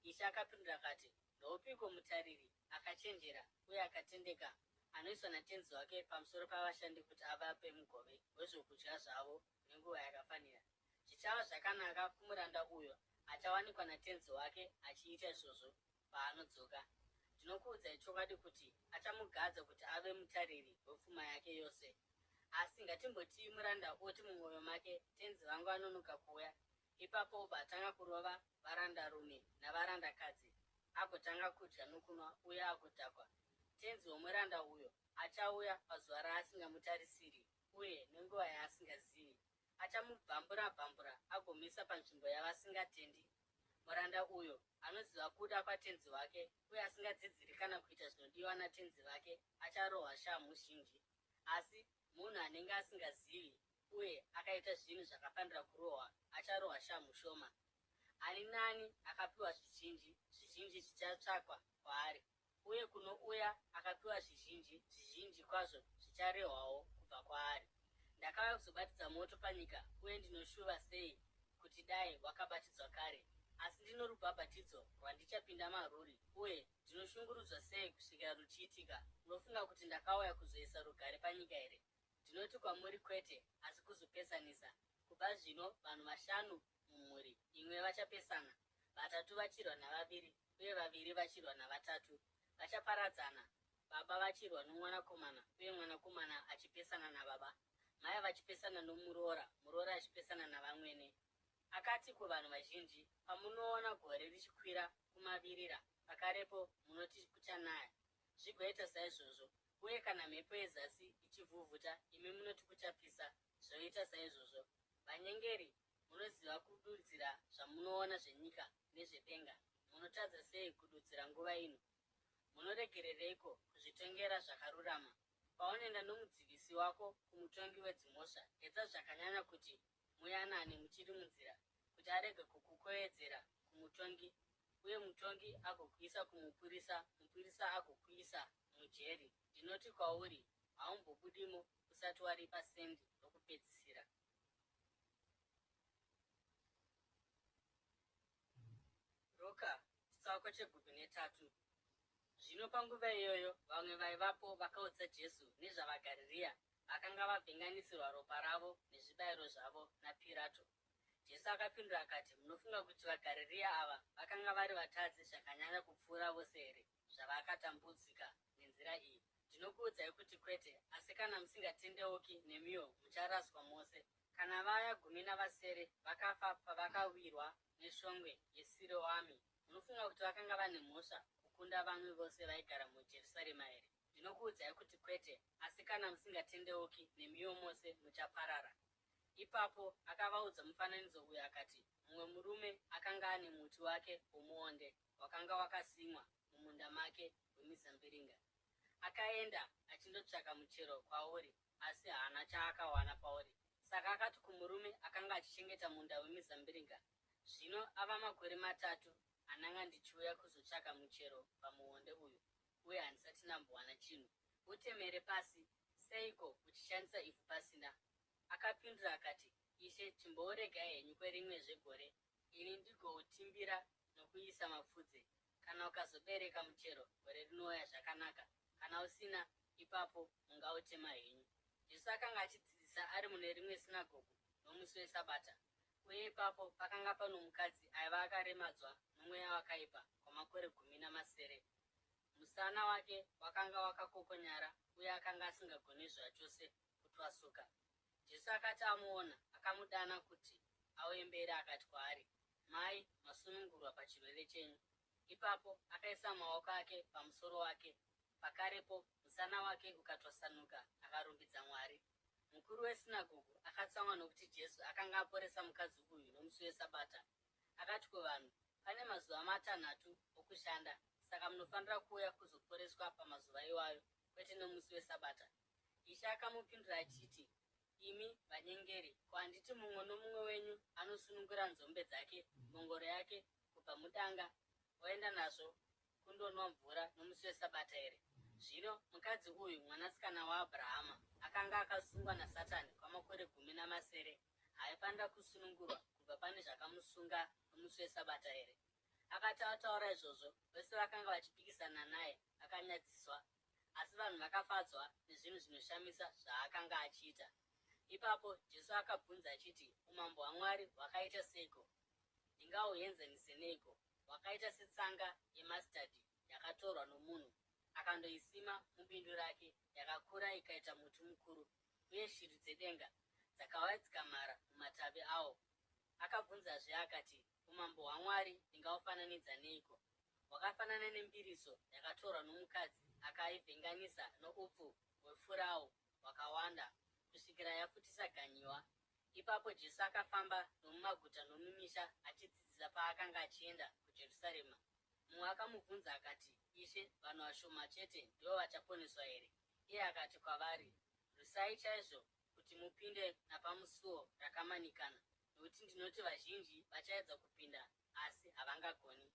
Ishe akapindura akati, Ndoupiko mutariri akachenjera uye akatendeka anoiswa natenzi wake pamusoro pavashandi kuti avape mugove wezvokudya zvavo nenguva yakafanira? Zvichava zvakanaka kumuranda uyo achawanikwa natenzi wake achiita izvozvo paanodzoka. Ndinokuudzai chokwadi kuti achamugadza kuti ave mutariri wepfuma yake yose. Asi ngatimbotii muranda oti mumwoyo make, Tenzi vangu anonoka kuuya, ipapo obva atanga kurova varandarume navarandakadzi, agotanga kudya nokunwa uye agodhakwa. Tenzi womuranda uyo achauya pazuva raasingamutarisiri uye nenguva yaasingazivi. Achamubvambura-bvambura agomuisa panzvimbo yavasingatendi. Muranda uyo anoziva kuda kwatenzi wake uye asingadzidziri kana kuita zvinodiwa natenzi vake acharohwa shamhu zhinji. Asi munhu anenge asingazivi uye akaita zvinhu zvakafanira kurohwa acharohwa shamhu shoma. Ani naani akapiwa zvizhinji, zvizhinji zvichatsvakwa kwaari, uye kuno uya akapiwa zvizhinji, zvizhinji kwazvo zvicharehwawo kubva kwaari. Ndakauya kuzobatidza moto panyika, uye ndinoshuva sei kuti dai wakabatidzwa kare! Asi ndino rubhabhatidzo rwandichapinda marwuri, uye ndinoshungurudzwa sei kusvikira ruchiitika! Munofunga kuti ndakauya kuzoisa rugare panyika here? Ndinoti kwamuri kwete, asi kuzopesanisa. Kubva zvino vanhu vashanu mumhuri imwe vachapesana, vatatu vachirwa navaviri uye vaviri vachirwa navatatu. Vachaparadzana, baba vachirwa nomwanakomana uye mwanakomana achipesana nababa, mai vachipesana nomuroora, muroora achipesana navamwene. Akati kuvanhu vazhinji, Pamunoona gore richikwira kumavirira, pakarepo munoti kuchanaya, zvigoita saizvozvo. Uye kana mhepo yezasi ichivhuvhuta, imi munoti kuchapisa, zvoita saizvozvo. Vanyengeri, munoziva kududzira zvamunoona zvenyika nezvedenga, munotadza sei kududzira nguva ino? Munoregerereiko kuzvitongera zvakarurama? Paunoenda nomudzivisi wako kumutongi wedzimhosva, edza zvakanyanya kuti muyanane muchiri munzira, kuti arege kukukoedzera kumutongi, uye mutongi agokuisa kumupurisa, mupurisa agokuisa mujeri. Ndinoti kwauri, haumbobudimo usati waripa sendi rokupedzisira. Ruka chitsauko chegumi netatu. Zvino panguva iyoyo vamwe vaivapo vakaudza Jesu nezvavaGarirea vakanga vavhenganisirwa ropa ravo nezvibayiro zvavo naPirato. Jesu akapindura akati, Munofunga kuti vaGarirea ava vakanga vari vatadzi zvakanyanya kupfuura vose here, zvavakatambudzika nenzira iyi? Ndinokuudzai kuti kwete, asi kana musingatendeuki nemiwo mucharaswa mose. Kana vaya gumi navasere vakafa pavakawirwa neshongwe yeSiroami, munofunga kuti vakanga vane mhosva kukunda vamwe vose vaigara muJerusarema here? Ndinokuudzai kuti kwete, asi kana musingatendeuki nemiwo mose muchaparara. Ipapo akavaudza mufananidzo uyu akati, Mumwe murume akanga ane muti wake womuonde wakanga wakasimwa mumunda make wemizambiringa. Akaenda achindotsvaka muchero kwauri, asi haana chaakawana pauri. Saka akati kumurume akanga achichengeta munda wemizambiringa, Zvino ava makore matatu andanga ndichiuya kuzotsvaka muchero pamuonde uyu, uye handisati ndambowana chinhu. Utemere pasi, seiko uchishandisa ivhu pasina? Akapindura akati, Ishe, chimbouregai henyu kwerimwezve gore, ini ndigoutimbira nokuisa mapfudze. Kana ukazobereka muchero gore rinouya zvakanaka, kana usina, ipapo mungautema henyu. Jesu akanga achidzidzisa ari mune rimwe sinagogu nomusi weSabata, uye ipapo pakanga pano mukadzi aiva akaremadzwa nomweya wakaipa kwamakore 16. Musana wake wakanga wakakokonyara uye akanga asingagoni zvachose kutwasuka. Jesu akati amuona, akamudana kuti auye mberi akati kwaari, Mai, masunungurwa pachirwere chenyu. Ipapo akaisa maoko ake pamusoro wake, pakarepo musana wake ukatwasanuka, akarumbidza Mwari. Mukuru wesinagogu akatsamwa nokuti Jesu akanga aporesa mukadzi uyu nomusi weSabata. Akati kuvanhu, Pane mazuva matanhatu okushanda, saka munofanira kuuya kuzoporeswa pamazuva iwayo, kwete nomusi weSabata. Ishe akamupindura achiti, Imi vanyengeri, ko handiti mumwe nomumwe wenyu anosunungura nzombe dzake, mbongoro yake kubva mudanga oenda nazvo kundonwa mvura nomusi weSabata here? Zvino mukadzi uyu, mwanasikana waAbhurahama, akanga akasungwa naSatani kwamakore 17, haaifanira kusunungurwa kubva pane zvakamusunga nomusi weSabata here? Akati ataura izvozvo, vose vakanga vachipikisana naye vakanyadziswa, asi vanhu vakafadzwa nezvinhu zvinoshamisa zvaakanga achiita. Ipapo Jesu akabvunza achiti, Umambo hwaMwari hwakaita seiko? Ndingahuenzanise neiko? Hwakaita setsanga yemasitadhi. yakatorwa nomunhu akandoisima mubindu rake, yakakura ikaita muti mukuru, uye shiri dzedenga dzakauya dzikamhara mumatavi awo. Akabvunzazve akati, Umambo hwaMwari ndingahufananidza neiko? Hwakafanana nembiriso yakatorwa nomukadzi akaivhenganisa noupfu hwefurawu hwakawanda kusvikira yafutisa ganyiwa. Ipapo Jesu akafamba nomumaguta nomumisha achidzidzisa paakanga achienda kuJerusarema. Mumwe akamubvunza akati, Ishe, vanhu vashoma chete ndivo vachaponeswa here? Iye akati kwavari, Rwisai chaizvo kuti mupinde napamusuo rakamanikana, nokuti ndinoti vazhinji vachaedza kupinda asi havangagoni.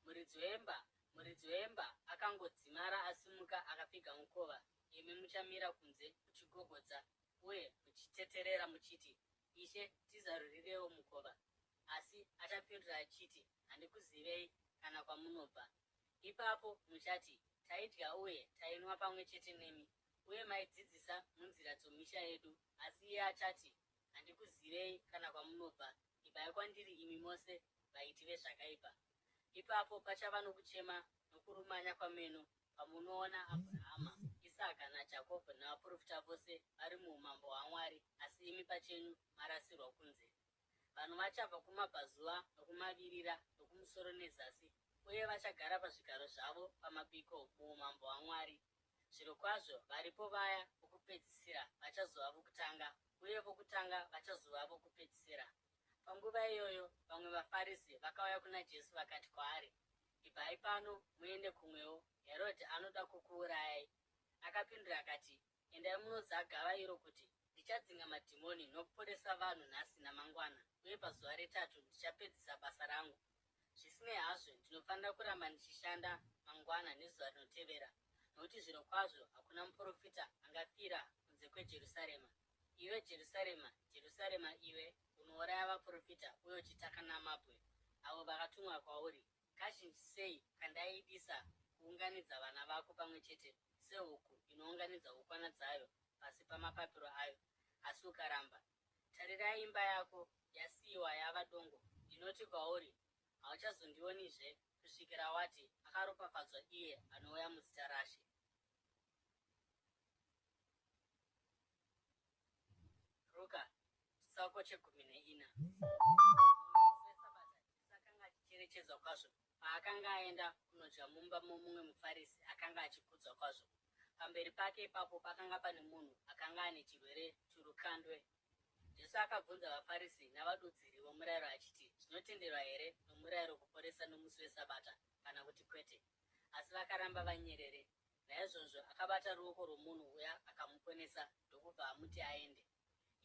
Muridzi wemba muridzi wemba akangodzimara asimuka akapfiga mukova, imi muchamira kunze muchigogodza uye muchiteterera muchiti, Ishe, tizarurirewo mukova. Asi achapindura achiti, Handikuzivei kana kwamunobva. Ipapo muchati, Taidya uye tainwa pamwe chete nemi, uye maidzidzisa munzira dzomisha yedu. Asi iye achati, Handikuzivei kana kwamunobva. Ibvai kwandiri imi mose vaiti vezvakaipa. Ipapo pachava nokuchema nokurumanya kwameno pamunoona Abhurahama, Isaka naJakobho navaprofita vose vari muumambo hwaMwari asi imi pachenyu marasirwa kunze. Vanhu vachabva kumabvazuva nokumavirira, nokumusoro nezasi, uye vachagara pazvigaro zvavo pamabiko muumambo hwaMwari. Zvirokwazvo, varipo vaya vokupedzisira vachazova vokutanga, uye vokutanga vachazova vokupedzisira. Panguva iyoyo vamwe vaFarisi vakauya kuna Jesu vakati kwaari, Ibvai pano muende kumwewo, Herodhi anoda kukuurayai. Akapindura akati, Endai munoudza gava iro kuti, Ndichadzinga madhimoni nokuporesa vanhu nhasi namangwana, uye pazuva retatu ndichapedzisa basa rangu. Zvisinei hazvo, ndinofanira kuramba ndichishanda mangwana nezuva rinotevera, nokuti zvirokwazvo hakuna muprofita angafira kunze kweJerusarema. Iwe Jerusarema, Jerusarema, iwe unouraya vaprofita uye uchitaka namabwe avo vakatumwa kwauri, kazhinji sei kandaidisa kuunganidza vana vako pamwe chete sehuku inounganidza hukwana dzayo pasi pamapapiro ayo, asi ukaramba. Tarirai imba yako yasiyiwa yava dongo. Ndinoti kwauri, hauchazondionizve kusvikira wati, Akaropafadzwa iye anouya muzita raShe. Ruka chitsauko chegumi neina. Mumwe musi weSabata Jesu akanga achicherechedzwa kwazvo paakanga aenda kunodya mumba momumwe muFarisi akanga achikudzwa kwazvo. Pamberi pake ipapo pakanga pane munhu akanga ane chirwere chorukandwe. Jesu akabvunza vaFarisi navadudziri vomurayiro achiti, Zvinotenderwa here nomurayiro kuporesa nomusi weSabata kana kuti kwete? Asi vakaramba vanyerere. Naizvozvo akabata ruoko rwomunhu uya akamuponesa ndokubva amuti aende.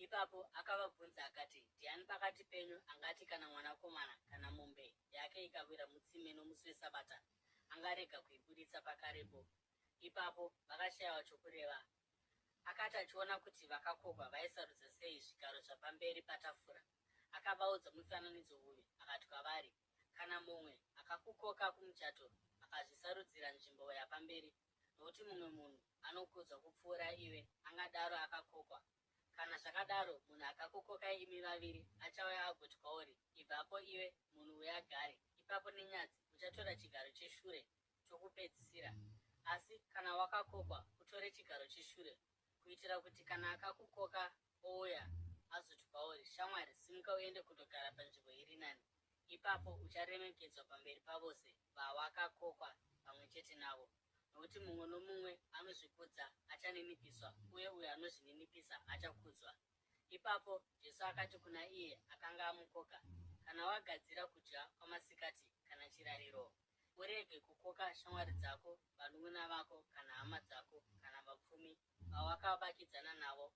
Ipapo akavabvunza akati, Ndiani pakati penyu angati kana mwanakomana kana mombe yake ikawira mutsime nomusi weSabata, angarega kuibuditsa pakarepo? Ipapo vakashayiwa chokureva. Akati achiona kuti vakakokwa vaisarudza sei zvigaro zvapamberi patafura, akavaudza mufananidzo uyu akati kwavari, Kana mumwe akakukoka kumuchato akazvisarudzira nzvimbo yapamberi, nokuti mumwe munhu anokudzwa kupfuura iwe angadaro akakokwa. Kana zvakadaro, munhu akakukokai imi vaviri achauya agoti kwauri, Ibvapo iwe, munhu uya agare. Ipapo nenyadzi uchatora chigaro cheshure chokupedzisira. Asi kana wakakokwa, utore chigaro cheshure, kuitira kuti kana akakukoka ouya azoti kwauri, Shamwari, simuka uende kundogara panzvimbo iri nani. Ipapo ucharemekedzwa pamberi pavose vawakakokwa pamwe chete navo. Nokuti mumwe nomumwe anozvikudza achaninipiswa, uye uyo anozvininipisa achakudzwa. Ipapo Jesu akati kuna iye akanga amukoka, Kana wagadzira kudya kwamasikati kana chirariro, urege kukoka shamwari dzako, vanun'una vako, kana hama dzako, kana vapfumi vawakavakidzana navo.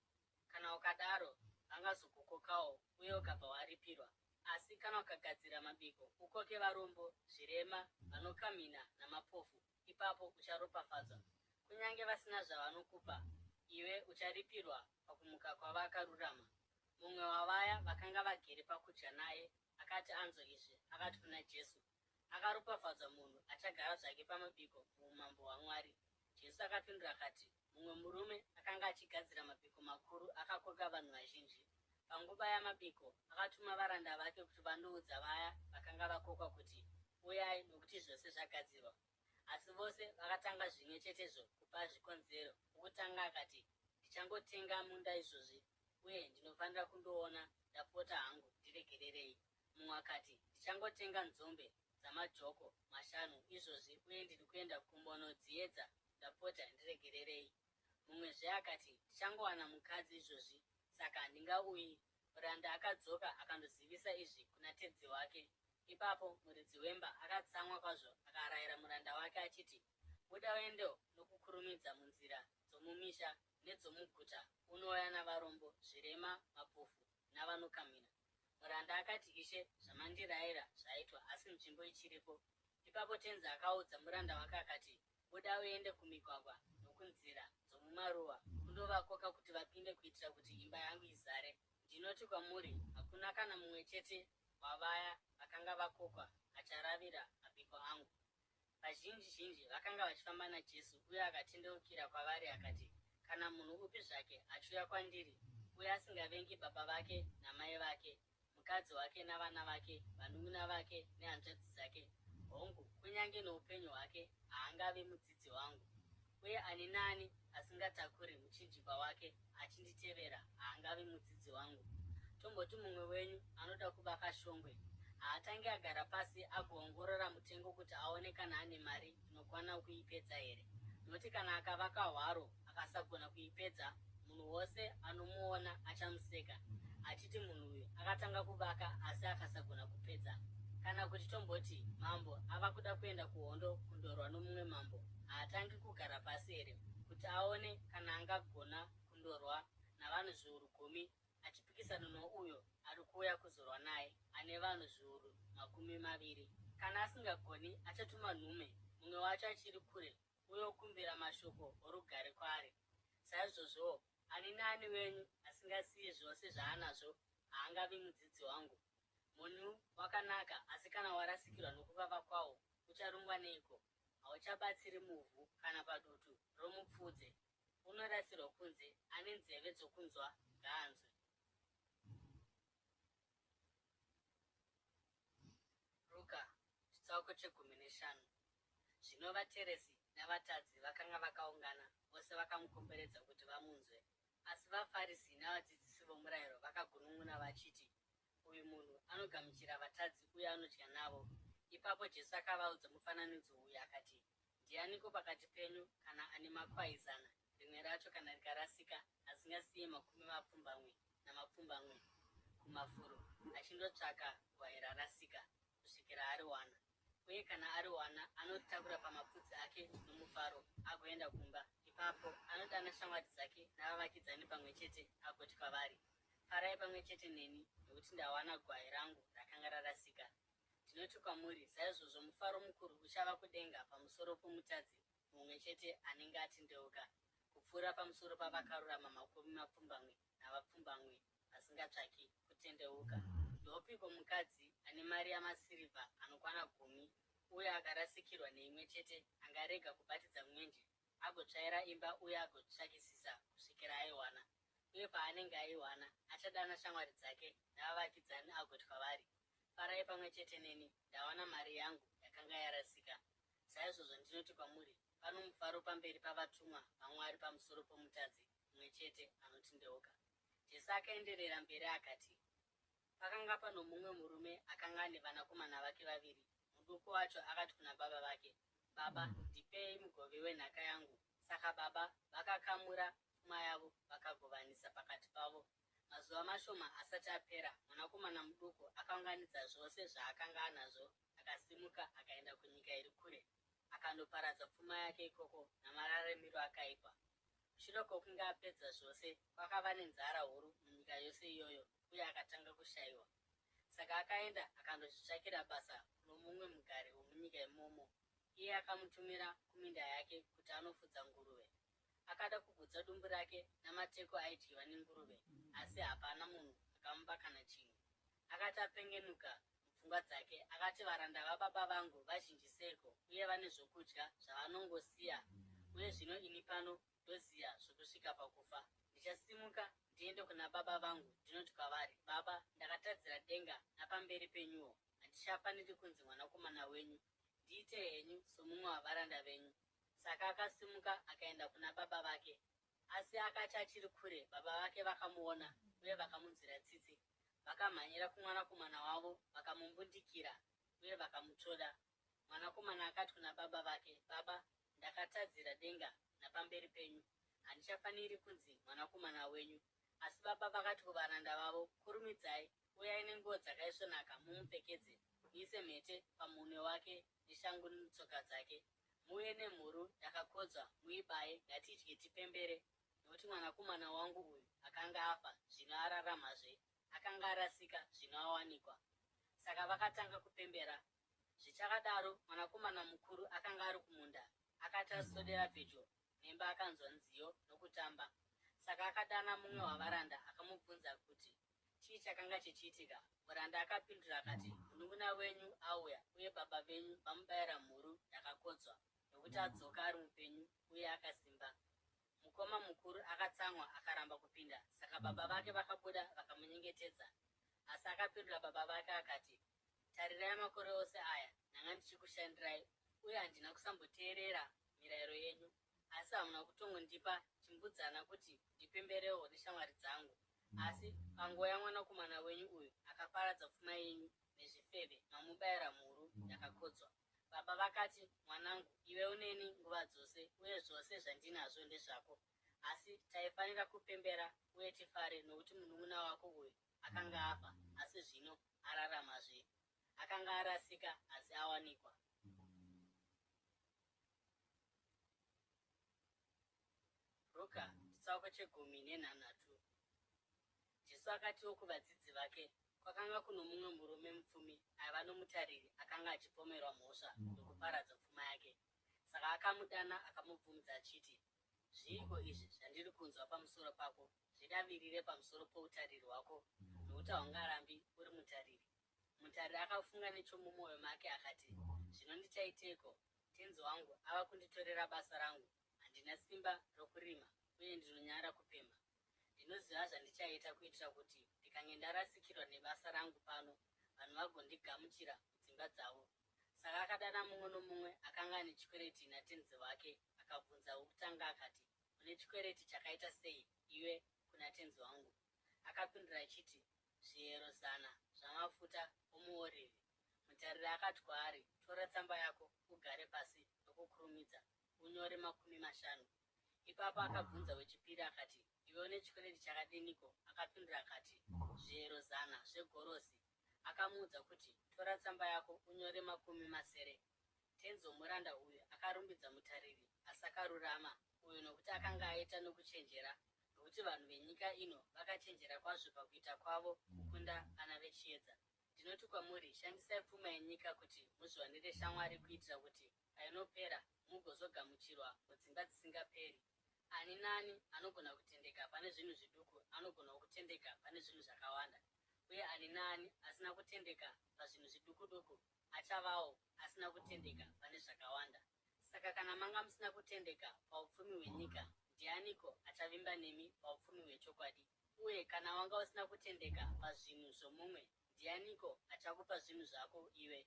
Kana ukadaro, vangazokukokawo, uye ukabva waripirwa. Asi kana ukagadzira mabiko, ukoke varombo, zvirema, vanokamhina namapofu, ipapo ucharopafadzwa. Kunyange vasina zvavanokupa, iwe ucharipirwa pakumuka kwavakarurama. Mumwe wavaya vakanga vagere pakudya naye akati anzwa izvi, akati kuna Jesu, Akaropafadzwa munhu achagara zvake pamabiko muumambo hwaMwari. Jesu akapindura akati, Mumwe murume akanga achigadzira mabiko makuru akakoka vanhu vazhinji. Panguva yamabiko, akatuma varanda vake kuti vandoudza vaya vakanga vakokwa kuti, Uyai, nokuti zvose zvagadzirwa. Asi vose vakatanga zvimwe chetezvo kupa zvikonzero. Wokutanga akati, Ndichangotenga munda izvozvi, uye ndinofanira kundoona, ndapota hangu, ndiregererei. Mumwe akati, Ndichangotenga nzombe dzamajoko mashanu izvozvi, uye ndiri kuenda kumbonodziedza, ndapota, ndiregererei. Mumwezve akati, Ndichangowana mukadzi izvozvi, saka handingauyi. Muranda akadzoka akandozivisa izvi kuna tenzi wake. Ipapo muridzi wemba akatsamwa kwazvo akarayira muranda wake achiti, Buda uende nokukurumidza munzira dzomumisha nedzomuguta unouya navarombo, zvirema, mapofu navanokamhina. Muranda akati, Ishe, zvamandirayira zvaitwa, asi nzvimbo ichiripo. Ipapo tenzi akaudza muranda wake akati, Buda uende kumigwagwa nokunzira dzomumaruwa undovakoka kuti vapinde kuitira kuti imba yangu izare. Ndinoti kwamuri, hakuna kana mumwe chete wavaya vakanga vakokwa acharavira mabiko angu. Vazhinji zhinji vakanga vachifamba naJesu, uye akatendeukira kwavari akati, Kana munhu upi zvake achiuya kwandiri uye asingavengi baba vake namai vake, mukadzi wake navana vake, vanun'una vake nehanzvadzi dzake, hongu, kunyange noupenyu hwake, haangavi mudzidzi wangu. Uye ani naani asingatakuri muchinjikwa wake achinditevera haangavi mudzidzi wangu. Tomboti mumwe wenyu anoda kuvaka shongwe, haatangi agara pasi agoongorora mutengo kuti aone kana ane mari inokwana kuipedza here? Nokuti kana akavaka hwaro akasagona kuipedza, munhu wose anomuona achamuseka achiti munhu uyu akatanga kuvaka asi akasagona kupedza. Kana kuti tomboti mambo ava kuda kuenda kuhondo kundorwa nomumwe mambo, haatangi kugara pasi here kuti aone kana angagona kundorwa navanhu zviuru gumi achipikisana nouyo ari kuuya kuzorwa naye ane vanhu 200,000? Kana asingagoni, achatuma nhume, mumwe wacho achiri kure, uye okumbira mashoko orugare kwaari. Saizvozvowo, ani naani wenyu asingasiyi zvose zvaanazvo haangavi mudzidzi wangu. Munyu wakanaka, asi kana warasikirwa nokuvava kwawo, ucharungwa neiko? Hauchabatsiri muvhu kana padutu romupfudze. Unorasirwa kunze. Ane nzeve dzokunzwa ngaanzwe. Ruka, chitsauko chegumi neshanu. Zvino vateresi navatadzi vakanga vakaungana vose vakamukomberedza kuti vamunzwe. Asi vaFarisi navadzidzisi vomurayiro vakagunun'una vachiti, Uyu munhu anogamuchira vatadzi uye anodya navo. Ipapo Jesu akavaudza mufananidzo uyu akati, Ndianiko pakati penyu kana ane makwai zana, rimwe racho kana rikarasika, asingasiye 87 kumafuro achindotsvaka gwai rarasika kusvikira ariwana? Uye kana ariwana, anoritakura pamapfudzi ake nomufaro agoenda kumba. Ipapo anodana shamwari dzake navavakidzani pamwe chete agoti kwavari, Farai pamwe chete neni, nokuti ndawana gwai rangu rakanga rarasika. Ndinoti kwamuri, saizvozvo mufaro mukuru uchava kudenga pamusoro pomutadzi mumwe chete anenge atendeuka, kupfuura pamusoro pavakarurama 78 vasingatsvaki kutendeuka. Ndoupiko mukadzi ane mari yamasirivha anokwana gumi, uye akarasikirwa neimwe chete, angarega kubatidza mwenje, agotsvaira imba uye agotsvakisisa kusvikira aiwana? Uye paanenge aiwana, achadana shamwari dzake navavakidzani agoti kwavari, Farai pamwe chete neni, ndawana mari yangu yakanga yarasika. Saizvozvo ndinoti kwamuri, pano mufaro pamberi pavatumwa vaMwari pamusoro pomutadzi mumwe chete anotendeuka. Jesu akaenderera mberi akati, Pakanga pano mumwe murume akanga ane vanakomana vake vaviri. Muduku wacho akati kuna baba vake, Baba, ndipei mugove wenhaka yangu. Saka baba vakakamura pfuma yavo vakagovanisa pakati pavo. Mazuva mashoma asati apera, mwanakomana muduku akaunganidza zvose zvaakanga anazvo, akasimuka akaenda kunyika iri kure, akandoparadza pfuma yake ikoko namararamiro akaipa. Shure kwokunge apedza zvose, kwakava nenzara huru munyika yose iyoyo, uye akatanga kushayiwa. Saka akaenda akandozvitsvakira basa kuno mumwe mugari womunyika imomo. Iye akamutumira kuminda yake kuti anofudza nguruve. Akada kugutsa dumbu rake namateko aidyiwa nenguruve, asi hapana munhu akamupa kana chinhu. Akati apengenuka mupfungwa dzake, akati, Varanda vababa vangu vazhinji seiko, uye vane zvokudya zvavanongosiya, uye zvino ini pano ndoziya zvokusvika pakufa. Ndichasimuka ndiende kuna baba vangu, ndinoti kwavari, Baba, ndakatadzira denga napamberi penyuwo, handichafaniri kunzi mwanakomana wenyu. Ndiitei henyu somumwe wavaranda venyu. Saka akasimuka akaenda kuna baba vake. Asi akati achiri kure, baba vake vakamuona uye vakamunzwira tsitsi. Vakamhanyira kumwanakomana wavo, vakamumbundikira uye vakamutsvoda. Mwanakomana akati kuna baba vake, Baba, ndakatadzira denga napamberi penyu, handichafaniri kunzi mwanakomana wenyu. Asi baba vakati kuvaranda vavo, Kurumidzai, uyai nenguo dzakaisvonaka mumupfekedze, muise mhete pamunwe wake neshangu mutsoka dzake. Muuye nemhuru yakakodzwa, muibaye, ngatidye tipembere, nokuti mwanakomana wangu uyu akanga afa, zvino araramazve, akanga arasika, zvino awanikwa. Saka vakatanga kupembera. Zvichakadaro, mwanakomana mukuru akanga ari kumunda. Akati aswedera pedyo nemba akanzwa nziyo nokutamba. Saka akadana mumwe wavaranda akamubvunza kuti chii chakanga chichiitika. Muranda akapindura akati, Munun'una wenyu auya, uye baba venyu vamubayira mhuru yakakodzwa, nokuti adzoka ari mupenyu uye akasimba. Mukoma mukuru akatsamwa akaramba kupinda, saka baba vake vakabuda vakamunyengetedza. Asi akapindura baba vake akati, Tarirai makore ose aya ndanga ndichikushandirai uye handina kusamboteerera mirayiro yenyu, asi hamuna kutongondipa chimbudzana kuti ndipemberewo neshamwari dzangu. Asi panguva yamwanakomana wenyu uyu akaparadza pfuma yenyu nezvifeve, mamubayira mhuru yakakodzwa. Baba vakati, Mwanangu, iwe uneni nguva dzose, uye zvose zvandinazvo ndezvako. Asi taifanira kupembera uye tifare nokuti munun'una wako uyu akanga afa, asi zvino araramazve. Akanga arasika, asi awanikwa. Ruka chitsauko chegumi nenhanhatu. Jesu akatiwo kuvadzidzi vake, Kwakanga kuno mumwe murume mupfumi aiva nomutariri akanga achipomerwa mhosva yokuparadza pfuma yake. Saka akamudana akamubvunza achiti, Zviiko izvi zvandiri kunzwa pamusoro pako? Zvidavirire pamusoro poutariri hwako, nokuti haungarambi uri mutariri. Mutariri akafunga nechomumwoyo make akati, Zvino ndichaiteiko? Tenzi wangu ava kunditorera basa rangu. Handina simba rokurima uye ndinonyara kupemha. Ndinoziva zvandichaita kuitira kuti ndikange ndarasikirwa nebasa rangu pano, vanhu vagondigamuchira mudzimba dzavo. Saka akadana mumwe nomumwe akanga ane chikwereti natenzi wake, akabvunza wokutanga akati, Une chikwereti chakaita sei iwe kuna tenzi wangu? Akapindura achiti, Zviyero zana zvamafuta omuorivhi. Mutariri akati kwaari, Tora tsamba yako, ugare pasi nokukurumidza, unyore 50. Ipapo akabvunza wechipiri akati, Iwe une chikwereti chakadiniko? Akapindura akati, Zviyero zana zvegorosi. Akamuudza kuti, Tora tsamba yako unyore 60. Tenzi womuranda uyu akarumbidza mutariri asakarurama uyu nokuti akanga aita nokuchenjera, nokuti vanhu venyika ino vakachenjera kwazvo pakuita kwavo kukunda vana vechiedza. Ndinoti kwamuri, shandisai pfuma yenyika kuti muzviwanire shamwari kuitira kuti painopera mugozogamuchirwa mudzimba dzisingaperi. Ani naani anogona kutendeka pane zvinhu zviduku anogonawo kutendeka pane zvinhu zvakawanda, uye ani naani asina kutendeka pazvinhu zviduku-duku achavawo asina kutendeka pane zvakawanda. Saka kana manga musina kutendeka paupfumi hwenyika, ndianiko achavimba nemi paupfumi hwechokwadi? Uye kana wanga usina kutendeka pazvinhu zvomumwe, ndianiko achakupa zvinhu zvako iwe?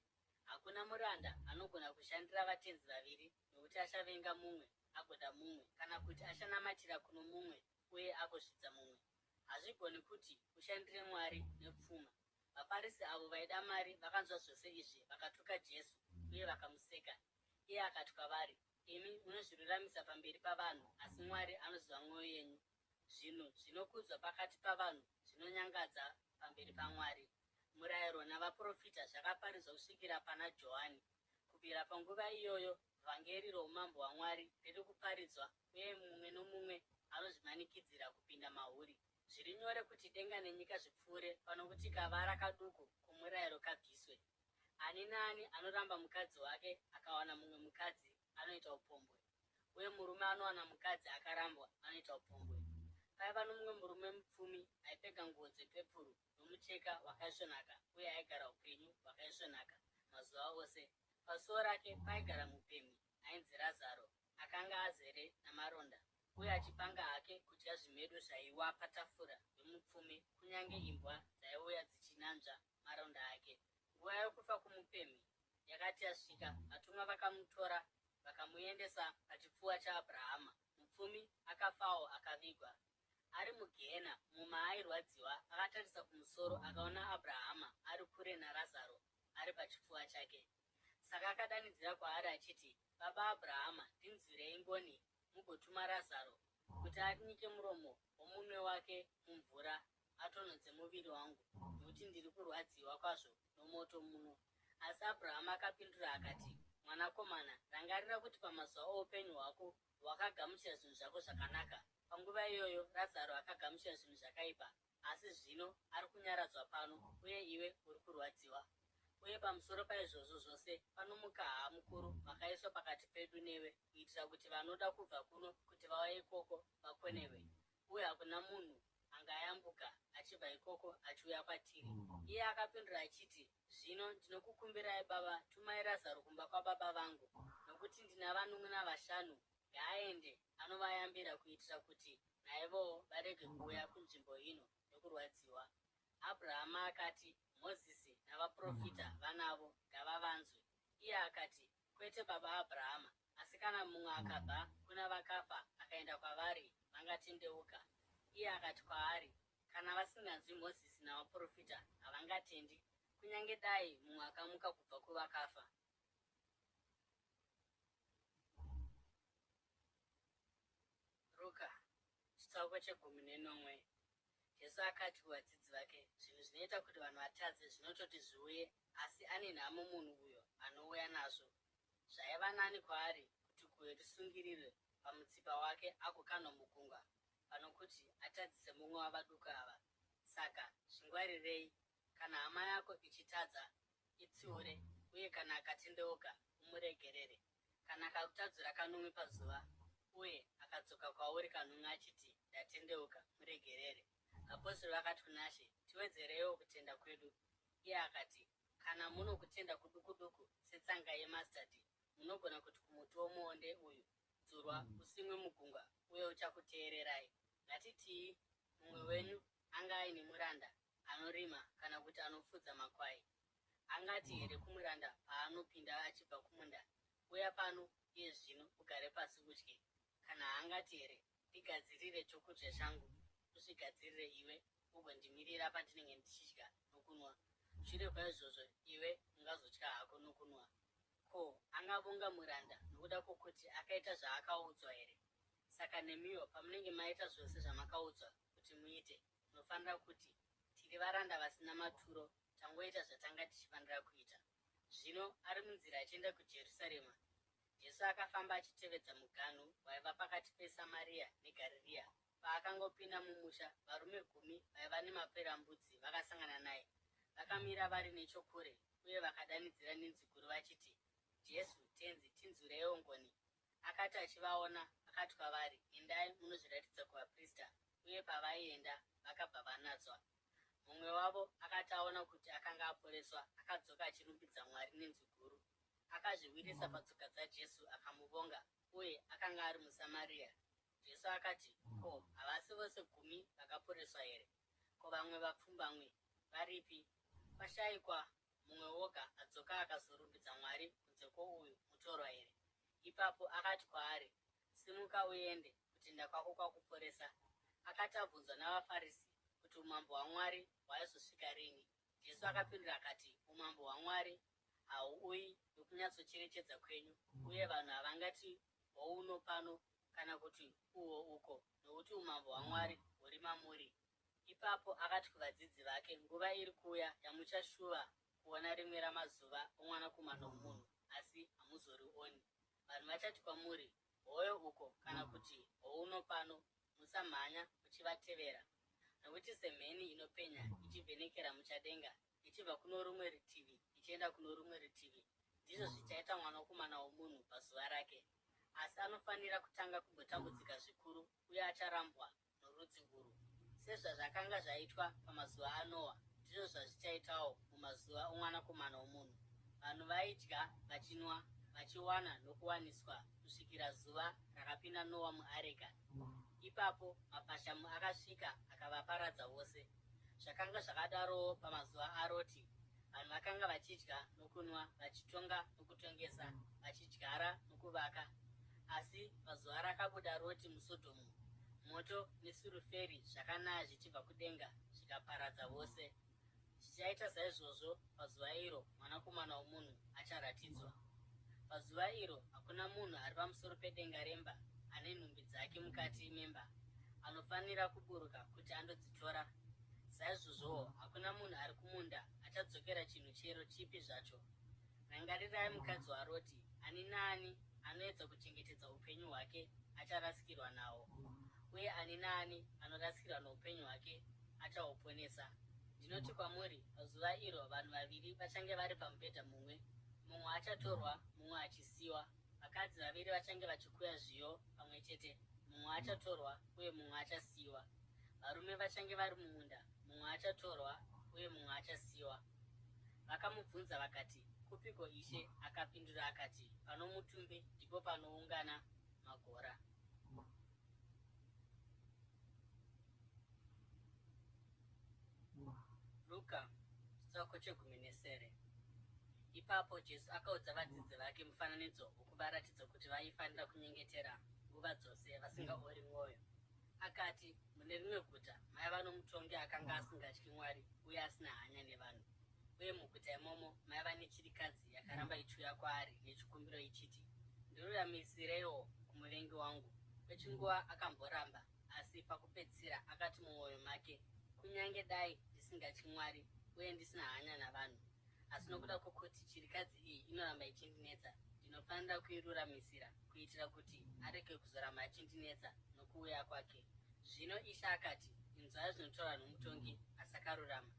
Hakuna muranda anogona kushandira vatenzi vaviri, nokuti achavenga mumwe agoda mumwe, kana kuti achanamatira kuno mumwe uye agozvidza mumwe. Hazvigoni kuti ushandire Mwari nepfuma. VaFarisi avo vaida mari vakanzwa zvose izvi vakatuka Jesu uye vakamuseka. Iye akati kwavari, Imi munozviruramisa pamberi pavanhu, asi Mwari anoziva mwoyo yenyu. Zvinhu zvinokudzwa pakati pavanhu zvinonyangadza pamberi paMwari. Murayiro navaprofita zvakaparidzwa kusvikira pana Johani. Kubvira panguva iyoyo, vhangeri roumambo hwaMwari riri kuparidzwa, uye mumwe nomumwe anozvimanikidzira kupinda mahuri. Zviri nyore kuti denga nenyika zvipfuure pano kuti kavara kaduku komurayiro kabviswe. Ani naani anoramba mukadzi wake akawana mumwe mukadzi anoita upombwe, uye murume anowana mukadzi akarambwa anoita upombwe. Paiva nomumwe murume mupfumi aipfeka nguo dzepepuru nomucheka wakaisvonaka uye aigara upenyu hwakaisvonaka mazuva ose. Pasuo rake paigara mupemhi ainzi Razaro, akanga azere namaronda uye achipanga hake kudya zvimedu zvaiwa patafura yomupfumi, kunyange imbwa dzaiuya dzichinanzva maronda ake. Nguva yokufa kwomupemhi. yakati yasvika, vatumwa vakamutora vakamuendesa pachipfuva chaAbhurahama. Mupfumi akafawo akavigwa. Ari mugehena, umo maairwadziwa, akatarisa kumusoro akaona Abhurahama ari kure naRazaro ari pachipfuva chake. Saka akadanidzira kwaari achiti, Baba Abhurahama, ndinzwirei ngoni, mugotuma Razaro kuti anyike muromo womunwe wake mumvura atonhodze muviri wangu, nokuti ndiri kurwadziwa kwazvo nomoto muno. Asi Abhurahama akapindura akati, Mwanakomana, rangarira kuti pamazuva oupenyu hwako wakagamuchira zvinhu zvako zvakanaka, panguva iyoyo Razaro akagamuchira zvinhu zvakaipa, asi zvino ari kunyaradzwa pano, uye iwe uri kurwadziwa. Uye pamusoro paizvozvo zvose, pano mukaha mukuru wakaiswa pakati pedu newe, kuitira kuti vanoda kubva kuno kuti vauye ikoko vakonewe, uye hakuna munhu angayambuka achibva ikoko achiuya kwatiri. Iye akapindura achiti, Zvino ndinokukumbirai, baba, tumai Razaro kumba kwababa vangu, nokuti ndina vanun'una vashanu, ngaaende anovayambira kuitira kuti naivowo varege kuuya kunzvimbo ino yokurwadziwa. Abhurahama akati, Mozisi navaprofita vanavo, ngavavanzwe. Iye akati, Kwete, baba Abhurahama, asi kana mumwe akabva kuna vakafa akaenda kwavari, vangatendeuka. Iye akati kwaari, Kana vasinganzwi Mozisi navaprofita, havangatendi, kunyange dai mumwe akamuka kubva kuvakafa. Ruka, chitsauko chegumi nenomwe. Jesu akati kuvadzidzi vake, Zvinhu zvinoita kuti vanhu vatadze zvinototi zviuye, asi ane nhamo munhu uyo anouya nazvo. Zvaiva nani kwaari kuti guyo risungirirwe pamutsipa wake agokandwa mugungwa pano kuti atadzise mumwe wavaduku ava. Saka zvingwarirei. Kana hama yako ichitadza, itsiure, uye kana akatendeuka, umuregerere. Kana akakutadzira kanomwe pazuva, uye akadzoka kwauri kanomwe achiti, Ndatendeuka, muregerere. Vapostori vakati kunaShe, Tiwedzereiwo kutenda kwedu. Iye akati, Kana muno kutenda kuduku-duku setsanga yemastadhi, munogona kuti kumuti womuonde uyu, Dzurwa usimwe mugungwa, uye uchakuteererai. Ngatitii mumwe wenyu anga aine muranda anorima kana kuti anofudza makwai. Angati here kumuranda paanopinda achibva kumunda, Uya pano iye zvino ugare pasi udye? Kana haangati here, Ndigadzirire chokudya changu, uzvigadzirire iwe ugondimirira pandinenge ndichidya nokunwa? Shure kwaizvozvo iwe ungazodya hako nokunwa. Ko, angavonga muranda nokuda kwokuti akaita zvaakaudzwa here? Saka nemiwo pamunenge maita zvose zvamakaudzwa kuti muite, munofanira kuti, Tiri varanda vasina maturo, tangoita zvatanga tichifanira kuita. Zvino ari munzira achienda kuJerusarema, Jesu akafamba achitevedza muganhu waiva pakati peSamaria neGarirea. Paakangopinda mumusha, varume gumi vaiva nemaperambudzi vakasangana naye. Vakamira vari nechokure uye vakadanidzira nenzwi guru vachiti, Jesu, Tenzi, tinzwireiwo ngoni! Akati achivaona, akati kwavari, Endai munozviratidza kuvaprista. Uye pavaienda, vakabva vanatswa. Mumwe wavo akati aona kuti akanga aporeswa, akadzoka achirumbidza Mwari nenzwi guru. Akazviwisira patsoka dzaJesu akamuvonga, uye akanga ari muSamaria. Jesu akati, Ko, havasi vose gumi vakaporeswa here? Ko, vamwe vapfumbamwe varipi? Kwashayikwa mumwe woga adzoka akazorumbidza Mwari kunze kwouyu mutorwa here? Ipapo akati kwaari, Simuka uende, kutenda kwako kwakuporesa. Akati abvunzwa navaFarisi kuti umambo hwaMwari hwaizosvika rini, Jesu akapindura akati, Umambo hwaMwari hauuyi nokunyatsocherechedza kwenyu, uye vanhu havangati, Houno pano kana kuti uhwo uko, nokuti umambo hwaMwari huri mamuri. Ipapo akati kuvadzidzi vake, Nguva iri kuuya yamuchashuva kuona rimwe ramazuva oMwanakomana woMunhu, asi hamuzorioni. Vanhu vachati kwamuri, Hoyo uko, kana kuti, Houno pano, musamhanya muchivatevera. Nokuti semheni inopenya ichivhenekera muchadenga, ichibva kuno rumwe rutivi ichienda kuno rumwe rutivi, ndizvo zvichaita Mwanakomana woMunhu pazuva rake. Asi anofanira kutanga kumbotambudzika zvikuru uye acharambwa norudzi urwu. Sezvazvakanga zvaitwa pamazuva aNoa, ndizvo zvazvichaitawo mumazuva oMwanakomana woMunhu. Vanhu vaidya vachinwa, vachiwana nokuwaniswa kusvikira zuva rakapinda Noa muareka. Ipapo mafashamu akasvika akavaparadza vose. Zvakanga zvakadarowo pamazuva aRoti. Vanhu vakanga vachidya nokunwa, vachitonga nokutongesa, vachidyara nokuvaka. Asi pazuva rakabuda Roti muSodhomu, moto nesuruferi zvakanaya zvichibva kudenga zvikaparadza vose. Zvichaita saizvozvo pazuva iro Mwanakomana womunhu acharatidzwa. Pazuva iro hakuna munhu ari pamusoro pedenga remba ane nhumbi dzake mukati memba anofanira kuburuka kuti andodzitora. Saizvozvowo hakuna munhu ari kumunda achadzokera chinhu chero chipi zvacho. Rangarirai mukadzi waRoti. Ani naani anoedza kuchengetedza upenyu hwake acharasikirwa nahwo, uye ani naani anorasikirwa noupenyu hwake achahuponesa. Ndinoti kwamuri, pazuva iro vanhu vaviri vachange vari pamubhedha mumwe, mumwe achatorwa, mumwe achisiyiwa. Vakadzi vaviri vachange vachikuya zviyo pamwe chete, mumwe achatorwa uye mumwe achasiyiwa. Varume vachange vari mumunda, mumwe achatorwa uye mumwe achasiyiwa. Vakamubvunza vakati, Kupiko Ishe? Akapindura akati, Pano mutumbi ndipo panoungana magora. Ruka chitsauko chegumi nesere. Ipapo Jesu akaudza vadzidzi vake mufananidzo wokuvaratidza kuti vaifanira kunyengetera nguva dzose vasingaori mwoyo. Akati, Mune rimwe guta maiva nomutongi akanga asingatyi Mwari uye asina hanya nevanhu. Uye muguta imomo maiva nechirikadzi yakaramba ichiuya kwaari nechikumbiro ichiti, Ndiruramisireiwo kumuvengi wangu. Kwechinguva akamboramba, asi pakupedzisira akati mumwoyo make, Kunyange dai ndisingatyi Mwari uye ndisina hanya navanhu, asi nokuda kwokuti chirikadzi iyi inoramba ichindinetsa, ndinofanira kuiruramisira, kuitira kuti arege kuzoramba achindinetsa nokuuya kwake. Zvino Ishe akati, Inzwai zvinotaurwa nomutongi asakarurama.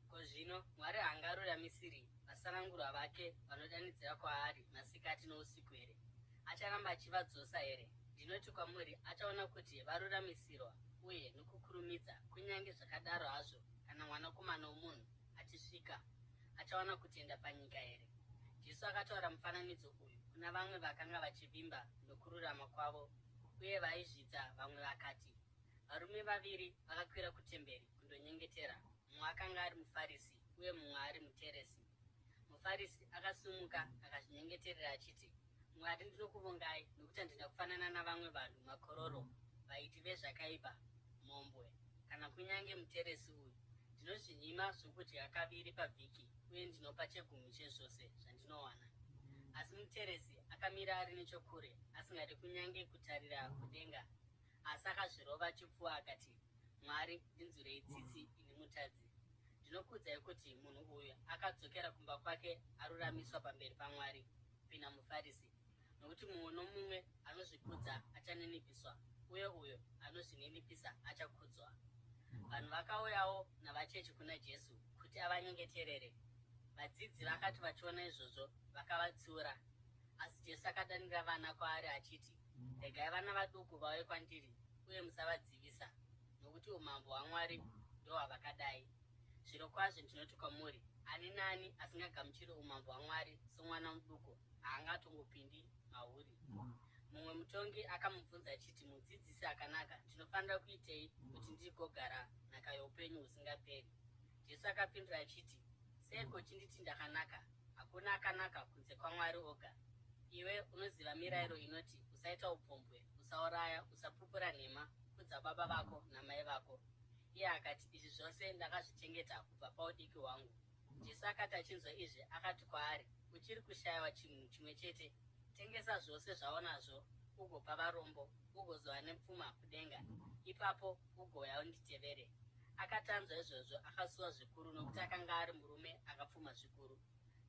Ko zvino Mwari haangaruramisiri vasanangurwa vake vanodanidzira kwaari masikati nousiku here? Acharamba achivadzosa here? Ndinoti kwamuri, achaona kuti varuramisirwa uye nokukurumidza. Kunyange zvakadaro hazvo, kana Mwanakomana womunhu achisvika, achawana kutenda panyika here? Jesu akataura mufananidzo uyu kuna vamwe vakanga vachivimba nokururama kwavo uye vaizvidza vamwe vakati, Varume vaviri vakakwira kutemberi kundonyengetera, mumwe akanga ari muFarisi uye mumwe ari muteresi. MuFarisi akasimuka akazvinyengeterera achiti, Mwari, ndinokuvongai nokuti handina kufanana navamwe vanhu, makororo, vaiti vezvakaipa, mhombwe, kana kunyange muteresi uyu. Ndinozvinyima zvokudya kaviri pavhiki uye ndinopa chegumi chezvose zvandinowana. Asi muteresi akamira ari nechokure, asingadi kunyange kutarira kudenga, asi akazvirova chipfuva akati, Mwari, ndinzwirei tsitsi ini mutadzi. Ndinokuudzai kuti munhu uyu akadzokera kumba kwake aruramiswa pamberi paMwari kupinda muFarisi, nokuti mumwe nomumwe anozvikudza achaninipiswa, uye uyo anozvininipisa achakudzwa. Vanhu vakauyawo navacheche kuna Jesu kuti avanyengeterere. Vadzidzi vakati vachiona izvozvo, vakavatsiura. Asi Jesu akadanira vana kwaari achiti, Regai vana vaduku vauye kwandiri, uye musavadzivisa, nokuti umambo hwaMwari ndohwavakadai. Zvirokwazvo ndinoti kwamuri, ani naani asingagamuchiri umambo hwaMwari somwana muduku haangatongopindi mahuri. Mumwe mutongi akamubvunza achiti, Mudzidzisi akanaka, ndinofanira kuitei kuti ndigogara nhaka youpenyu husingaperi? Jesu akapindura achiti, Seiko uchinditi ndakanaka? Hakuna akanaka kunze kwaMwari oga. Iwe unoziva mirayiro inoti, Usaita upombwe, usauraya, usapupura nhema, kudza baba vako namai vako. Iye akati, Izvi zvose ndakazvichengeta kubva paudiki hwangu. Jesu akati achinzwa izvi, akati kwaari, Uchiri kushayiwa chinhu chimwe chete. Tengesa zvose zvaunazvo ugopa varombo, ugozova nepfuma kudenga. Ipapo ugouya unditevere. Akati anzwa izvozvo, akasuwa zvikuru, nokuti akanga ari murume akapfuma zvikuru.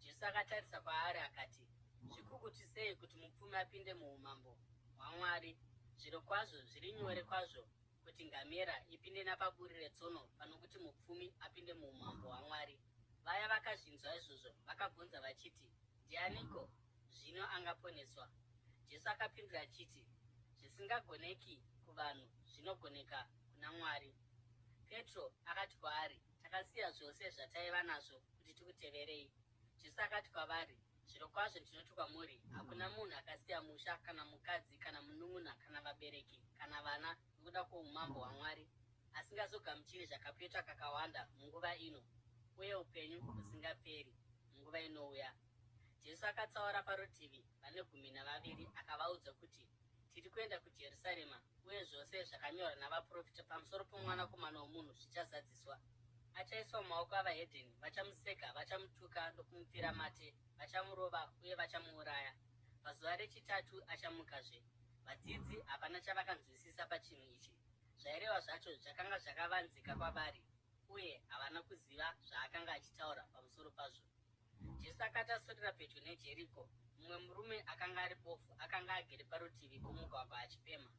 Jesu akatarisa kwaari akati, Zvikukutu sei kuti mupfumi apinde muumambo hwaMwari! Zvirokwazvo zviri nyore kwazvo kuti ngamera ipinde napaburi retsono pano kuti mupfumi apinde muumambo hwaMwari. Vaya vakazvinzwa izvozvo vakabvunza vachiti, Ndianiko zvino angaponeswa? Jesu akapindura achiti, Zvisingagoneki kuvanhu zvinogoneka kuna Mwari. Petro akati kwaari, Takasiya zvose zvataiva nazvo kuti tikuteverei. Jesu akati kwavari, Zvirokwazvo ndinoti kwamuri, hakuna munhu akasiya musha kana mukadzi kana munun'una kana vabereki kana vana nokuda kwoumambo hwaMwari asingazogamuchiri zvakapetwa kakawanda munguva ino. uye upenyu husingaperi munguva inouya. Jesu akatsaura parutivi vane 12 akavaudza kuti, Tiri kuenda kuJerusarema, uye zvose zvakanyorwa navaprofita pamusoro poMwanakomana womunhu zvichazadziswa. Achaiswa mumaoko avahedheni, vachamuseka, vachamutuka nokumupfira mate, vachamurova uye vachamuuraya. Pazuva rechitatu achamukazve. Vadzidzi hapana chavakanzwisisa pachinhu ichi. Zvairehwa zvacho zvakanga zvakavanzika kwavari, uye havana kuziva zvaakanga achitaura pamusoro pazvo. Jesu akati aswedera pedyo neJeriko, mumwe murume akanga ari bofu akanga agere parutivi pomugwagwa achipemha.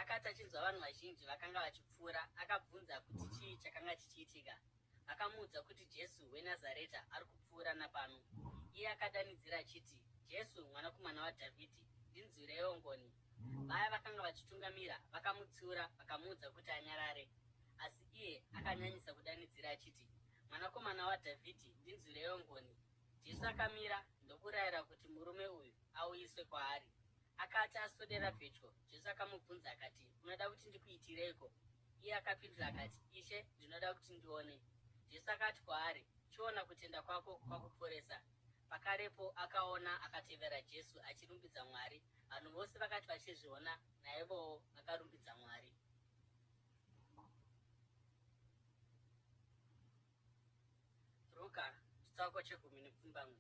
Akati achinzwa vanhu vazhinji vakanga vachipfuura, akabvunza kuti chii chakanga chichiitika. Vakamuudza kuti Jesu weNazareta ari kupfuura napano. Iye akadanidzira achiti, Jesu, mwanakomana waDhavhidhi, ndinzwireiwo ngoni! Vaya vakanga vachitungamira vakamutsiura vakamuudza kuti anyarare. Asi iye akanyanyisa kudanidzira achiti, Mwanakomana waDhavhidhi, ndinzwireiwo ngoni. Jesu akamira ndokurayira kuti murume uyu auyiswe kwaari. Akati aswedera pedyo, Jesu akamubvunza akati, Unoda kuti ndikuitireiko? Iye akapindura akati, Ishe, ndinoda kuti ndione. Jesu akati kwaari, Chiona, kutenda kwako kwakuporesa. Pakarepo akaona, akatevera Jesu achirumbidza Mwari. Vanhu vose vakati vachizviona, naivowo vakarumbidza Mwari. Ruka chitsauko chegumi nepfumbamwe.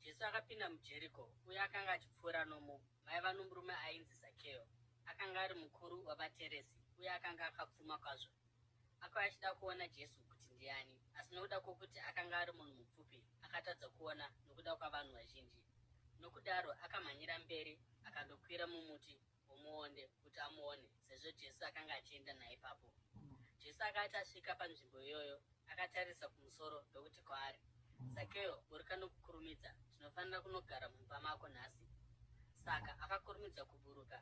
Jesu akapinda muJeriko uye akanga achipfuura nomo maiva nomurume ainzi Zakeo. Akanga ari mukuru wavateresi uye akanga akapfuma kwazvo. Akauya achida kuona Jesu kuti ndiani, asi nokuda kwokuti akanga ari munhu mupfupi, akatadza kuona nokuda kwavanhu vazhinji. Nokudaro akamhanyira mberi akandokwira mumuti womuonde kuti amuone sezvo Jesu akanga achienda naipapo. Jesu akati asvika panzvimbo iyoyo, akatarisa kumusoro ndokuti kwaari, Zakeo, buruka nokukurumidza, tinofanira kunogara mumba mako nhasi. Saka akakurumidza kuburuka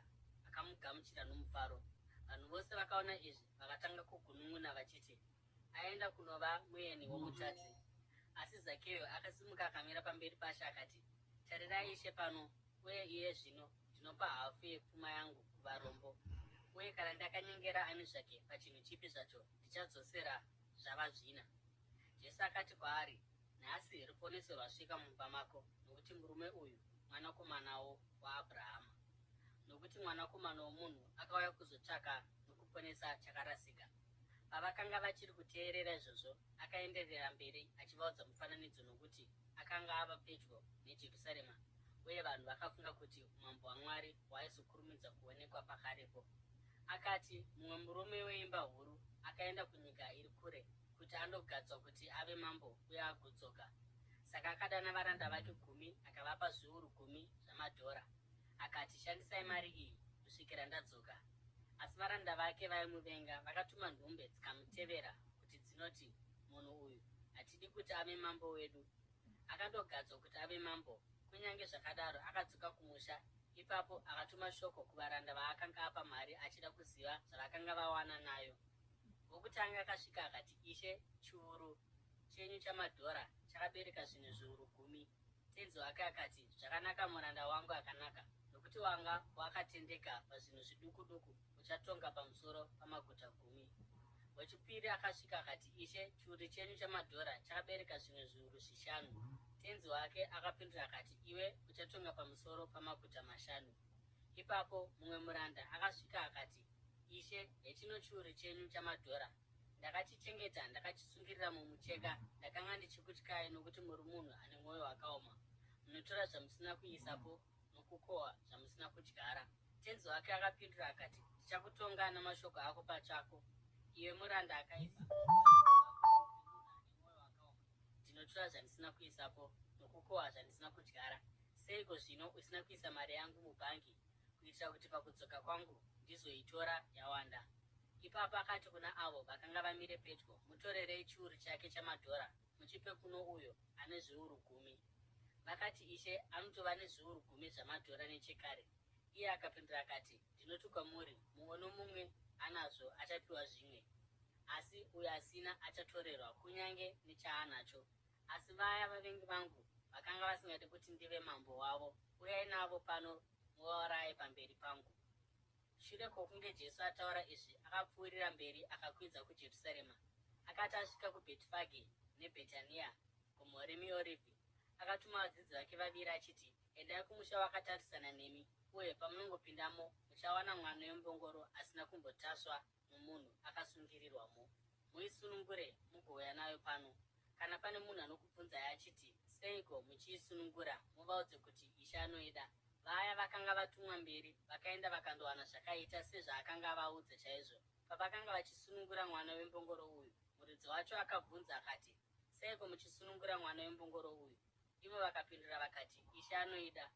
akamugamuchira nomufaro. Vanhu vose vakaona izvi vakatanga kugunun'una vachiti, Aenda kunova mueni womutadzi. Asi Zakeo akasimuka akamira pamberi paShe akati, Tarirai Ishe pano, uye iye zvino ndinopa hafu yepfuma yangu kuvarombo, uye kana ndakanyengera ani zvake pachinhu chipi zvacho, ndichadzosera zvava zvina. Jesu akati kwaari, Nhasi ruponeso rwasvika mumba mako, nokuti murume uyu mwanakomanawo waAbhurahama. Nokuti Mwanakomana womunhu akauya kuzotsvaka nokuponesa chakarasika. Pavakanga vachiri kuteerera izvozvo, akaenderera mberi achivaudza mufananidzo nokuti akanga ava pedyo neJerusarema uye vanhu vakafunga kuti Umambo hwaMwari hwaizokurumidza kuonekwa pakarepo. Akati, Mumwe murume weimba huru akaenda kunyika iri kure kuti andogadzwa kuti ave mambo uye agodzoka. Saka akadana varanda vake gumi akavapa zviuru gumi zvamadhora. Akati, Shandisai mari iyi kusvikira ndadzoka. Asi varanda vake vaimuvenga vakatuma nhume dzikamutevera kuti dzinoti, Munhu uyu hatidi kuti ave mambo wedu. Akandogadzwa kuti ave mambo. Kunyange zvakadaro, akadzoka kumusha. Ipapo akatuma shoko kuvaranda vaakanga apa mari achida kuziva zvavakanga vawana nayo. Wokutanga akasvika akati, Ishe, chiuru chenyu chamadhora chakabereka zvinhu zviuru gumi. Tenzi wake akati, Zvakanaka muranda wangu akanaka, nokuti wanga wakatendeka pazvinhu zviduku duku, uchatonga pamusoro pamaguta gumi. Wechipiri akasvika akati, Ishe, chiuru chenyu chamadhora chakabereka zvimwe zviuru zvishanu. Tenzi wake akapindura akati, Iwe uchatonga pamusoro pamaguta mashanu. Ipapo mumwe muranda akasvika akati, Ishe, hechino chiuru chenyu chamadhora. Ndakachichengeta ndakachisungirira mumucheka. Ndakanga ndichikutyai nokuti muri munhu ane mwoyo wakaoma. Munotora zvamusina kuisapo nokukohwa zvamusina kudyara. Tenzi wake akapindura akati, Ndichakutonga namashoko ako pachako, iwe muranda akaipa. Ndinotora zvandisina kuisapo nokukohwa zvandisina kudyara. Seiko zvino usina kuisa mari yangu mubhangi kuitira kuti pakudzoka kwangu ndizoitora yawanda? Ipapo akati kuna avo vakanga vamire pedyo, Mutorerei chiuru chake chamadhora muchipe kuno uyo ane zviuru gumi. Vakati, Ishe, anotova nezviuru gumi zvamadhora nechekare. Iye akapindura akati, Ndinoti kwamuri, mumwe nomumwe anazvo achapiwa zvimwe, asi uyo asina achatorerwa kunyange nechaanacho. Asi vaya vavengi vangu vakanga vasingadi kuti ndive mambo wavo, uyai navo pano muvauraye pamberi pangu. Shure kwokunge Jesu ataura izvi, akapfuurira mberi akakwidza kuJerusarema. Akati asvika kuBhetifage, neBhetania, Gomo reMiorivhi, akatuma vadzidzi vake vaviri achiti, Endai kumusha wakatarisana nemi, uye pamunongopindamo, muchawana mwana wembongoro asina kumbotasvwa nomunhu akasungirirwamo. Muisunungure mugouya nayo pano. Kana pane munhu anokubvunzai achiti, Seiko muchiisunungura? muvaudze kuti, Ishe anoida. Vaya vakanga vatumwa mberi vakaenda vakandowana zvakaita sezvaakanga avaudza chaizvo. Pavakanga vachisunungura mwana wembongoro uyu, muridzi wacho akabvunza akati, Seiko muchisunungura mwana wembongoro uyu? Ivo vakapindura vakati, Ishe anoida.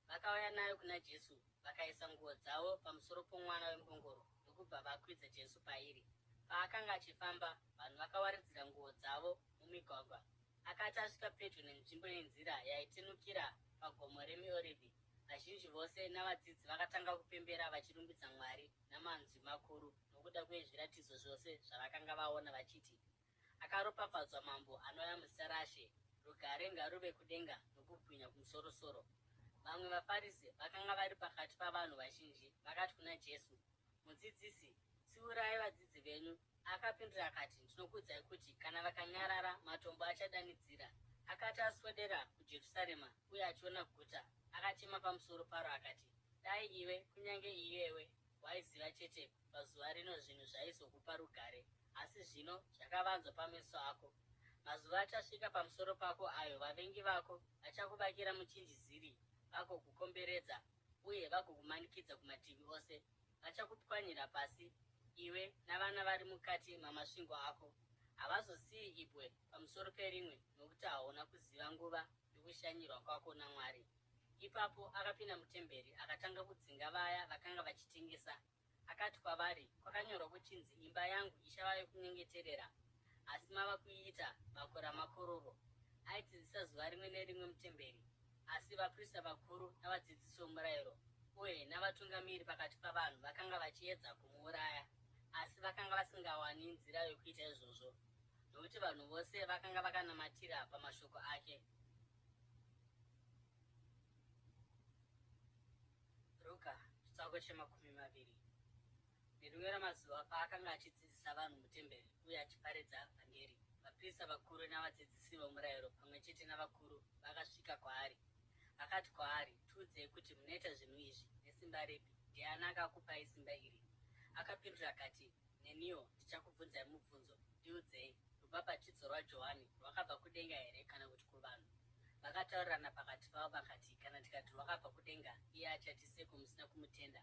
Vakauya nayo kuna Jesu, vakaisa nguo dzavo pamusoro pomwana wembongoro ndokubva vakwidza Jesu pairi. Paakanga achifamba, vanhu vakawaridzira nguo dzavo mumigwagwa. Akati asvika pedyo nenzvimbo yenzira yaitenukira paGomo reMiorivhi, vazhinji vose navadzidzi vakatanga kupembera vachirumbidza Mwari namanzwi makuru nokuda kwezviratidzo zvose zvavakanga vaona vachiti, Akaropafadzwa Mambo anouya muzita raShe, rugare ngaruve kudenga nokubwinya kumusorosoro. Vamwe vaFarisi vakanga vari pakati pavanhu vazhinji vakati kuna Jesu, Mudzidzisi, tsiurai vadzidzi venyu. Akapindura akati, Ndinokuudzai kuti kana vakanyarara, matombo achadanidzira. Akati aswedera kuJerusarema uye achiona guta, akachema pamusoro paro akati, Dai iwe, kunyange iyewe, waiziva chete pazuva rino zvinhu zvaizokupa rugare, asi zvino zvakavanzwa pameso ako. Mazuva achasvika pamusoro pako ayo vavengi vako vachakuvakira muchinjiziri vagokukomberedza uye vagokumanikidza kumativi ose. Vachakupwanyira pasi, iwe navana vari mukati mamasvingo ako. Havazosiyi ibwe pamusoro perimwe, nokuti hauna kuziva nguva yokushanyirwa kwako naMwari. Ipapo akapinda mutemberi akatanga kudzinga vaya vakanga vachitengesa. Akati kwavari, Kwakanyorwa kuchinzi, Imba yangu ichava yokunyengeterera, asi mava kuiita bako ramakororo. Aidzidzisa zuva rimwe nerimwe mutemberi. Asi vaprista vakuru navadzidzisi vomurayiro uye navatungamiri pakati pavanhu vakanga vachiedza kumuuraya, asi vakanga vasingawani nzira yokuita izvozvo, nokuti vanhu vose vakanga vakanamatira pamashoko ake. Ruka chitsauko chemakumi maviri. Nerimwe ramazuva paakanga achidzidzisa vanhu mutemberi uye achiparidza vhangeri, vaprista vakuru navadzidzisi vomurayiro pamwe chete navakuru vakasvika kwaari. Vakati kwaari, Tiudzei kuti munoita zvinhu izvi nesimba ripi? Ndiani akakupai simba iri? Akapindura akati, Neniwo ndichakubvunzai mubvunzo. Ndiudzei, rubhabhatidzo rwaJohani rwakabva kudenga here kana kuti kuvanhu? Vakataurirana pakati pavo vakati, Kana tikati rwakabva kudenga, iye achati, Seiko musina kumutenda?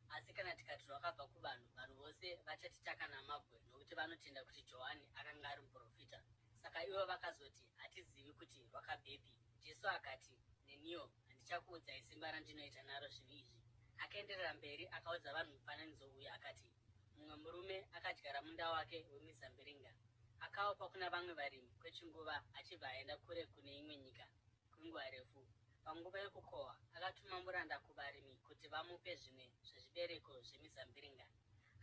Asi kana tikati rwakabva kuvanhu, vanhu vose vachatitaka namabwe, nokuti vanotenda kuti Johani akanga ari muprofita. Saka ivo vakazoti, Hatizivi kuti rwakabvepi. Jesu akati, Neniwo handichakuudzai simba randinoita naro zvinhu izvi. Akaenderera mberi akaudza vanhu mufananidzo uyu akati, Mumwe murume akadyara munda wake wemizambiringa. Akaupa kuna vamwe varimi kwechinguva achibva aenda kure kune imwe nyika kwenguva refu. Panguva yokukohwa, akatuma muranda kuvarimi kuti vamupe zvimwe zvezvibereko zvemizambiringa.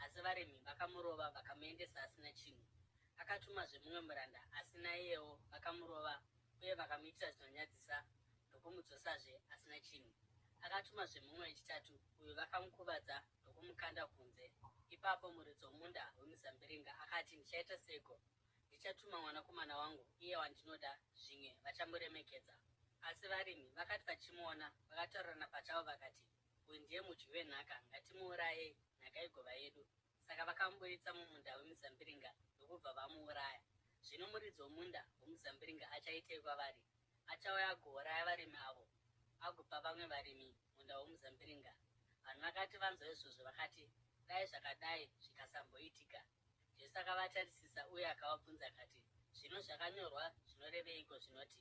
Asi varimi vakamurova vakamuendesa asina chinhu. Akatumazve mumwe muranda, asi naiyewo vakamurova uye vakamuitira zvinonyadzisa ndokumudzosazve asina chinhu. Akatumazve mumwe wechitatu, uyu vakamukuvadza ndokumukanda kunze. Ipapo muridzi womunda wemizambiringa akati, Ndichaita seiko? Ndichatuma mwanakomana wangu, iye wandinoda, zvimwe vachamuremekedza. Asi varimi vakati vachimuona, vakataurirana pachavo vakati, Uyu ndiye mudyi wenhaka, ngatimuurayei, nhaka igova yedu. Saka vakamuburitsa mumunda wemizambiringa ndokubva vamuuraya. Zvino muridzi womunda womuzambiringa achaitei kwavari? Achauya agouraya varimi avo, agopa vamwe varimi munda womuzambiringa. Vanhu vakati vanzwa izvozvo vakati, Dai zvakadai zvikasamboitika. Jesu akavatarisisa uye akavabvunza akati, Zvino zvakanyorwa zvinoreveiko zvinoti,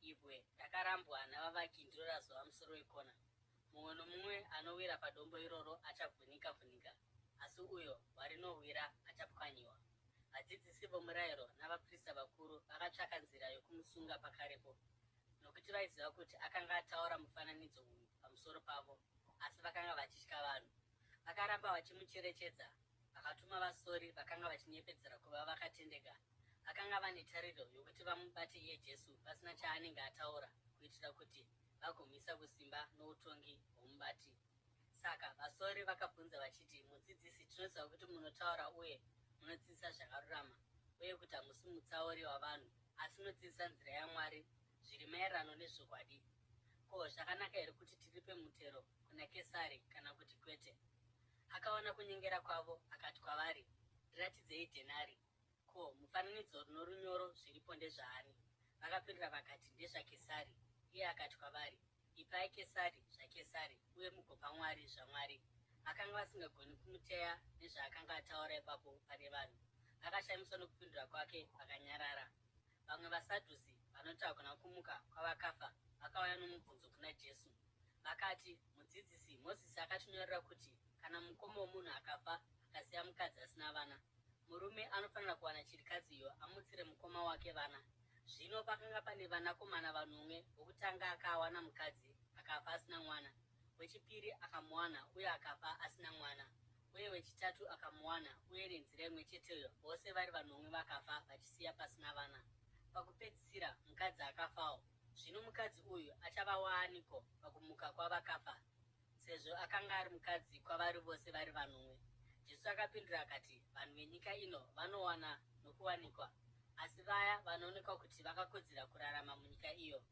Ibwe rakarambwa navavaki ndiro razova musoro wekona? Mumwe nomumwe anowira padombo iroro achavhunika-vhunika, asi uyo warinowira achapwanyiwa. Vadzidzisi vomurayiro navaprista vakuru vakatsvaka nzira yokumusunga pakarepo, nokuti vaiziva kuti akanga ataura mufananidzo uyu pamusoro pavo, asi vakanga vachitya vanhu. Vakaramba vachimucherechedza, vakatuma vasori vakanga vachinyepedzera kuva vakatendeka. Vakanga vane tariro yokuti vamubate iye Jesu pasina chaanenge ataura, kuitira kuti vagomisa kusimba noutongi hwomubati. Saka vasori vakabvunza vachiti, Mudzidzisi, tinoziva kuti munotaura uye munodzidzisa zvakarurama, uye kuti hamusi mutsauri wavanhu, asi unodzidzisa nzira yaMwari zviri maererano nezvokwadi. Ko, zvakanaka here kuti tiripe mutero kuna Kesari kana kuti kwete? Akaona kunyengera kwavo, akati kwavari, Ndiratidzei dhenari. Ko, mufananidzo norunyoro zviripo ndezvaani? Vakapindura vakati, NdezvaKesari. Iye akati kwavari, Ipai Kesari zvaKesari, uye mugopa Mwari zvaMwari. Vakanga vasingagoni kumuteya nezvaakanga ataura ipapo pane vanhu. Vakashamiswa nokupindura kwake, vakanyarara. Vamwe vaSadhusi, vanoti hakuna kumuka kwavakafa, vakauya nomubvunzo kuna Jesu. Vakati, Mudzidzisi, Mozisi akatinyorera kuti kana mukoma womunhu akafa akasiya mukadzi asina vana, murume anofanira kuwana chirikadzi iyo amutsire mukoma wake vana. Zvino pakanga pane vanakomana vanomwe, wokutanga akawana mukadzi, akafa asina mwana, wechipiri akamuwana, uye akafa asina mwana, uye wechitatu akamuwana, uye nenzira imwe cheteyo vose vari vanomwe vakafa vachisiya pasina vana. Pakupedzisira, mukadzi akafawo. Zvino mukadzi uyu achava waaniko pakumuka kwavakafa? Sezvo akanga ari mukadzi kwavari vose vari vanomwe. Jesu akapindura akati, Vanhu venyika ino vanowana nokuwanikwa, asi vaya vanoonekwa kuti vakakodzera kurarama munyika iyo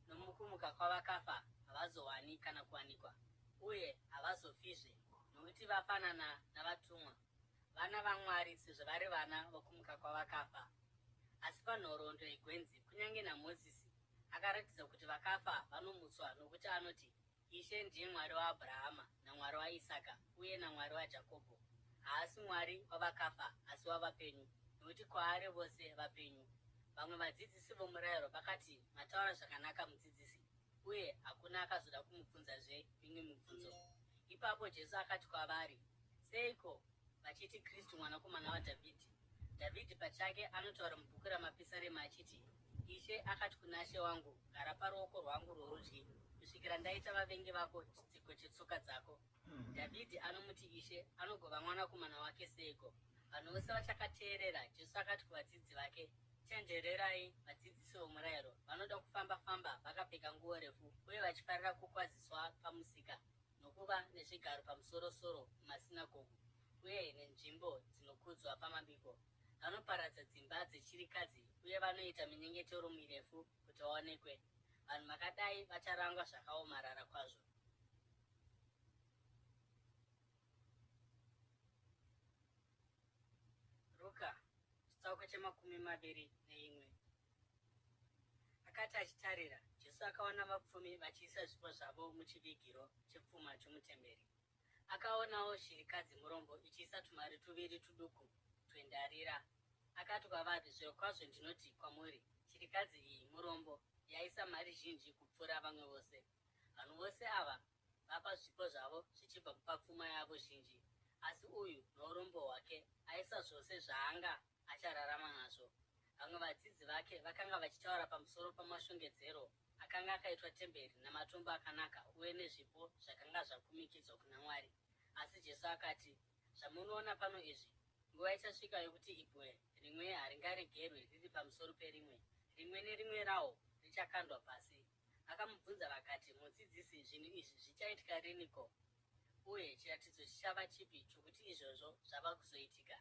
nomukumuka kwavakafa havazowani kana kuwanikwa, uye havazofizve, nokuti vafanana navatumwa, vana vaMwari, sezvo vari vana vokumuka kwavakafa. Asi panhoroondo yegwenzi, kunyange naMozisi akaratidza kuti vakafa vanomutswa, nokuti anoti, Ishe ndiye Mwari waAbhurahama, naMwari waIsaka, uye naMwari waJakobho. Haasi Mwari wavakafa, asi wavapenyu, nokuti kwaari vose vapenyu. Vamwe vadzidzisi vomurayiro vakati, Mataura zvakanaka, mudzidzisi. Uye hakuna akazoda kumubvunzazve mimwe mibvunzo. Ipapo Jesu akati kwavari, Seiko vachiti Kristu mwanakomana waDhavhidhi? Dhavhidhi pachake anotaura mubhuku raMapisarema achiti, Ishe akati kuna She wangu, Gara paruoko rwangu rworudyi kusvikira ndaita vavengi vako chitsiko chetsoka dzako. Dhavhidhi anomuti Ishe, anogova mwanakomana wake seiko? Vanhu vose vachakateerera, Jesu akati kuvadzidzi vake, Chenjererai vadzidzisi vomurayiro, vanoda kufamba-famba vakapfeka nguo refu uye vachifarira kukwaziswa pamusika nokuva nezvigaro pamusoro-soro mumasinagogu uye nenzvimbo dzinokudzwa pamabiko. Vanoparadza dzimba dzechirikadzi uye vanoita minyengetero mirefu kuti vaonekwe. Vanhu vakadai vacharangwa zvakaomarara kwazvo. Ruka, chitsauko che21. Akati achitarira, Jesu akaona vapfumi vachiisa zvipo zvavo muchivigiro chepfuma chomutemberi. Akaonawo shirikadzi murombo ichiisa tumari tuviri tuduku twendarira. Akati kwavari, Zvirokwazvo ndinoti kwamuri, chirikadzi iyi murombo yaisa mari zhinji kupfuura vamwe vose. Vanhu vose ava vapa zvipo zvavo zvichibva papfuma yavo zhinji, asi uyu nourombo hwake aisa zvose zvaanga achararama nazvo. Vamwe vadzidzi vake vakanga vachitaura pamusoro pamashongedzero akanga akaitwa temberi namatombo akanaka uye nezvipo zvakanga zvakumikidzwa kuna Mwari. Asi Jesu akati, Zvamunoona pano izvi, nguva ichasvika yokuti ibwe rimwe haringaregerwi riri pamusoro perimwe, rimwe nerimwe rawo richakandwa pasi. Vakamubvunza vakati, Mudzidzisi, zvinhu izvi zvichaitika riniko? Uye chiratidzo chichava chipi chokuti izvozvo zvava kuzoitika?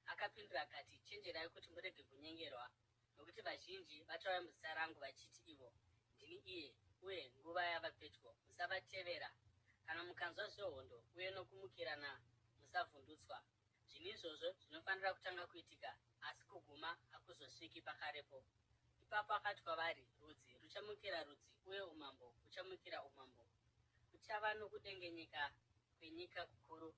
Akapindura akati, Chenjerai kuti murege kunyengerwa, nokuti vazhinji vachauya muzita rangu vachiti ivo, Ndini iye, uye nguva yava pedyo. Musavatevera. Kana mukanzwa zvehondo uye nokumukirana, musavhundutswa. Zvinhu izvozvo zvinofanira kutanga kuitika, asi kuguma hakuzosviki pakarepo. Ipapo akati kwavari, Rudzi ruchamukira rudzi uye umambo huchamukira umambo. Kuchava nokudengenyeka kwenyika kukuru,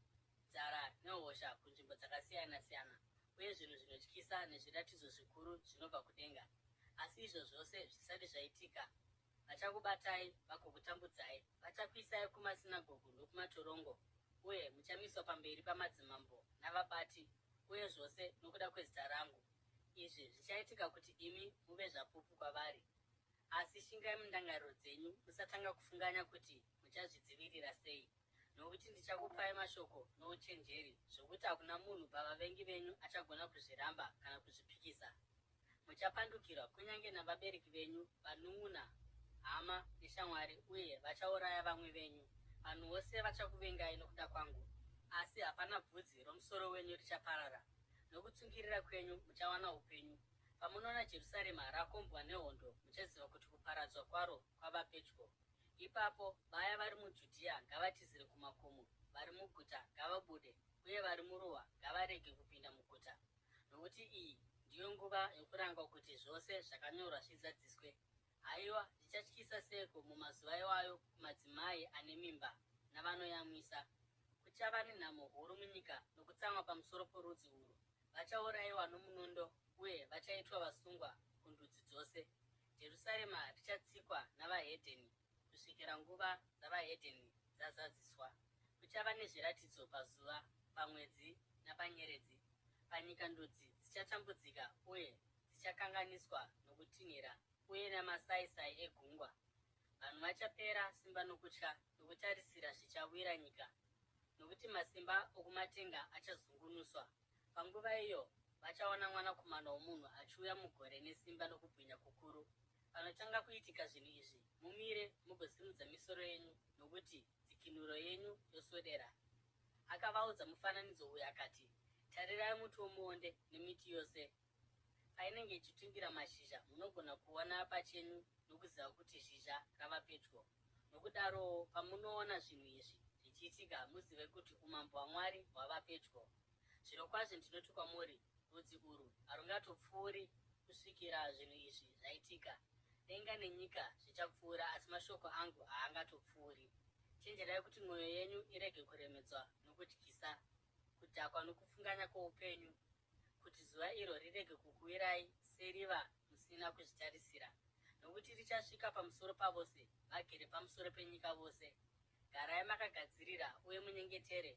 nzara nehosha kunzvimbo dzakasiyana-siyana, uye zvinhu zvinotyisa nezviratidzo zvikuru zvinobva kudenga. Asi izvo zvose zvisati zvaitika, vachakubatai vagokutambudzai, vachakuisai kumasinagogu nokumatorongo, uye muchamiswa pamberi pamadzimambo navabati, uye zvose nokuda kwezita rangu. Izvi zvichaitika kuti imi muve zvapupu kwavari. Asi shingai mundangariro dzenyu, musatanga kufunganya kuti muchazvidzivirira sei. Nokuti ndichakupai mashoko nouchenjeri, zvokuti hakuna munhu pavavengi venyu achagona kuzviramba kana kuzvipikisa. Muchapandukirwa kunyange navabereki venyu, vanun'una, hama neshamwari, uye vachauraya vamwe venyu. Vanhu vose vachakuvengai nokuda kwangu, asi hapana bvudzi romusoro wenyu richaparara. Nokutsungirira kwenyu muchawana upenyu. Pamunoona Jerusarema rakombwa nehondo, muchaziva kuti kuparadzwa kwaro kwava pedyo. Ipapo vaya vari muJudhiya ngavatizire kumakomo, vari muguta ngavabude, uye vari muruwa ngavarege kupinda muguta. Nokuti iyi ndiyo nguva yokurangwa kuti zvose zvakanyorwa zvizadziswe. Haiwa, zvichatyisa seiko mumazuva iwayo kumadzimai ane mimba navanoyamwisa! Kuchava nenhamo huru munyika nokutsamwa pamusoro porudzi urwu. Vachaurayiwa nomunondo uye vachaitwa vasungwa kundudzi dzose. Jerusarema richatsikwa navahedheni kusvikira nguva dzavahedheni dzazadziswa. Kuchava nezviratidzo pazuva, pamwedzi napanyeredzi. Panyika ndudzi dzichatambudzika uye dzichakanganiswa nokutinhira uye namasaisai egungwa. Vanhu vachapera simba nokutya nokutarisira zvichawira nyika, nokuti masimba okumatenga achazungunuswa. Panguva iyo vachaona Mwanakomana woMunhu achiuya mugore nesimba nokubwinya kukuru. Panotanga kuitika zvinhu izvi, mumire mugosimudza misoro yenyu, nokuti dzikinuro yenyu yoswedera. Akavaudza mufananidzo uyu akati, Tarirai muti womuonde nemiti yose. Painenge ichitungira mashizha, munogona kuona pachenyu nokuziva kuti zhizha rava pedyo. Nokudarowo, pamunoona zvinhu izvi zvichiitika, muzive kuti umambo hwaMwari hwava pedyo. Zvirokwazvo ndinoti kwamuri, rudzi urwu harungatopfuuri kusvikira zvinhu izvi zvaitika. Denga nenyika zvichapfuura, asi mashoko angu haangatopfuuri. Chenjerai kuti mwoyo yenyu irege kuremedzwa nokudyisa, kudhakwa nokufunganya kwoupenyu, kuti zuva iro rirege kukuwirai seriva musina kuzvitarisira, nokuti richasvika pamusoro pavose vagere pamusoro penyika vose. Garai makagadzirira uye munyengetere,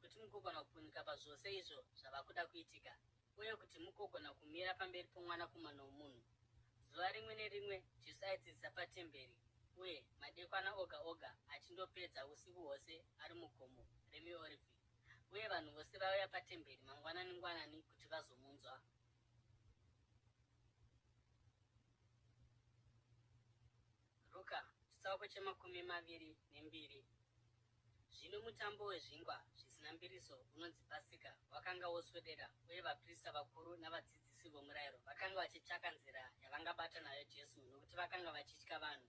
kuti mugogona kupunyuka pazvose izvo zvava kuda kuitika, uye kuti mugogona kumira pamberi poMwanakomana woMunhu. Zuva rimwe nerimwe Jesu aidzidzisa patemberi, uye madekwana oga oga achindopedza usiku hwose ari muGomo reMiorivhi. Uye vanhu vose vaiuya patemberi mangwanani-ngwanani kuti vazomunzwa. Ruka, chitsauko che22. Zvino mutambo wezvingwa zvisina mbiriso unonzi Pasika wakanga woswedera, uye vaprista vakuru navadzidzisi vomurayiro vakanga vachitsvaka nzira yavangabata nayo Jesu, nokuti vakanga vachitya vanhu.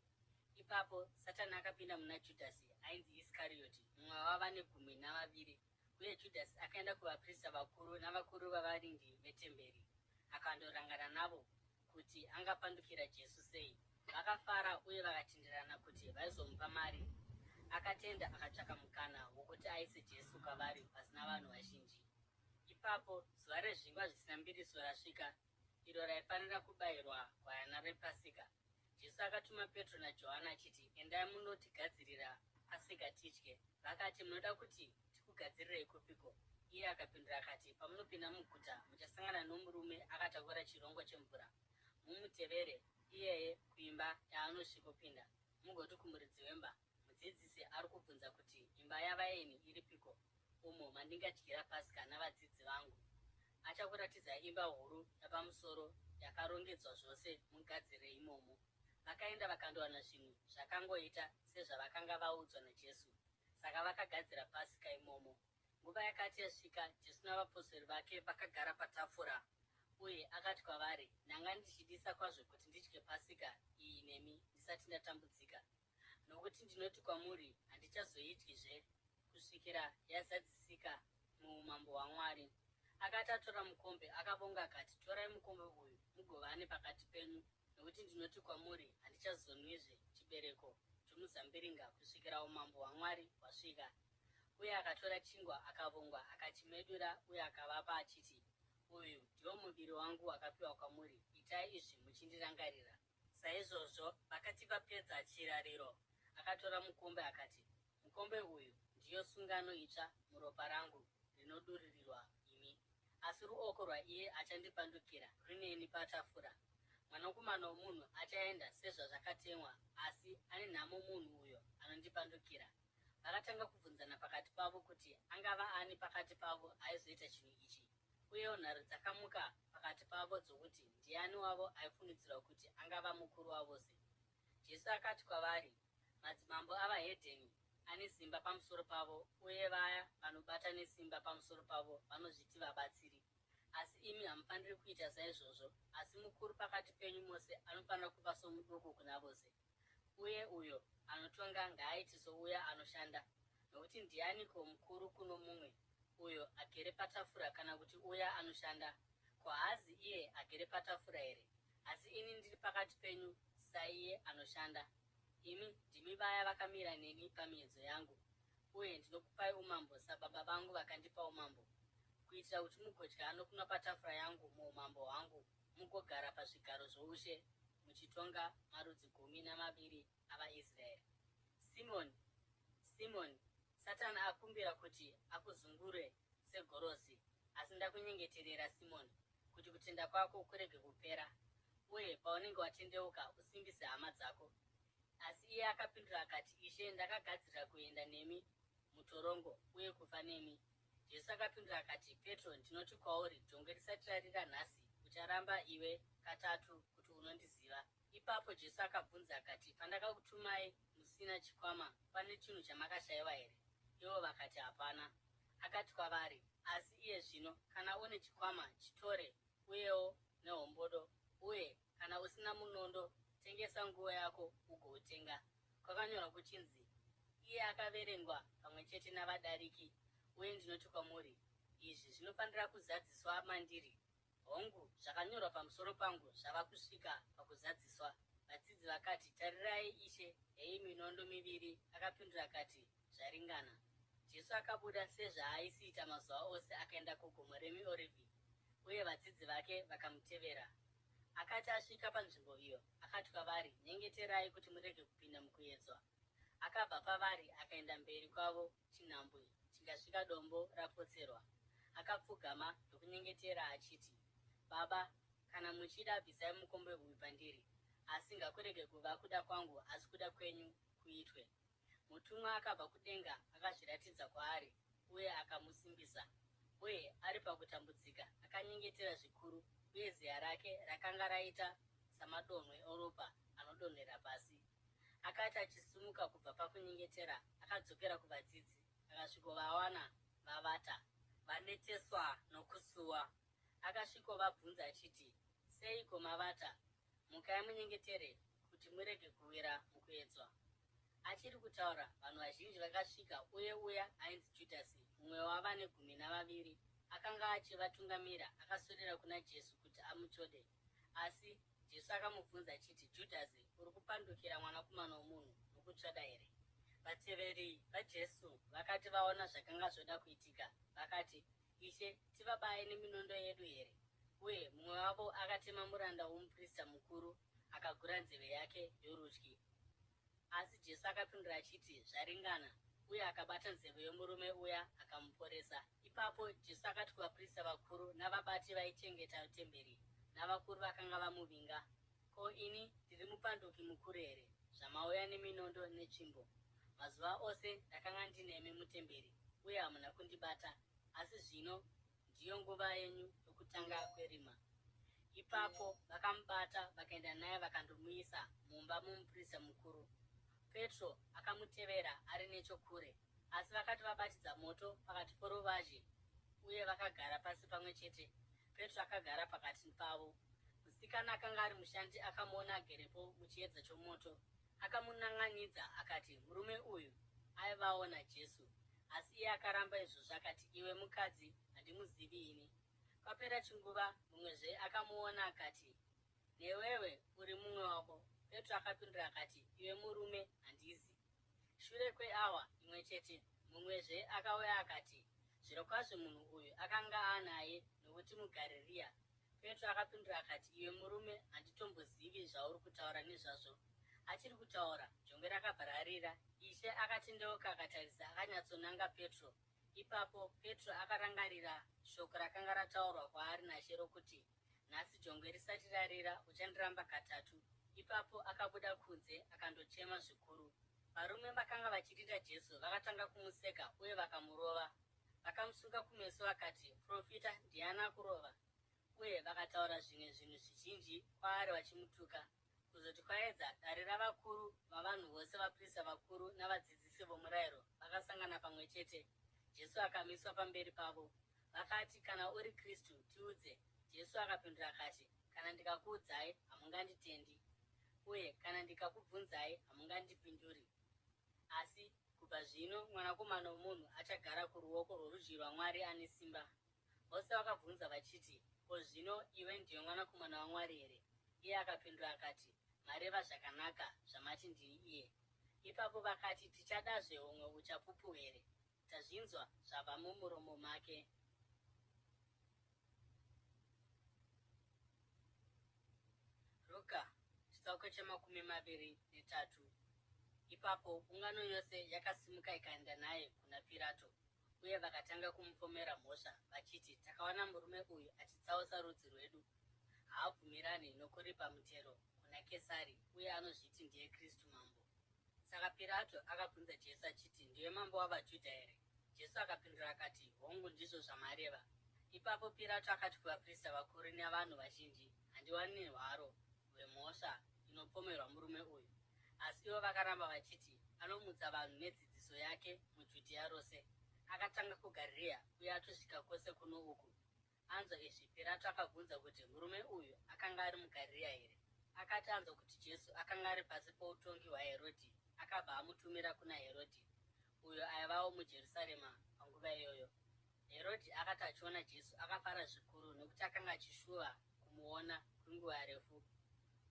Ipapo Satani akapinda muna Judhasi ainzi Iskarioti, mumwe wavane gumi navaviri. Uye Judhasi akaenda kuvaprista vakuru navakuru vavarindi vetemberi, akandorangana navo kuti angapandukira Jesu sei. Vakafara uye vakatenderana kuti vaizomupa mari. Akatenda akatsvaka mukana wokuti aise Jesu kwavari pasina vanhu vazhinji. Ipapo zuva rezvingwa zvisina mbiriso rasvika, iro raifanira kubayirwa gwayana rePasika, Jesu akatuma Petro naJohani achiti, Endai munotigadzirira Pasika tidye. Vakati, Munoda kuti tikugadzirirei kupiko? Iye akapindura akati, Pamunopinda muguta, muchasangana nomurume akatakura chirongo chemvura. Mumutevere iyeye kuimba yaanosvikopinda, mugoti kumuridzi wemba, Mudzidzisi ari kubvunza kuti, Imba yavaeni iripiko, umo mandingadyira Pasika navadzidzi vangu? Achakuratidzai imba huru yapamusoro yakarongedzwa zvose, mugadzirire imomo. Vakaenda vakandowana zvinhu zvakangoita sezvavakanga vaudzwa naJesu. Saka vakagadzira Pasika imomo. Nguva yakati yasvika, Jesu navapostori vake vakagara patafura, uye akati kwavari, Ndanga ndichidisa kwazvo kuti ndidye Pasika iyi nemi ndisati ndatambudzika. Nokuti ndinoti kwamuri, handichazoidyizve kusvikira yazadzisika muumambo hwaMwari. Akati atora mukombe, akavonga akati, Torai mukombe uyu, mugovane pakati penyu, nokuti ndinoti kwamuri, handichazonwizve chibereko chomuzambiringa kusvikira umambo hwaMwari hwasvika. Uye akatora chingwa, akavongwa, akachimedura, uye akavapa achiti, Uyu ndiwo muviri wangu wakapiwa kwamuri, itai izvi muchindirangarira. Saizvozvo vakati vapedza chirariro, akatora mukombe akati, Mukombe uyu ndiyo sungano itsva muropa rangu rinodururirwa imi. Asi ruoko rwaiye achandipandukira runeni patafura. Mwanakomana woMunhu achaenda sezvazvakatemwa, asi ane nhamo munhu uyo anondipandukira. Vakatanga kubvunzana pakati pavo kuti angava ani pakati pavo aizoita chinhu ichi. Uyewo nharo dzakamuka pakati pavo dzokuti ndiani wavo aifungidzirwa kuti angava mukuru wavose. Jesu akati kwavari, Madzimambo avahedheni ane simba pamusoro pavo, uye vaya vanobata nesimba pamusoro pavo vanozviti vabatsiri. Asi imi hamufaniri kuita saizvozvo, asi Asi mukuru pakati penyu mose anofanira kuva somuduku kuna vose, uye uyo anotonga ngaaite souya anoshanda. Nokuti ndianiko mukuru kuno mumwe, uyo agere patafura kana kuti uya anoshanda? Ko haazi iye agere patafura here? Asi ini ndiri pakati penyu saiye anoshanda. Imi ndimi vaya vakamira neni pamiedzo yangu, uye ndinokupai umambo saBaba vangu vakandipa umambo, kuitira kuti mugodya nokunwa patafura yangu muumambo hwangu, mugogara pazvigaro zvoushe muchitonga marudzi 12 avaIsraeri. Simoni, Simoni, Satani akumbira kuti akuzungure segorosi, asi ndakunyengeterera, Simoni, kuti kutenda kwako kurege kupera, uye paunenge watendeuka, usimbise hama dzako. Asi iye akapindura akati, Ishe, ndakagadzirira kuenda nemi mutorongo uye kufa nemi. Jesu akapindura akati, Petro, ndinoti kwauri, jongwe risati rarira nhasi, ucharamba iwe katatu kuti unondiziva. Ipapo Jesu akabvunza akati, Pandakakutumai musina chikwama, pane chinhu chamakashayiwa here? Ivo vakati, Hapana. Akati kwavari, Asi iye zvino, kana une chikwama, chitore, uyewo nehombodo, uye kana usina munondo, tengesa nguo yako ugoutenga. Kwakanyorwa kuchinzi, Iye akaverengwa pamwe chete navadariki, uye ndinoti kwamuri, izvi zvinofanira kuzadziswa mandiri. Hongu, zvakanyorwa pamusoro pangu zvava kusvika pakuzadziswa. Vadzidzi vakati, Tarirai, Ishe, heyi minondo miviri. Akapindura akati, Zvaringana. Jesu akabuda sezvaaisiita mazuva ose akaenda kuGomo reMiorivhi, uye vadzidzi vake vakamutevera. Akati asvika panzvimbo iyo, akati kwavari, Nyengeterai kuti murege kupinda mukuedzwa. Akabva pavari akaenda mberi kwavo chinhambwe chingasvika dombo rapotserwa. Akapfugama ndokunyengetera achiti, Baba, kana muchida bvisai mukombe uyu pandiri, asi ngakurege kuva kuda kwangu asi kuda kwenyu kuitwe. Mutumwa akabva kudenga akazviratidza kwaari uye akamusimbisa. Uye ari pakutambudzika akanyengetera zvikuru, uye ziya rake rakanga raita samadonhwe oropa anodonhera pasi. Akati achisimuka kubva pakunyengetera, akadzokera kuvadzidzi, akasvikovawana vavata, vaneteswa nokusuwa. Akasvikovabvunza achiti, Seiko mavata? Mukai munyengetere, kuti murege kuwira mukuedzwa. Achiri kutaura, vanhu vazhinji vakasvika, uye uya ainzi Judhasi, mumwe wavane 12, akanga achivatungamira, akaswedera kuna Jesu kuti amutsvode. Asi Jesu akamubvunza achiti, Judhasi, uri kupandukira Mwanakomana womunhu nokutsvada here? Vateveri vaJesu vakati vaona zvakanga zvoda kuitika, vakati, Ishe, tivabaye neminondo yedu here? Uye mumwe wavo akatema muranda womuprista mukuru, akagura nzeve yake yorudyi. Asi Jesu akapindura achiti, Zvaringana! Uye akabata nzeve yomurume uya akamuporesa. Ipapo Jesu akati kuvaprista vakuru navabati vaichengeta temberi navakuru vakanga vamuvinga, Ko ini ndiri mupanduki mukuru here, zvamauya neminondo netsvimbo? Mazuva ose ndakanga ndinemi mutemberi, uye hamuna kundibata. Asi zvino ndiyo nguva yenyu yokutanga kwerima. Ipapo vakamubata vakaenda naye vakandomuisa mumba momuprista mukuru. Petro akamutevera ari nechokure. Asi vakati vabatidza moto pakati poruvazhe uye vakagara pasi pamwe chete, Petro akagara pakati pavo. Musikana akanga ari mushandi akamuona agerepo muchiedza chomoto, akamunan'anidza akati, Murume uyu aivawo naJesu. Asi iye akaramba izvozvo akati, Iwe mukadzi, handimuzivi ini. Kwapera chinguva, mumwezve akamuona akati, Newewe uri mumwe wavo. Petro akapindura akati, Iwe murume, handizi. Shure kweawa imwe chete, mumwezve akauya akati, Zvirokwazvo munhu uyu akanga anaye, nokuti muGarirea. Petro akapindura akati, Iwe murume, handitombozivi zvauri kutaura nezvazvo. Achiri kutaura, jongwe rakabva rarira. Ishe akatendeuka akatarisa akanyatsonanga Petro. Ipapo Petro akarangarira shoko rakanga rataurwa kwaari naShe rokuti, Nhasi jongwe risati rarira, uchandiramba katatu. Ipapo akabuda kunze akandochema zvikuru. Varume vakanga vachirinda Jesu vakatanga kumuseka uye vakamurova. Vakamusunga kumeso vakati, Profita, ndiani akurova? Uye vakataura zvimwe zvinhu zvizhinji kwaari vachimutuka. Kuzoti kwaedza, dare ravakuru vavanhu vose, vaprista vakuru navadzidzisi vomurayiro vakasangana pamwe chete. Jesu akamiswa pamberi pavo. Vakati, Kana uri Kristu, tiudze. Jesu akapindura akati, Kana ndika ndikakuudzai, hamunganditendi, uye kana ndikakubvunzai, hamungandipinduri. Asi kubva zvino Mwanakomana woMunhu achagara kuruoko rworudyi rwaMwari ane simba. Vose vakabvunza vachiti, Ko zvino iwe ndiwe Mwanakomana waMwari here? Iye akapindura akati, Mareva zvakanaka zvamati ndini iye. Ipapo vakati, Tichadazve humwe uchapupu here? Tazvinzwa zvabva mumuromo make. Ruka chitsauko chemakumi maviri netatu. Ipapo ungano yose yakasimuka ikaenda naye kuna Pirato, uye vakatanga kumupomera mhosva vachiti, Takawana murume uyu achitsausa rudzi rwedu. Haabvumirani nokuripa mutero kuna Kesari uye anozviti ndiye Kristu mambo. Saka Pirato akabvunza Jesu achiti, Ndiwe mambo wavaJudha here? Jesu akapindura akati, Hongu, ndizvo zvamareva. Ipapo Pirato akati kuvaprista vakuru navanhu vazhinji, Handiwani hwaro hwemhosva inopomerwa murume uyu. Asi ivo vakaramba vachiti, Anomutsa vanhu nedzidziso yake muJudhea rose. Akatanga kuGarirea uye atosvika kwose kuno uku. Anzwa izvi, Pirato akabvunza kuti murume uyu akanga ari muGarirea here. Akati anzwa kuti Jesu akanga ari pasi poutongi hwaHerodhi, akabva amutumira kuna Herodhi, uyo aivawo muJerusarema panguva iyoyo. Herodhi akati achiona Jesu, akafara zvikuru, nokuti akanga achishuva kumuona kwenguva refu.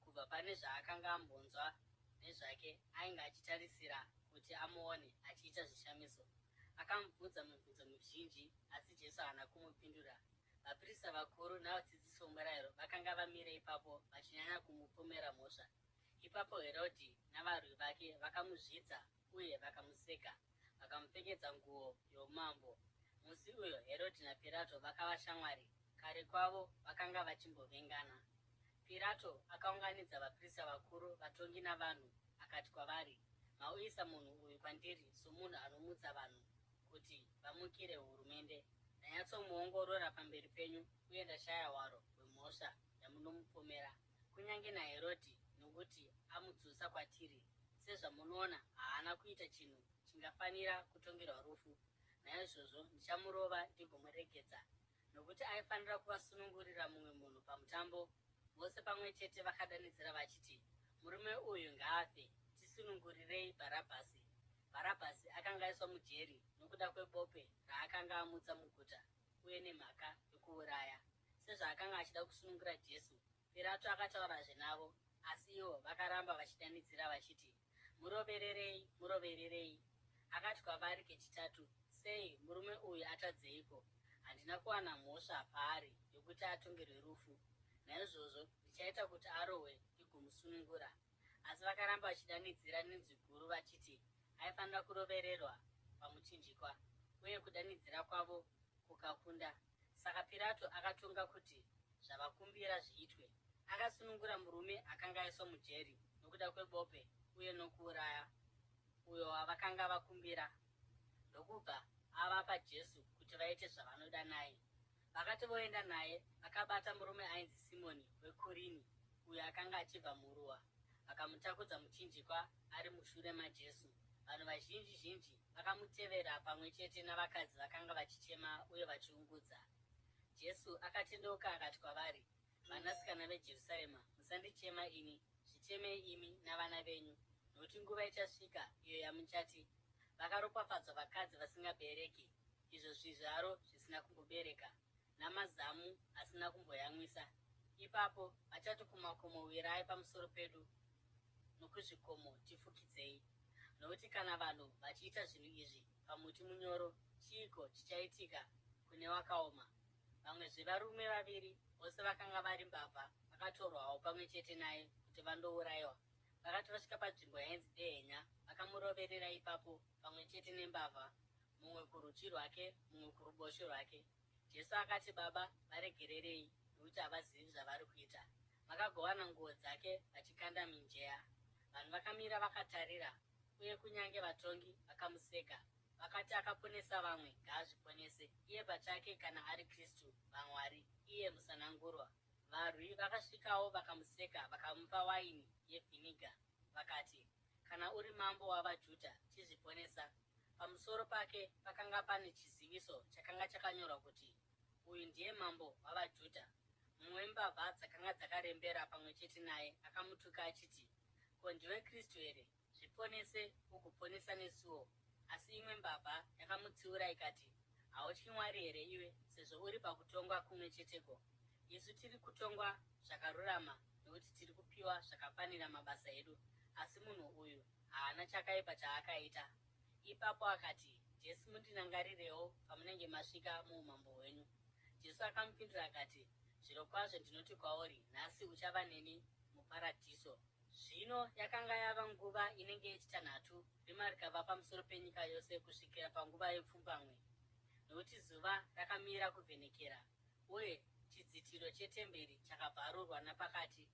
Kubva pane zvaakanga ambonzwa nezvake, ainge achitarisira kuti amuone achiita zvishamiso. Akamubvunza mibvunzo mizhinji, asi Jesu haana kumupindura. Vaprista vakuru navadzidzisi vomurayiro vakanga vamire ipapo vachinyanya kumupomera mhosva. Ipapo Herodhi navarwi vake vakamuzvidza uye vakamuseka, vakamupfekedza nguo youmambo. Musi uyo Herodhi naPirato vakava shamwari, kare kwavo vakanga vachimbovengana. Pirato akaunganidza vaprista vakuru, vatongi navanhu akati kwavari, Mauyisa munhu uyu kwandiri somunhu anomutsa vanhu kuti vamukire hurumende. Ndanyatsomuongorora pamberi penyu uye ndashaya hwaro hwemhosva yamunomupomera. Kunyange naHerodhi, nokuti amudzosa kwatiri, sezvamunoona haana kuita chinhu chingafanira kutongerwa rufu. Naizvozvo ndichamurova ndigomuregedza. Nokuti aifanira kuvasunungurira mumwe munhu pamutambo, vose pamwe chete vakadanidzira vachiti, Murume uyu ngaafe, tisunungurirei Bharabhasi. Bharabhasi akanga aiswa mujeri nokuda kwebope raakanga amutsa muguta uye nemhaka yokuuraya. Sezvaakanga achida kusunungura Jesu, Pirato akataurazve navo, asi ivo vakaramba vachidanidzira vachiti, Murovererei! Murovererei! Akati kwavari kechitatu, Sei, murume uyu atadzeiko? Handina kuwana mhosva paari yokuti atongerwe rufu. Naizvozvo ndichaita kuti arohwe ndigomusunungura. Asi vakaramba vachidanidzira nenzwi guru vachiti aifanira kurovererwa pamuchinjikwa, uye kudanidzira kwavo kukakunda. Saka Pirato akatonga kuti zvavakumbira zviitwe. Akasunungura murume akanga aiswa mujeri nokuda kwebope uye nokuuraya, uyo wavakanga vakumbira, ndokubva avapa Jesu kuti vaite zvavanoda naye. Vakati voenda naye, vakabata murume ainzi Simoni weKurini, uyo akanga achibva muruwa, vakamutakudza muchinjikwa ari mushure maJesu. Vanhu vazhinji zhinji vakamutevera pamwe chete navakadzi vakanga vachichema uye vachiungudza. Jesu akatendeuka akati kwavari, Vanasikana veJerusarema, musandichema ini, zvichemei imi navana venyu, nokuti nguva ichasvika iyo yamuchati, Vakaropafadzwa vakadzi vasingabereki, izvo zvizvaro zvisina kumbobereka, namazamu asina kumboyamwisa. Ipapo vachati kumakomo, Wirai pamusoro pedu, nokuzvikomo, Tifukidzei. Nokuti kana vanhu vachiita zvinhu izvi pamuti munyoro, chiiko chichaitika kune wakaoma? Vamwezve varume vaviri, vose vakanga vari mbavha, vakatorwawo pamwe chete naye kuti vandourayiwa. Vakati vasvika panzvimbo yainzi Dehenya, vakamuroverera ipapo pamwe chete nembavha, mumwe kurudyi rwake, mumwe kuruboshwe rwake. Jesu akati, Baba, varegererei, nokuti havazivi zvavari kuita. Vakagovana nguo dzake vachikanda mijenya. Vanhu vakamira vakatarira, uye kunyange vatongi vakamuseka. Vakati, Akaponesa vamwe, ngaazviponese iye pachake kana ari Kristu waMwari, iye Musanangurwa. Varwi vakasvikawo vakamuseka, vakamupa waini yevhiniga, vakati, Kana uri mambo wavaJudha, chizviponesa. Pamusoro pake pakanga pane chiziviso chakanga chakanyorwa kuti, Uyu ndiye Mambo wavaJudha. Mumwe wembavha dzakanga dzakarembera pamwe chete naye akamutuka achiti, Ko ndiwe Kristu here? Zviponese ugoponesa nesuwo. Asi imwe mbavha yakamutsiura ikati, Hautyi Mwari here iwe, sezvo uri pakutongwa kumwe cheteko? Isu tiri kutongwa zvakarurama, nokuti tiri kupiwa zvakafanira mabasa edu, asi munhu uyu haana chakaipa chaakaita. Ipapo akati, Jesu mundinangarirewo pamunenge masvika muumambo hwenyu. Jesu akamupindura akati, Zvirokwazvo ndinoti kwauri, nhasi uchava neni muParadhiso. Zvino yakanga yava nguva inenge yechitanhatu, rima rikava pamusoro penyika yose kusvikira panguva yepfumbamwe, nokuti zuva rakamira kuvhenekera, uye chidzitiro chetemberi chakabvarurwa napakati.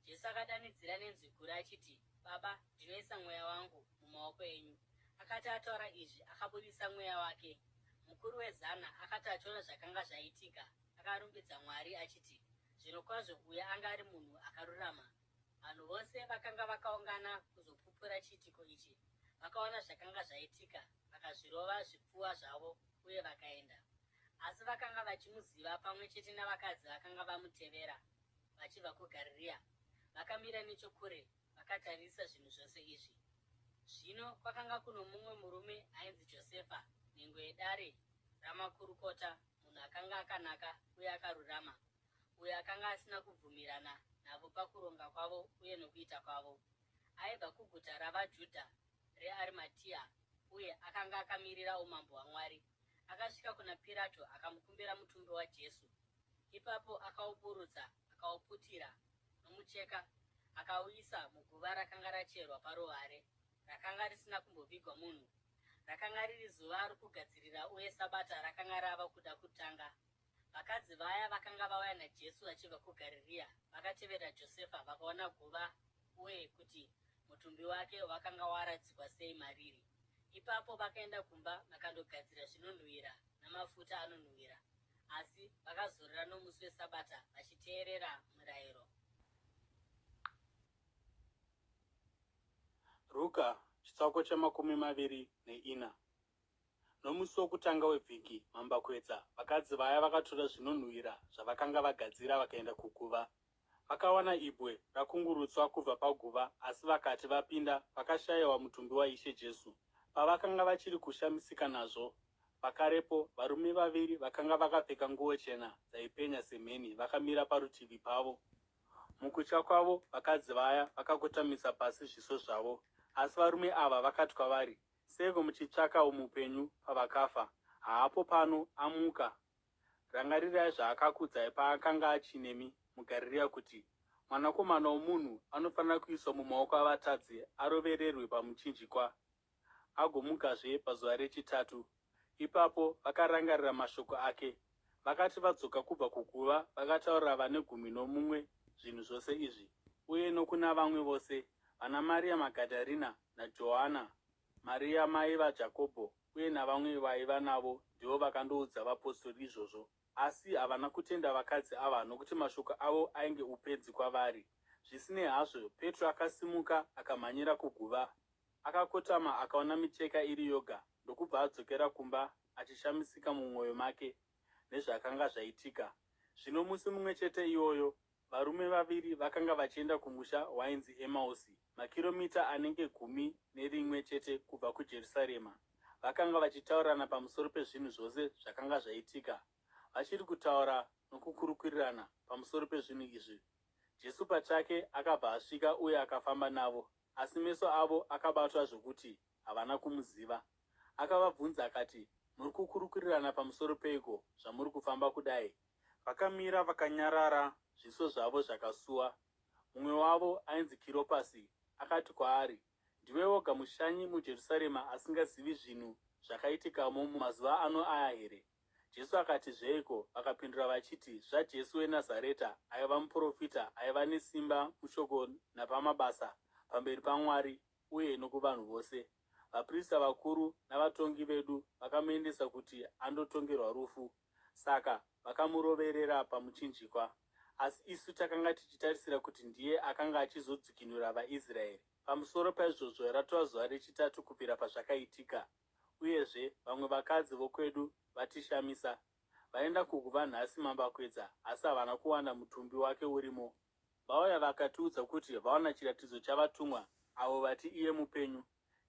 Jesu akadanidzira nenzwi guru achiti, Baba, ndinoisa mweya wangu mumaoko enyu. Akati ataura izvi, akabudisa mweya wake. Mukuru wezana akati achiona zvakanga zvaitika, akarumbidza Mwari achiti, Zvirokwazvo uyu anga ari munhu akarurama. Vanhu vose vakanga vakaungana kuzopupura chiitiko ichi vakaona zvakanga zvaitika, vakazvirova zvipfuva zvavo uye vakaenda. Asi vakanga vachimuziva pamwe chete navakadzi vakanga vamutevera vachibva kuGarirea, vakamira nechokure vakatarisa zvinhu zvose izvi. Zvino kwakanga kuno mumwe murume ainzi Josefa, nhengo yedare ramakurukota, munhu akanga akanaka uye akarurama, uyo akanga asina kubvumirana navo pakuronga kwavo uye nokuita kwavo. Aibva kuguta ravaJudha reArimatia uye akanga akamirira umambo hwaMwari. Akasvika kuna Pirato akamukumbira mutumbi waJesu. Ipapo akauburutsa, akauputira nomucheka, akauisa muguva rakanga racherwa paruware, rakanga risina kumbovigwa munhu. Rakanga riri zuva rokugadzirira uye Sabata rakanga rava kuda kutanga. Vakadzi vaya vakanga vauya naJesu vachibva kuGarirea vakatevera Josefa vakaona guva uye kuti mutumbi wake wakanga waradzikwa sei mariri. Ipapo vakaenda kumba vakandogadzira zvinonhuhwira namafuta anonhuhwira. Asi vakazorora nomusi weSabata vachiteerera murayiro. Ruka chitsauko chemakumi maviri neina. Nomusi wokutanga wevhiki, mambakwedza, vakadzi vaya vakatora zvinonhuhwira zvavakanga vagadzira vakaenda kuguva. Vakawana ibwe rakungurutswa kubva paguva, asi vakati vapinda, vakashayiwa mutumbi waIshe Jesu. Pavakanga vachiri kushamisika nazvo, pakarepo varume vaviri vakanga vakapfeka nguo chena dzaipenya semheni vakamira parutivi pavo. Mukutya kwavo, vakadzi vaya vakakotamisa pasi zviso zvavo. Asi varume ava vakati kwavari, Seiko muchitsvaka mupenyu pavakafa? Haapo pano, amuka. Rangarirai zvaakakuudzai paakanga achinemi muGarirea kuti, Mwanakomana woMunhu anofanira kuiswa mumaoko avatadzi arovererwe pamuchinjikwa, agomukazve pazuva rechitatu. Ipapo vakarangarira mashoko ake. Vakati vadzoka kubva kuguva, vakataurira vane gumi nomumwe zvinhu zvose izvi, uye nokuna vamwe vose, vanaMaria Magadharina naJohana, Maria mai vaJakobho, uye navamwe vaiva navo ndivo vakandoudza vapostori izvozvo. Asi havana kutenda vakadzi ava nokuti mashoko avo ainge upenzi kwavari. Zvisinei hazvo, Petro akasimuka akamhanyira kuguva. Akakotama akaona micheka iri yoga ndokubva adzokera kumba achishamisika mumwoyo make nezvakanga zvaitika. Zvino musi mumwe chete iwoyo, varume vaviri vakanga vachienda kumusha wainzi Emausi, makiromita anenge 11 chete kubva kuJerusarema. Vakanga vachitaurirana pamusoro pezvinhu zvose zvakanga zvaitika. Vachiri kutaura nokukurukurirana pamusoro pezvinhu izvi, Jesu pachake akabva asvika uye akafamba navo. Asi meso avo akabatwa zvokuti havana kumuziva. Akavabvunza akati, Muri kukurukurirana pamusoro peiko zvamuri kufamba kudai? Vakamira vakanyarara, zviso zvavo zvakasuwa. Mumwe wavo, ainzi Kiropasi, akati kwaari, Ndiwe woga mushanyi muJerusarema asingazivi zvinhu zvakaitikamo mumazuva ano aya here? Jesu akati, Zveiko? Vakapindura vachiti, ZvaJesu weNazareta, aiva muprofita, aiva nesimba mushoko napamabasa pamberi paMwari uye nokuvanhu vose. Vaprista vakuru navatongi vedu vakamuendesa kuti andotongerwa rufu. Saka vakamuroverera pamuchinjikwa. Asi isu takanga tichitarisira kuti ndiye akanga achizodzikinura vaIsraeri. Pamusoro paizvozvo, ratova zuva rechitatu kubvira pazvakaitika. Uyezve, vamwe vakadzi vokwedu vatishamisa. Vaenda kuguva nhasi mambakwedza asi havana kuwana mutumbi wake urimo. Vauya vakatiudza kuti vawana chiratidzo chavatumwa avo vati iye mupenyu.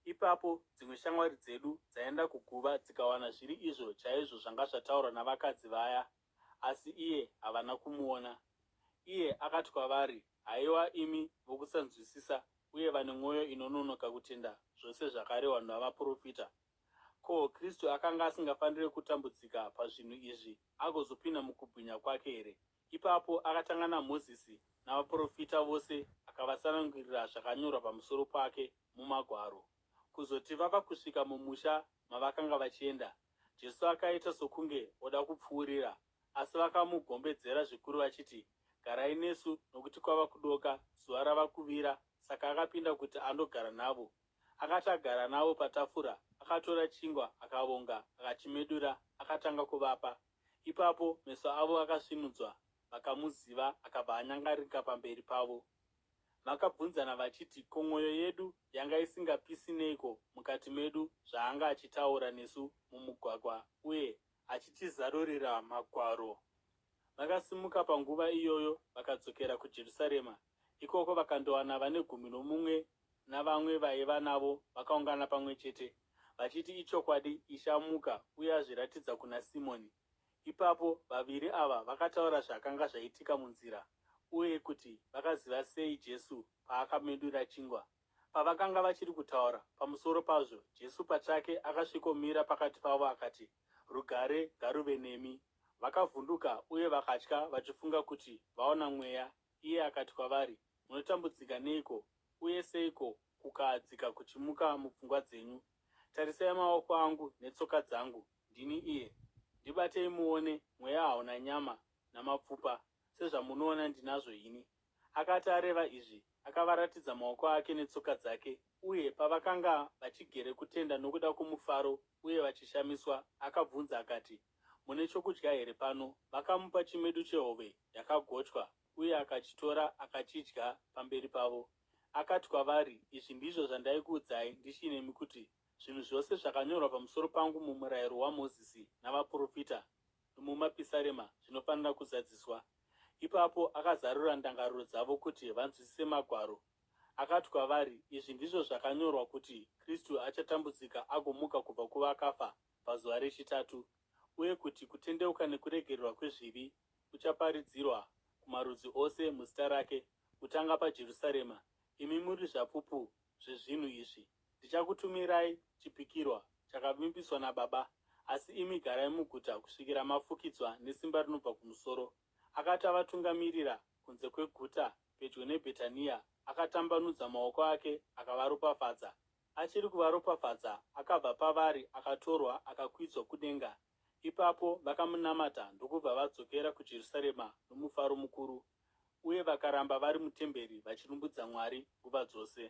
Ipapo dzimwe shamwari dzedu dzaenda kuguva dzikawana zviri izvo chaizvo zvanga zvataurwa navakadzi vaya asi iye havana kumuona. Iye akati kwavari, Haiwa imi vokusanzwisisa uye vane mwoyo inononoka kutenda zvose zvakarehwa navaprofita! Ko, Kristu akanga asingafaniri kutambudzika pazvinhu izvi agozopinda mukubwinya kwake here? Ipapo akatanga naMozisi navaprofita vose akavatsanangurira zvakanyorwa pamusoro pake muMagwaro. Kuzoti vava kusvika mumusha mavakanga vachienda, Jesu akaita sokunge oda kupfuurira, asi vakamugombedzera zvikuru vachiti, Garai nesu, nokuti kwava kudoka, zuva rava kuvira. Saka akapinda kuti andogara navo. Akati agara navo patafura, akatora chingwa, akavonga, akachimedura, akatanga kuvapa. Ipapo meso avo akasvinudzwa, vakamuziva, akabva anyangarika pamberi pavo. Vakabvunzana vachiti, Ko mwoyo yedu yanga isingapisi neiko mukati medu zvaanga achitaura nesu mumugwagwa uye achitizarurira Magwaro? Vakasimuka panguva iyoyo vakadzokera kuJerusarema. Ikoko vakandowana vane gumi nomumwe navamwe vaiva navo vakaungana pamwe chete, vachiti, Ichokwadi, Ishe amuka uye azviratidza kuna Simoni. Ipapo vaviri ava vakataura zvakanga zvaitika munzira uye kuti vakaziva sei Jesu paakamedura chingwa. Pavakanga vachiri kutaura pamusoro pazvo, Jesu pachake akasvikomira pakati pavo akati, Rugare ngaruve nemi. Vakavhunduka uye vakatya vachifunga kuti vaona mweya. Iye akati kwavari, Munotambudzika neiko, uye seiko kukahadzika kuchimuka mupfungwa dzenyu? Tarisai maoko angu netsoka dzangu, ndini iye. Ndibatei muone, mweya hauna nyama namapfupa, sezvamunoona ndinazvo ini. Akati areva izvi, akavaratidza maoko ake netsoka dzake. Uye pavakanga vachigere kutenda nokuda kwomufaro uye vachishamiswa, akabvunza akati, Mune chokudya here pano? Vakamupa chimedu chehove yakagochwa, uye akachitora akachidya pamberi pavo. Akati kwavari, Izvi ndizvo zvandaikuudzai ndichinemi kuti, Zvinhu zvose zvakanyorwa pamusoro pangu mumurayiro waMozisi navaprofita nomumapisarema zvinofanira kuzadziswa. Ipapo akazarura ndangariro dzavo kuti vanzwisise Magwaro. Akati kwavari, Izvi ndizvo zvakanyorwa kuti Kristu achatambudzika agomuka kubva kuvakafa pazuva rechitatu, uye kuti kutendeuka nekuregererwa kwezvivi kuchaparidzirwa kumarudzi ose muzita rake, kutanga paJerusarema. Imi muri zvapupu zvezvinhu izvi. Ndichakutumirai chipikirwa chakavimbiswa naBaba, asi imi garai muguta kusvikira mafukidzwa nesimba rinobva kumusoro. Akati avatungamirira kunze kweguta pedyo neBhetania, akatambanudza maoko ake akavaropafadza. Achiri kuvaropafadza, akabva pavari akatorwa akakwidzwa kudenga. Ipapo vakamunamata ndokubva vadzokera kuJerusarema nomufaro mukuru, uye vakaramba vari mutemberi vachirumbidza Mwari nguva dzose.